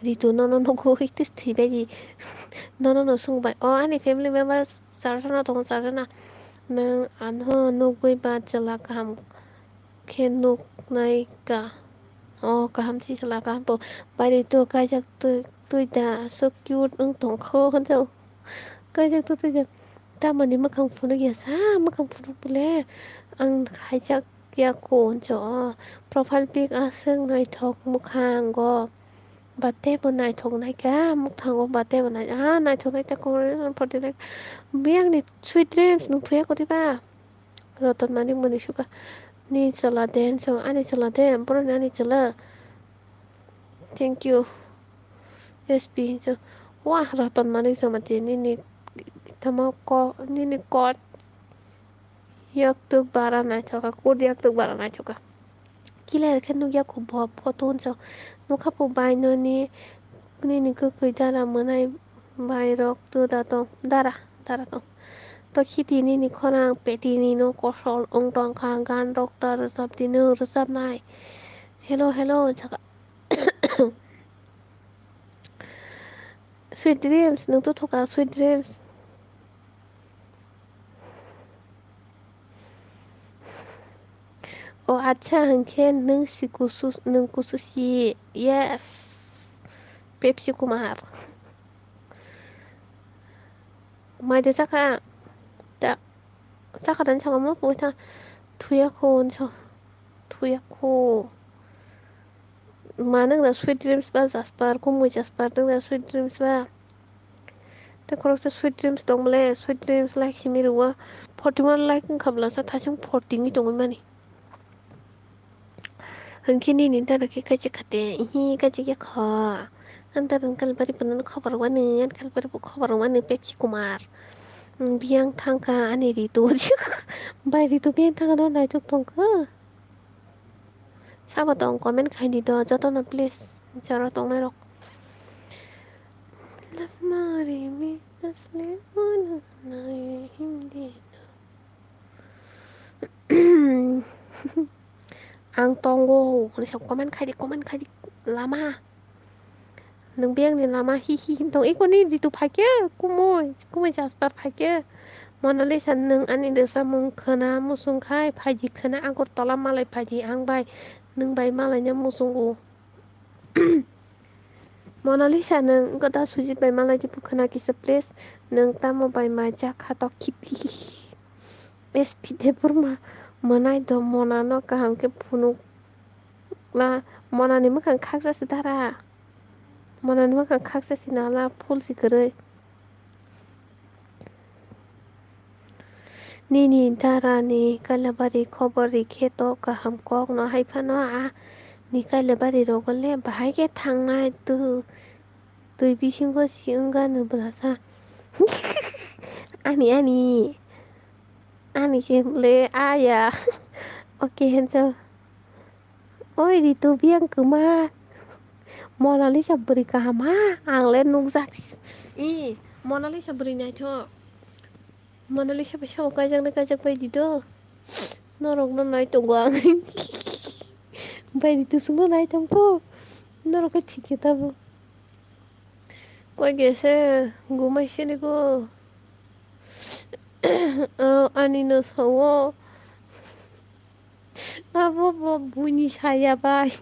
Ritu nono nugo hwitwi thwi bai di nono no swng bai o ani family member charjana tongo charjana nwng ano nugwi ba chwla kaham khe nuknai ka. O kaham si chwla kaham po. Bari to kaijak twi, twi da, so cute wng tong kho, hwnjao. Kaijak twi, twi da. Tamoni mwkhang phunuk ya sa, mwkhang phunuk bole. Ang khaijak ya ko, hwnjao. Profile pic aswk naithok mwkhango. Bate bo naithok nai ka, mwkhango bate bo nai-, ah, naithok nai ta, congratulations for the like. Biyang ni sweet dreams, nung thuya ko diba? Roton Manik mwnwi suka. Ni chwla de, hinso ani chwla de, boroni ani chwla. Thank you. S P hinso. Wah, Roton Manik joma twi nini tamo ko, nini kot. Yaktuk bara naithoka, kot yaktuk bara naithoka. Kila khe nukya kho bo photo hinso. Nukha phu bai noni, nini kwkwi dara mwnai bai rok tu da tong, dara, dara tong. To khiti nini khorang peti nino kosol wng tongkha, gan rok ta rwchap tino rwchapnai. Hello, hello, saka. Sweet dreams, nwng to thoka, sweet dreams. O acha, hinkhe nwng si kusu, nwng kusu si. Yes. Pepsi Kumar. Mai de chakha. Ta, chakha dan chakha mo pungwi tha. Thuya kho, hwnso. Thuya kho. Ma nang da sweet dreams ba Jasper, kumui Jasper nang da sweet dreams ba. Tei khoroksa sweet dreams tong bole, sweet dreams like simi rwo. Forty one like wngkha bwlasa thasing forty wngwi tongwi mani. Hinkhe nini dara khe kaisa khate, ihi kaisa khe kho. Ang dara ni kalbari phano khobor wani, ani kalbari bo khobor wani Pepsi Kumar. Biyang thangkha ani Ritu. Bai Ritu biyang thangkha no naithok tongkha. Sabo tong comment khaidi do jotono please, jora tongnairok. Lamari mi asle mona nai himdi. Ang tongo, hwnwi sa comment khaidi, comment khaidi lama. Nwng biyang ni lama hi hi hin tong. Eko ni Ritu phaikhe, kumui, kumui Jasper phaikhe. Monalisa nwng ani rwchapmung khwna muchung khai phaidi khwna Agartala malai phaidi ang bai nwng bai malaina muchungo. Monalisa nwng wngkha da Sujit bai malai di khwna kisa please. Nwng tamo bai mai jak kha tok khip khip. S P Debbarma mwnai do monano kaham khe phunuk la monani mwkhang khaksa se dara. Monani mwkhang khaksa se nala phul se kwrwi. Nini dara ni Kailabari khobor rikhe to kaham kok no hai phano a ni Kailabari rogo le bahai khe thangnai tu twi bisingo si wngano bwlasa. Ani, ani. Ani se le aya. Okay, hansa. Oi, Ritu biyang kwma. Monalisa bwrwi kaham ha. Ang le nukjak. I, Monalisa bwrwi naithok. Monalisa bai sabo kaijaknai kaijak bai di do. Norokno nai tongo ang. Bai di tusungno nai tongpho. Norok khe thik khe tabo. Koi gese gumai sini go. O, ani no sawo. Abo bo buini saya bai.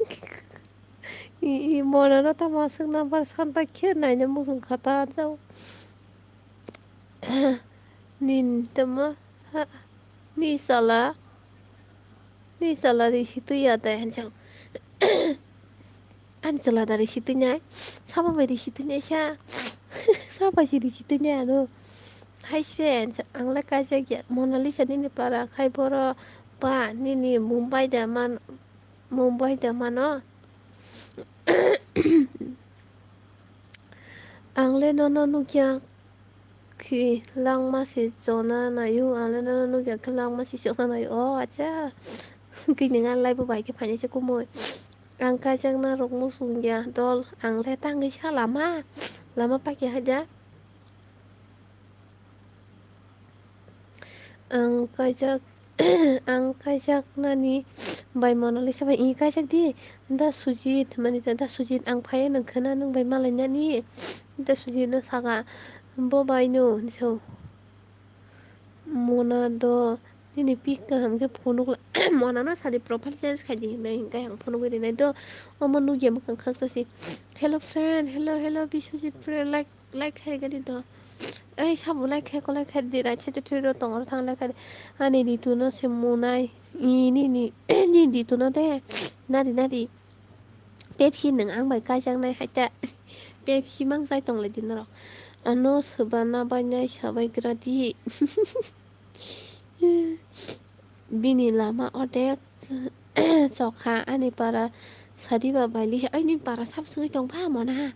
I, i, monano tamo aswk number san bai khe naina muchung kha ta jao. Nin tamo ha, ni sala, ni sala ri situi ya dai hanjao. Ani chwla da ri situi nai, sabo bai ri situi nai sa, sabo bai si ri situi nai ano. Hai se, ang le kaijak ya, Monalisa nini para khai boro ba nini Mumbai da man, Mumbai da mano. Ang le nono nukya khi langma se chona naio, ang le nono nukya khi langma se chona naio. O acha, kini ngan lai bo bai khe phainai se kumui. Ang kaijakna rok muchung ya dol, ang le tangwi sa lama, lama pakya haida. Ang kaijak, ang kaijaknani bai Monalisa bai, "I kaijak di, da Sujit," mani da Sujit, "Ang phaiya nwng khna nwng bai malainani." Da Sujit no saka, "Bo bai no," so. Mona do nini pic kaham khe phunuk la-, Mona no sadi profile change khai di hinwi hinkhe ang phunugwi rinai do. Omo nukya mwkhang khaksa si. Hello friend, hello, hello, Biswajit friend, like, like khai gadi do. Ei, sabo like khai, ko like khai di, right side o twi rw tongo, thang like khai di. Ani Ritu no se munai, i, nini, ni Ritu no de, nadi, nadi. Pepsi nwng ang bai kaijaknai hai ta. Pepsi mang chai tong lai di norok. Ano swbana bai nai sabai gra di. Bini lama odek chokha ani para sadi ba bai li, aini para sab swngwi tong pha Mona.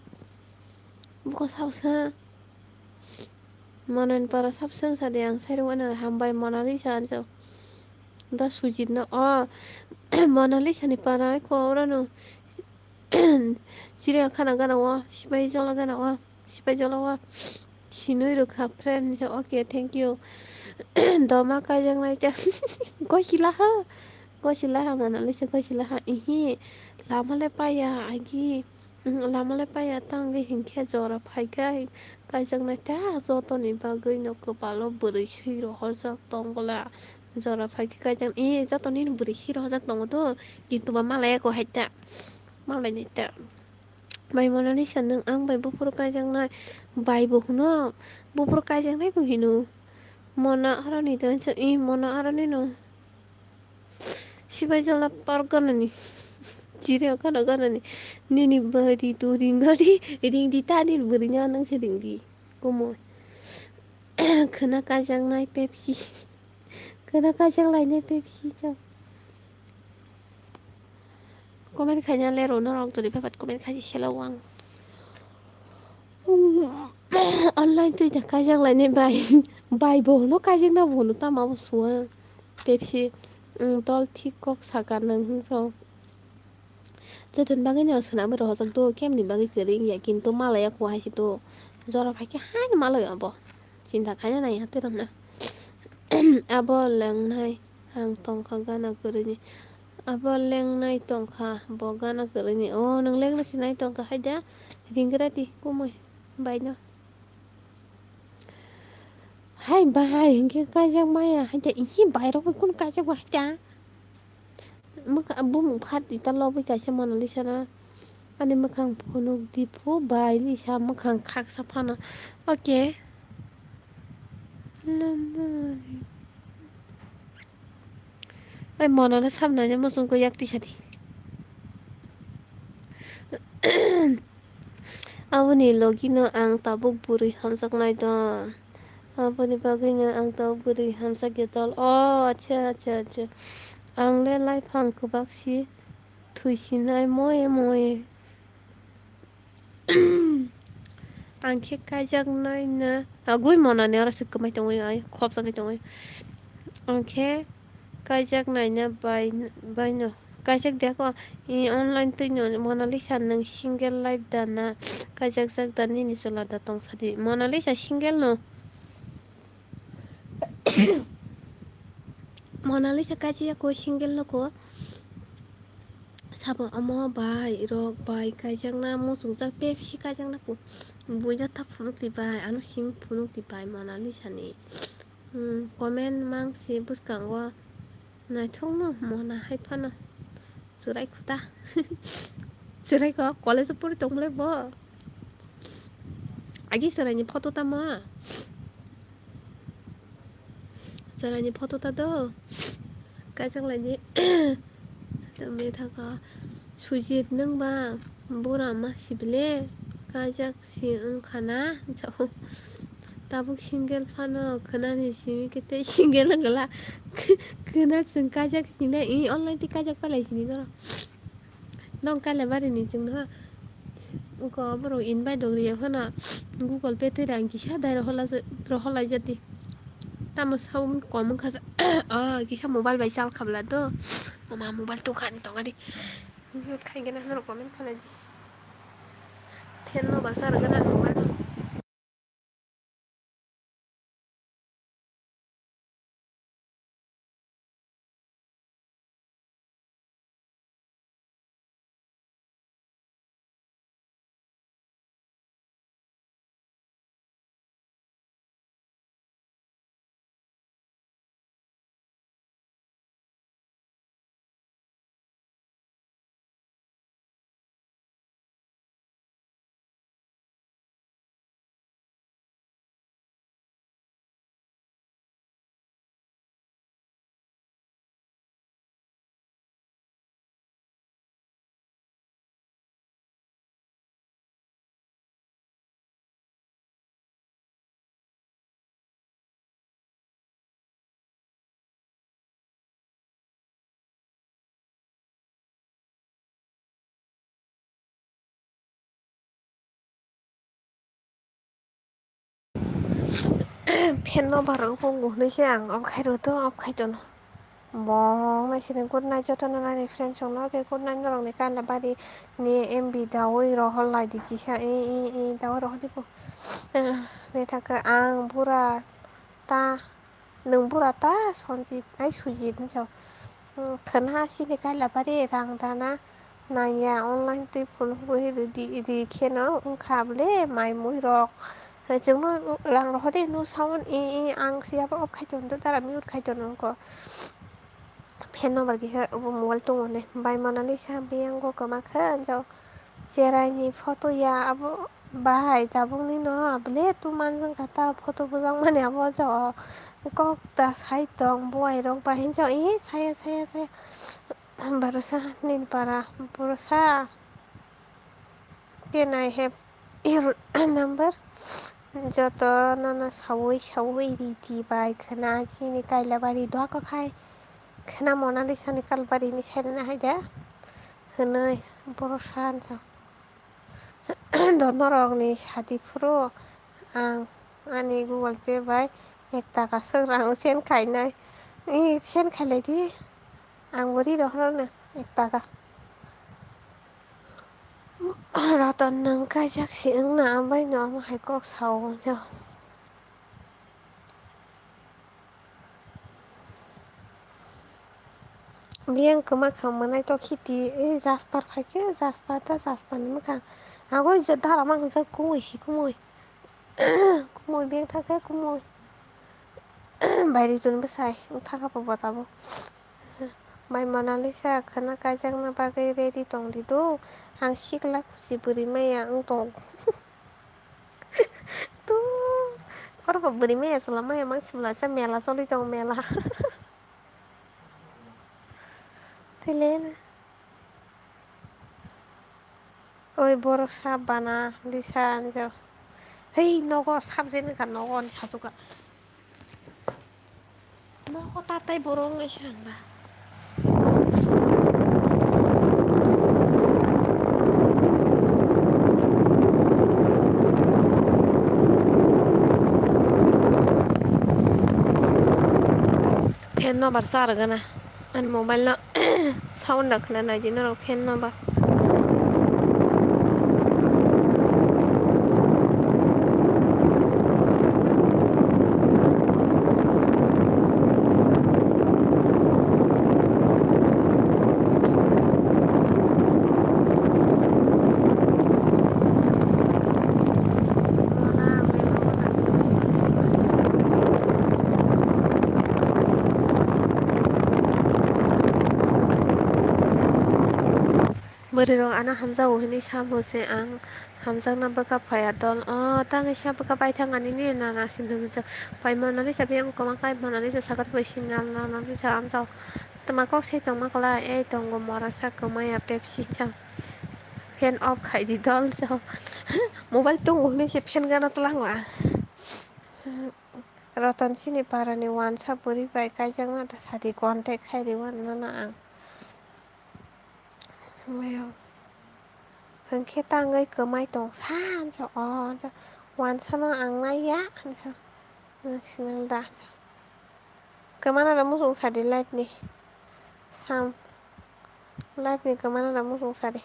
Buko sab swng. Monani para sab swng sadi ang sai rwngmano hambai Monalisa anso. Da Sujit no o Monalisa ni para ko oro no. Chiriya khana gana o, sipai jola gana o, sipai jola o. Sinui rwkha friend, okay, thank you. Doma kaijaknai ta. Gosila ha. Gosila ha Monalisa, gosila ha. Ihi. Lama le paya agi. Lama le paya tangwi hinkhe jora phaikha. Kaijaknai ta jotoni bagwi no kwpalo bwrwi swi rohorjak tong bwla. Jora phaikhe kaijak, e, joto nini bwrwi swi rohorjak tongo to. Kintu ba malaya ko hai ta. Malainai ta. Bai Monalisa nwng ang bai buphuru kaijaknai bai bo hwno, buphuru kaijaknai bo hino. Mona aroni to, i Mona aroni no. Sibai jala park ganani. Chiriya khana ganani. Nini bari tu ring gari, ring di ta nini bwrwi nya nang se ring di. Kumo. Khwna kaijaknai Pepsi. Khwna kaijak lainai Pepsi chok. Comment khaina le rw norok toni phapat comment khai selo ang. Online twi da kaijak lainai bai. Bai bo hwno kaijakna bo hwno tamo bo suwa. Pepsi, mm, tol thik kok saka nwng hwnso. Jotoni bagwi no swnamwi rohorjak do, kemni bagwi kwrwi wngya, kintu malaya kua hai se do. Jora phaikhe haino malaya bo. Chinta khaina nai hati rokna. Abo lengnai ang tongkha gana kwrwini. Abo lengnai tongkha bo gana kwrwini. O nwng lengna sinai tongkha haida ringra di kumui baino. Hai bahai hinkhe kaijak maya haida ihi bairok bai kunu kaijak ba haida. Mwkha-, bumung phat di ta lobwi kaisa Monalisa na. Ani mwkhang phunuk di phu bai Lisa mwkhang khaksa phano. Okay. Ai Monano samnaino muchungkhe yak tisa di. Aboni logino ang tabuk bwrwi hamjaknai do. Aboni bagwino ang tabuk bwrwi hamjakya dol. O, acha, acha, acha. Ang le laiphang kwbak si thwisinai moye moye. Ang khe kaijaknai na. Agwi Monani oro se kwmai tongwi, ai, khopjagwi tongwi. Ang khe kaijaknai na bai, baino. Kaijak de ko, i online twi no Monalisa nwng single life da na, kaijakjak da nini chwla da tong sadi. Monalisa single no. Mona Lisa kaijak ya ko single no ko. Sabo omo bai rok bai kaijakna muchungjak Pepsi kaijakna ko. Buida ta phunuk di bai, ano simi phunuk di bai Mona Lisa ni. Hmm, comment mang si bwskango naithokno Mona hai phano. Chwrai khuta. Chwrai kho college o pori tongmole bo. Agi chwraini photo tamo. Chwraini photo ta do. Kaijak laidi. Tongwi thangkha. Sujit nwng ba bura ma sibile. Kaijak si wngkha na. Tabuk single phano khwnani simi khe tei single wngla. Khwna chwng kaijak sini na. I online tei kaijak palai sini norok. Nong Kailabari ni chwng no. Uko borok invite rok riya phano Google Pay tei rang kisa dai rohorlai jati. Tamo sound kom wngkha sa. Ah, kisa mobile bai chal khabla do. Mama mobile tungkha ni tongari. Mute khai gana norok comment khalai di. Fan no bar sar gana mobile no. Fan no barok bo hwnwi se ang off khai rw to, off khai tono. Bo nai sini good night jotono nani friends rok no khe good night norok ni Kailabari ni M B dawi rohor lai di kisa i i i dawi rohor di bo. Bethakhe ang bura ta. Nwng bura ta Sonjit ai Sujit hinwi sa. Khwna sini Kailabari rang dana nangya online twi phunukgwi ridi ri kheno wngkha bwle mai mui rok. Chwngno rang rohor di hinwi saui i i ang siya bo off khai tono dara mute khai tono wngkha. Fan no bar kisa obo mobile tongmani bai Mona Lisa biyang go kwma khe jao. Cherai ni photo ya abo bahai tabuk ni no abole tu manjwng kha ta photo bujak mani abo jao kok ta sai tong buai rok bai hinjao i saya saya saya barosa nini para borosa can I have your number joto no no saui saui ridi bai khwna chini Kailabari doa ko khai khwna Mona Lisa ni Kalbari ni side na hai da hwnwi borosa hinjao. Do norokni sadi phuru ang ani Google Pay bai ek taka swk rang send khainai. I send khailai di. Ang bo ri rohorno ek taka. Roton nwng kaijak si wngna ang bai no omo hai kok sao hwnjao. Biyang kwma kha mwnai to khiti, e jasper phai khe jasper ta jasper ni mwkhang. Agoi je dara mang jak kumui si kumui. Kumui biyang thang khe kumui. Bai ri tun bwsai wng thang kha bo bo tabuk. Bai Mona Lisa khwna kaijakna bagwi ready tong di do. Ang sikla kuchi bwrwi maya wng tong. Tu, oro bo bwrwi maya chwla maya mang sibla cha mela choli tong mela. Tile na. Oi borok sap bana Lisa anjo. Hei nogo sap jeni ka nogo ni sajuka. Nogo tatai borok nai sangba. Fan no bar sa rwgana. Ani mobile no sound rok khna nai di norok fan no ba. Bwrwirok ano hamjago hwnwi sa bo se ang hamjakna bwkha phaiya dol. O tangwi sa bwkha paithang ani ni nana sindhumjak. Pai Monalisa biyang kwma khai Monalisa sakar bai sinal Monalisa amjak. Twma kok se tongma kwlai ei tongo mora sa kwmaya Pepsi chang. Fan off khai di dol chao. Mobile tongo hwnwi se fan gana tlango ang. Roton chini parani wansa bwrwi bai kaijakna da sadi contact khai di wanano ang. Mayo. Hwnkhe tangwi kwmai tong sa, hansa, o, hansa, wansano ang naiya, hansa, nang sinang da, hansa. Kwmana da muchung sadi live ni. Sam. Live ni kwmana da muchung sadi.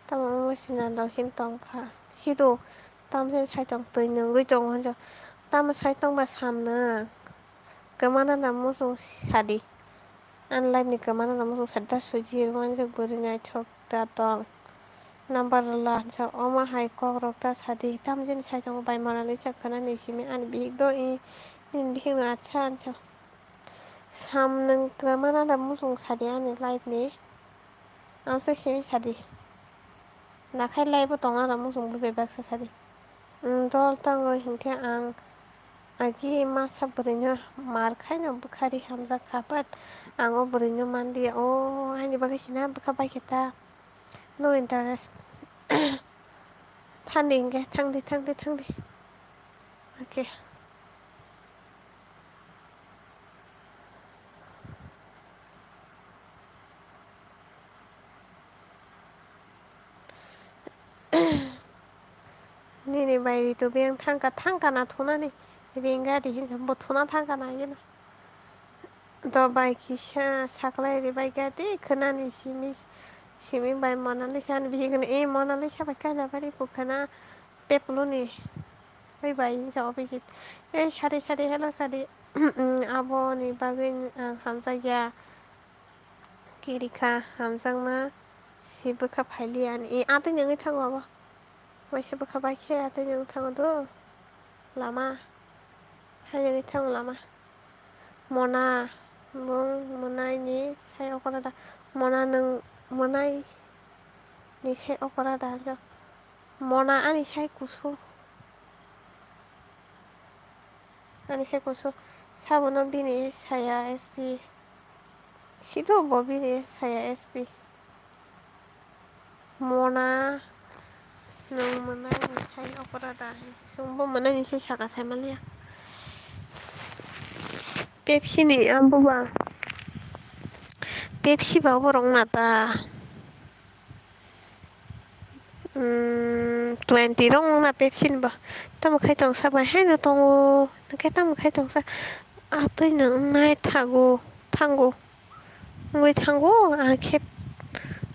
Tamo wngwi sinang rok hin tong kha. Sido, tamjani sai tong twi nungwi tongo, hansa. Tamo sai tong ba sam nang. Kwmana da muchung sadi. Ani live ni kwmana da muchung sadi da suji rwmanjak bwrwi naithok da tong. Number rwla hansa omo hai kok rok ta sadi. Tamjani sai tongo bai Monalisa khwnani simi ani bihik do i nini bihik no acha hansa. Sam nwng kwmana da muchung sadi ani live ni. Amsa simi sadi. Nakhai live o tongna da muchung bwrwi bai baksa sadi. Umm, dol tangwi hinkhe ang agi masa bwrwino mar khaino bwkha ri hamjak kha, but ang o bwrwino manliya. O, ani bagwi sina bwkha bai khe ta. No interest. Thangdi hinkhe, thangdi, thangdi, thangdi. Okay. Nini bai Ritu biyang thangka, thangka na thunani ringga di hinsa bo thuna thangka na yeno. Do bai kisa saklai ri bai kha tei khwnani simi, simi bai Monalisa ni bihik hwnwi, "Eh, Monalisa bai kaila bari bo khwna pepuluni." Oi bai hinsa Abhijit. "Eh, sadi, sadi, hello, sadi." Aboni bagwi ang hamjakya. Kirikha hamjakma si bwkha phailiya ani. E, atwino wngwi thango abo. Waisa bwkha bai khe atwino wngwi thango do. Lama. Haino wngwi thango lama. Mona. Bung monai ni sai okora da. Mona nwng monai ni sai okora da. Mona ani sai kusu. Ani sai kusu. Sabono bini saya S P. Sido bo bini saya S P. Mona nwng mwnai ni sai okora da. Chwngbo mwnai ni sai saka sai manliya. Pepsi ni ambuba. Pepsi ba borok na ta. Umm, twenty rok wngna Pepsi ni ba. Tamo khai tongsa bai haino tongo. Hwnkhe tamo khai tongsa. Atwino wngnai thago, thango. Wngwi thango, ang khe,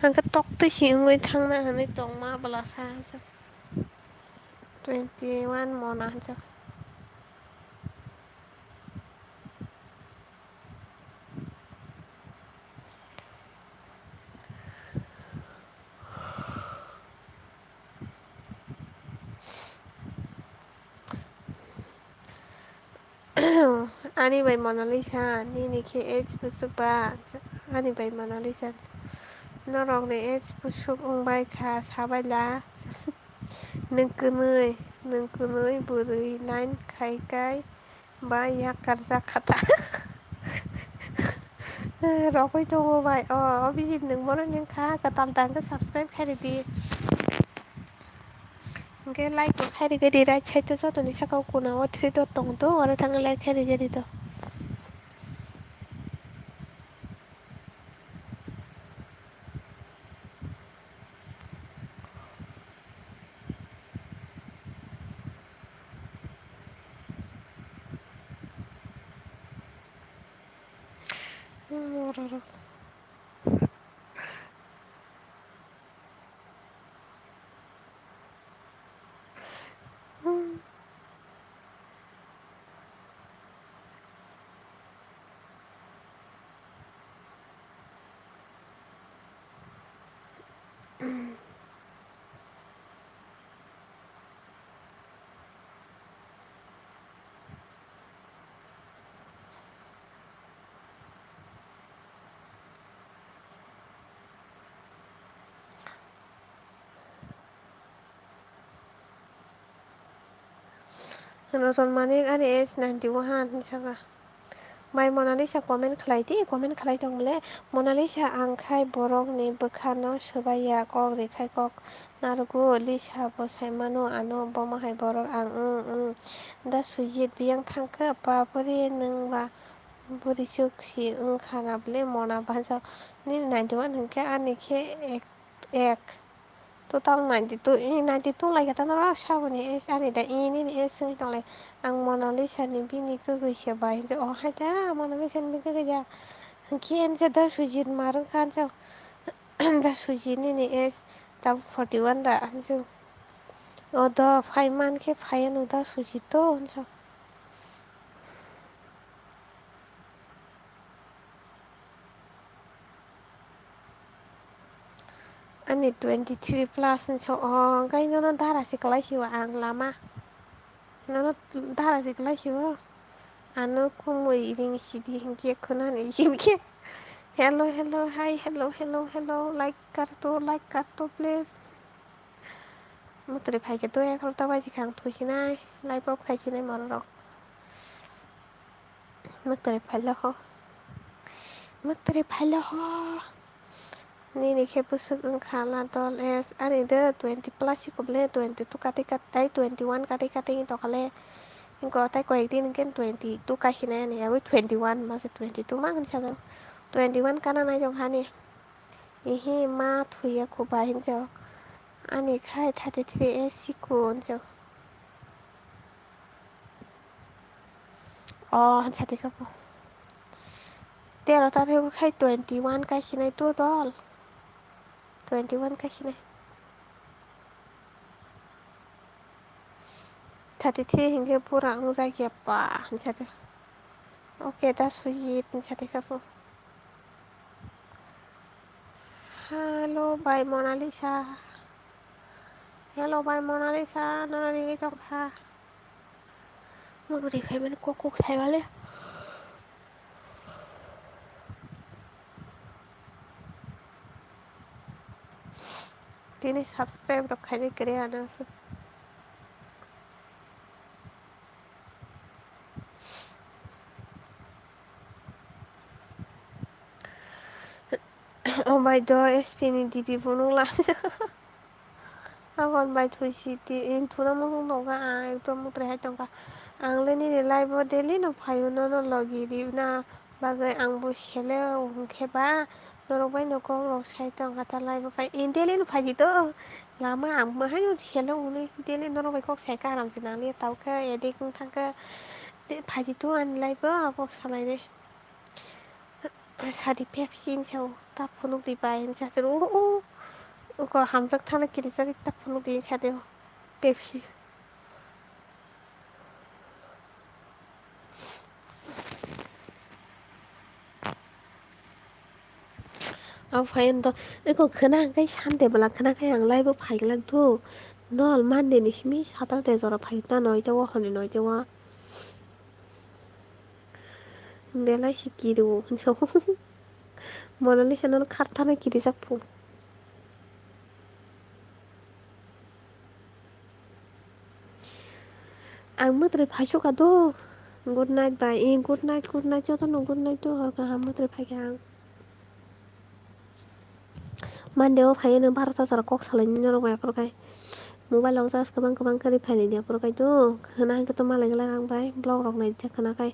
ang khe toktwi si wngwi thangna hwnwi tongma bwlasa. Twenty one mona hwnjak. Ani bai Monalisa, nini khe age bwswk ba? Ani bai Monalisa, norokni age bwswk wngbai kha, sabaila. Nwng kwnwi, nwng kwnwi bwrwi line khai kai. Ba yak karjak kha ta. Rogwi tongo bai. O, Abhijit nwng bono nwng kha, kwtal da hwnkhe subscribe khai ridi. Hwnkhe like bo khai rikhe di, right side o jotoni saka o kuna o three dot tongo to, oro thangwi like khai rikhe di to. Roton Manik ani age ninety one hinwi saka. Bai Monalisa comment khlai di, comment khlai tong le. Monalisa ang khai borok ni bwkha no swbai ya, kok ri khai kok narwgo. Lisa bo sai mano ano, bomo hai borok ang, mm, mm. Da Sujit biyang thang khe, bapre nwng ba bwrwi chuk si wng kha na bwle mona bajak. Nini ninety one hwnkhe ani khe ek, ek. Two thousand ninety two, i ninety two lai khe ta norok saboni age ani da, i nini age wngwi tong lai. Ang Monalisa ni bini kwgwi se bai, o hai da Monalisa ni bini kwgwi da. Hwnkhe ani je Da Sujit mar wngkha ani je. Da Sujit nini age tabuk forty one da ani je. O do phai man khe phai ano Da Sujit to ani je. Ani twenty three plus ni so, o, hwnkhe nono dara se kwlai sio ang lama. Nono dara se kwlai sio. Ano kumui ring sidi hinkhe khwnani hinkhe. Hello, hello, hi, hello, hello, hello, like karto, like karto, please. Mwtwrwi phaikhe to egaroh ta baji kha ang thuisinai, live off khaisinai mororok. Mwtwrwi phailo ho. Mwtwrwi phailo ho. Nini khe bwswk wngkha la dol es. Ani de twenty plus si kho bwle, twenty two kati kati, twenty one kati kati wng tongkha le. Wngkha tai koyek din hwnkhe twenty two kaisinai ani, yagwi twenty one masa twenty two ma hwnwi sajak. Twenty one kana nai tongkha ani. Ehe ma thuya kho bai hinjak. Ani khai thirty three A sikon hinjak. O hinsa tei kha bo. Tero tarikh khai twenty one kaisinai to dol. Twenty one kaisinai. Thirty three hinkhe pura wngjak ya pa hinsa tei. Okay, Da Sujit hinsa tei kha bo. Hello, bai Monalisa. Hello, bai Monalisa, nono ringwi tongkha. Mwtwrwi phaimani kok kok saimale. Tini subscribe rok khainai kwrwi ano aswk. O bai do S P ni D P phunuk la. Aboni bai thwi si ti, thuna muchung tongkha ang, ekdom mwtwrwi hai tongkha. Ang le nini live o daily no phaio, nono logi rina bagwi ang bo sele o hwnkhe ba norok bai no kok rok sai tongkha ta live o phai, daily no phai di to. Lama ang bo haino sele o hwnwi daily norok bai kok sai kha, aram se nang li tao khe edit wng thang khe. Phai di to ani live o, abo salai de. Sadi Pepsi hinsa o, ta phunuk di bai hinsa o, o, o, uko hamjak thana kirijak ta phunuk di hinsa de o, Pepsi. Abo phai wng to, eko khwna hwnkhe Sunday bwla khwna khe ang live o phai glak do. Dol Monday ni simi Saturday jora phai ta noita o, hwnwi noita o. Belai se kirio hinsa o. Monalisa nono kharthana kirijak phu. Ang mwtwrwi phaisukha do. Good night bai. Eh, good night, good night, jotono good night do. Hor kaham mwtwrwi phaikha ang. Monday o phaiwi nwng barota jora kok salaini norok bai aphuru khai. Mobile o charge kwbang kwbang kwrwi phailai di aphuru khai do. Khwna hwnkhe to malai glak ang bai. Vlog rok nai di khwna khai.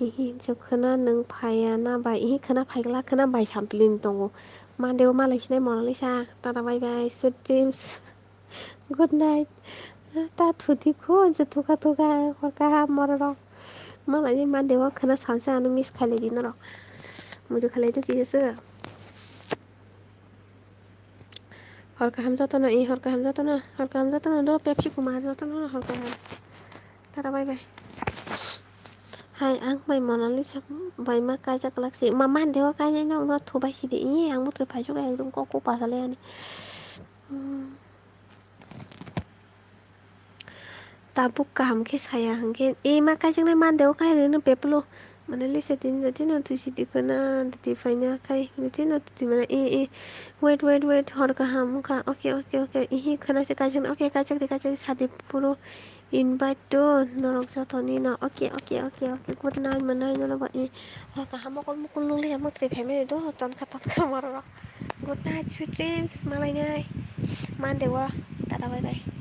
Hihi hinsa khwna nwng phaiya na bai. Hihi khwna phai glak, khwna bai sampli ni tongo. Monday o malai sinai Monalisa. Tata bye bye. Sweet dreams. Good night. Ta thuti kho je thuka thuka hor kaham mororok. Malai ni Monday o khwna salsa ano miss khailai di norok. Muitu khailai do kisa se. Hor kaham jotono, i hor kaham jotono, hor kaham jotono do Pepsi kuma jotono hor kaham. Tara bye bye. Hai ang bai Monalisa bai ma kaijak lak si. Ma Monday o kainai no no thubai si di. I ang mutre phai suka ekdom kok kok pasalai ani. Hmm. Tabuk kaham khe saya hwnkhe, e ma kaijaknai Monday o kai rwino beplo Mane lisa tini jati no twi sidi khwna twi phaina khai tini no twi mane e e. Wait, wait, wait, hor kaham wngkha. Okay, okay, okay. Ihi khwna se kaisa, okay, kaisa de kaisa sadi puro invite to norok joto ni no. Okay, okay, okay, okay. Good night, manai no ba e. Hor kaham mokol mokol nuli amo tre family do ton kha ton kha moro. Good night, sweet dreams, malai nai. Mande wa. Tata, bye bye.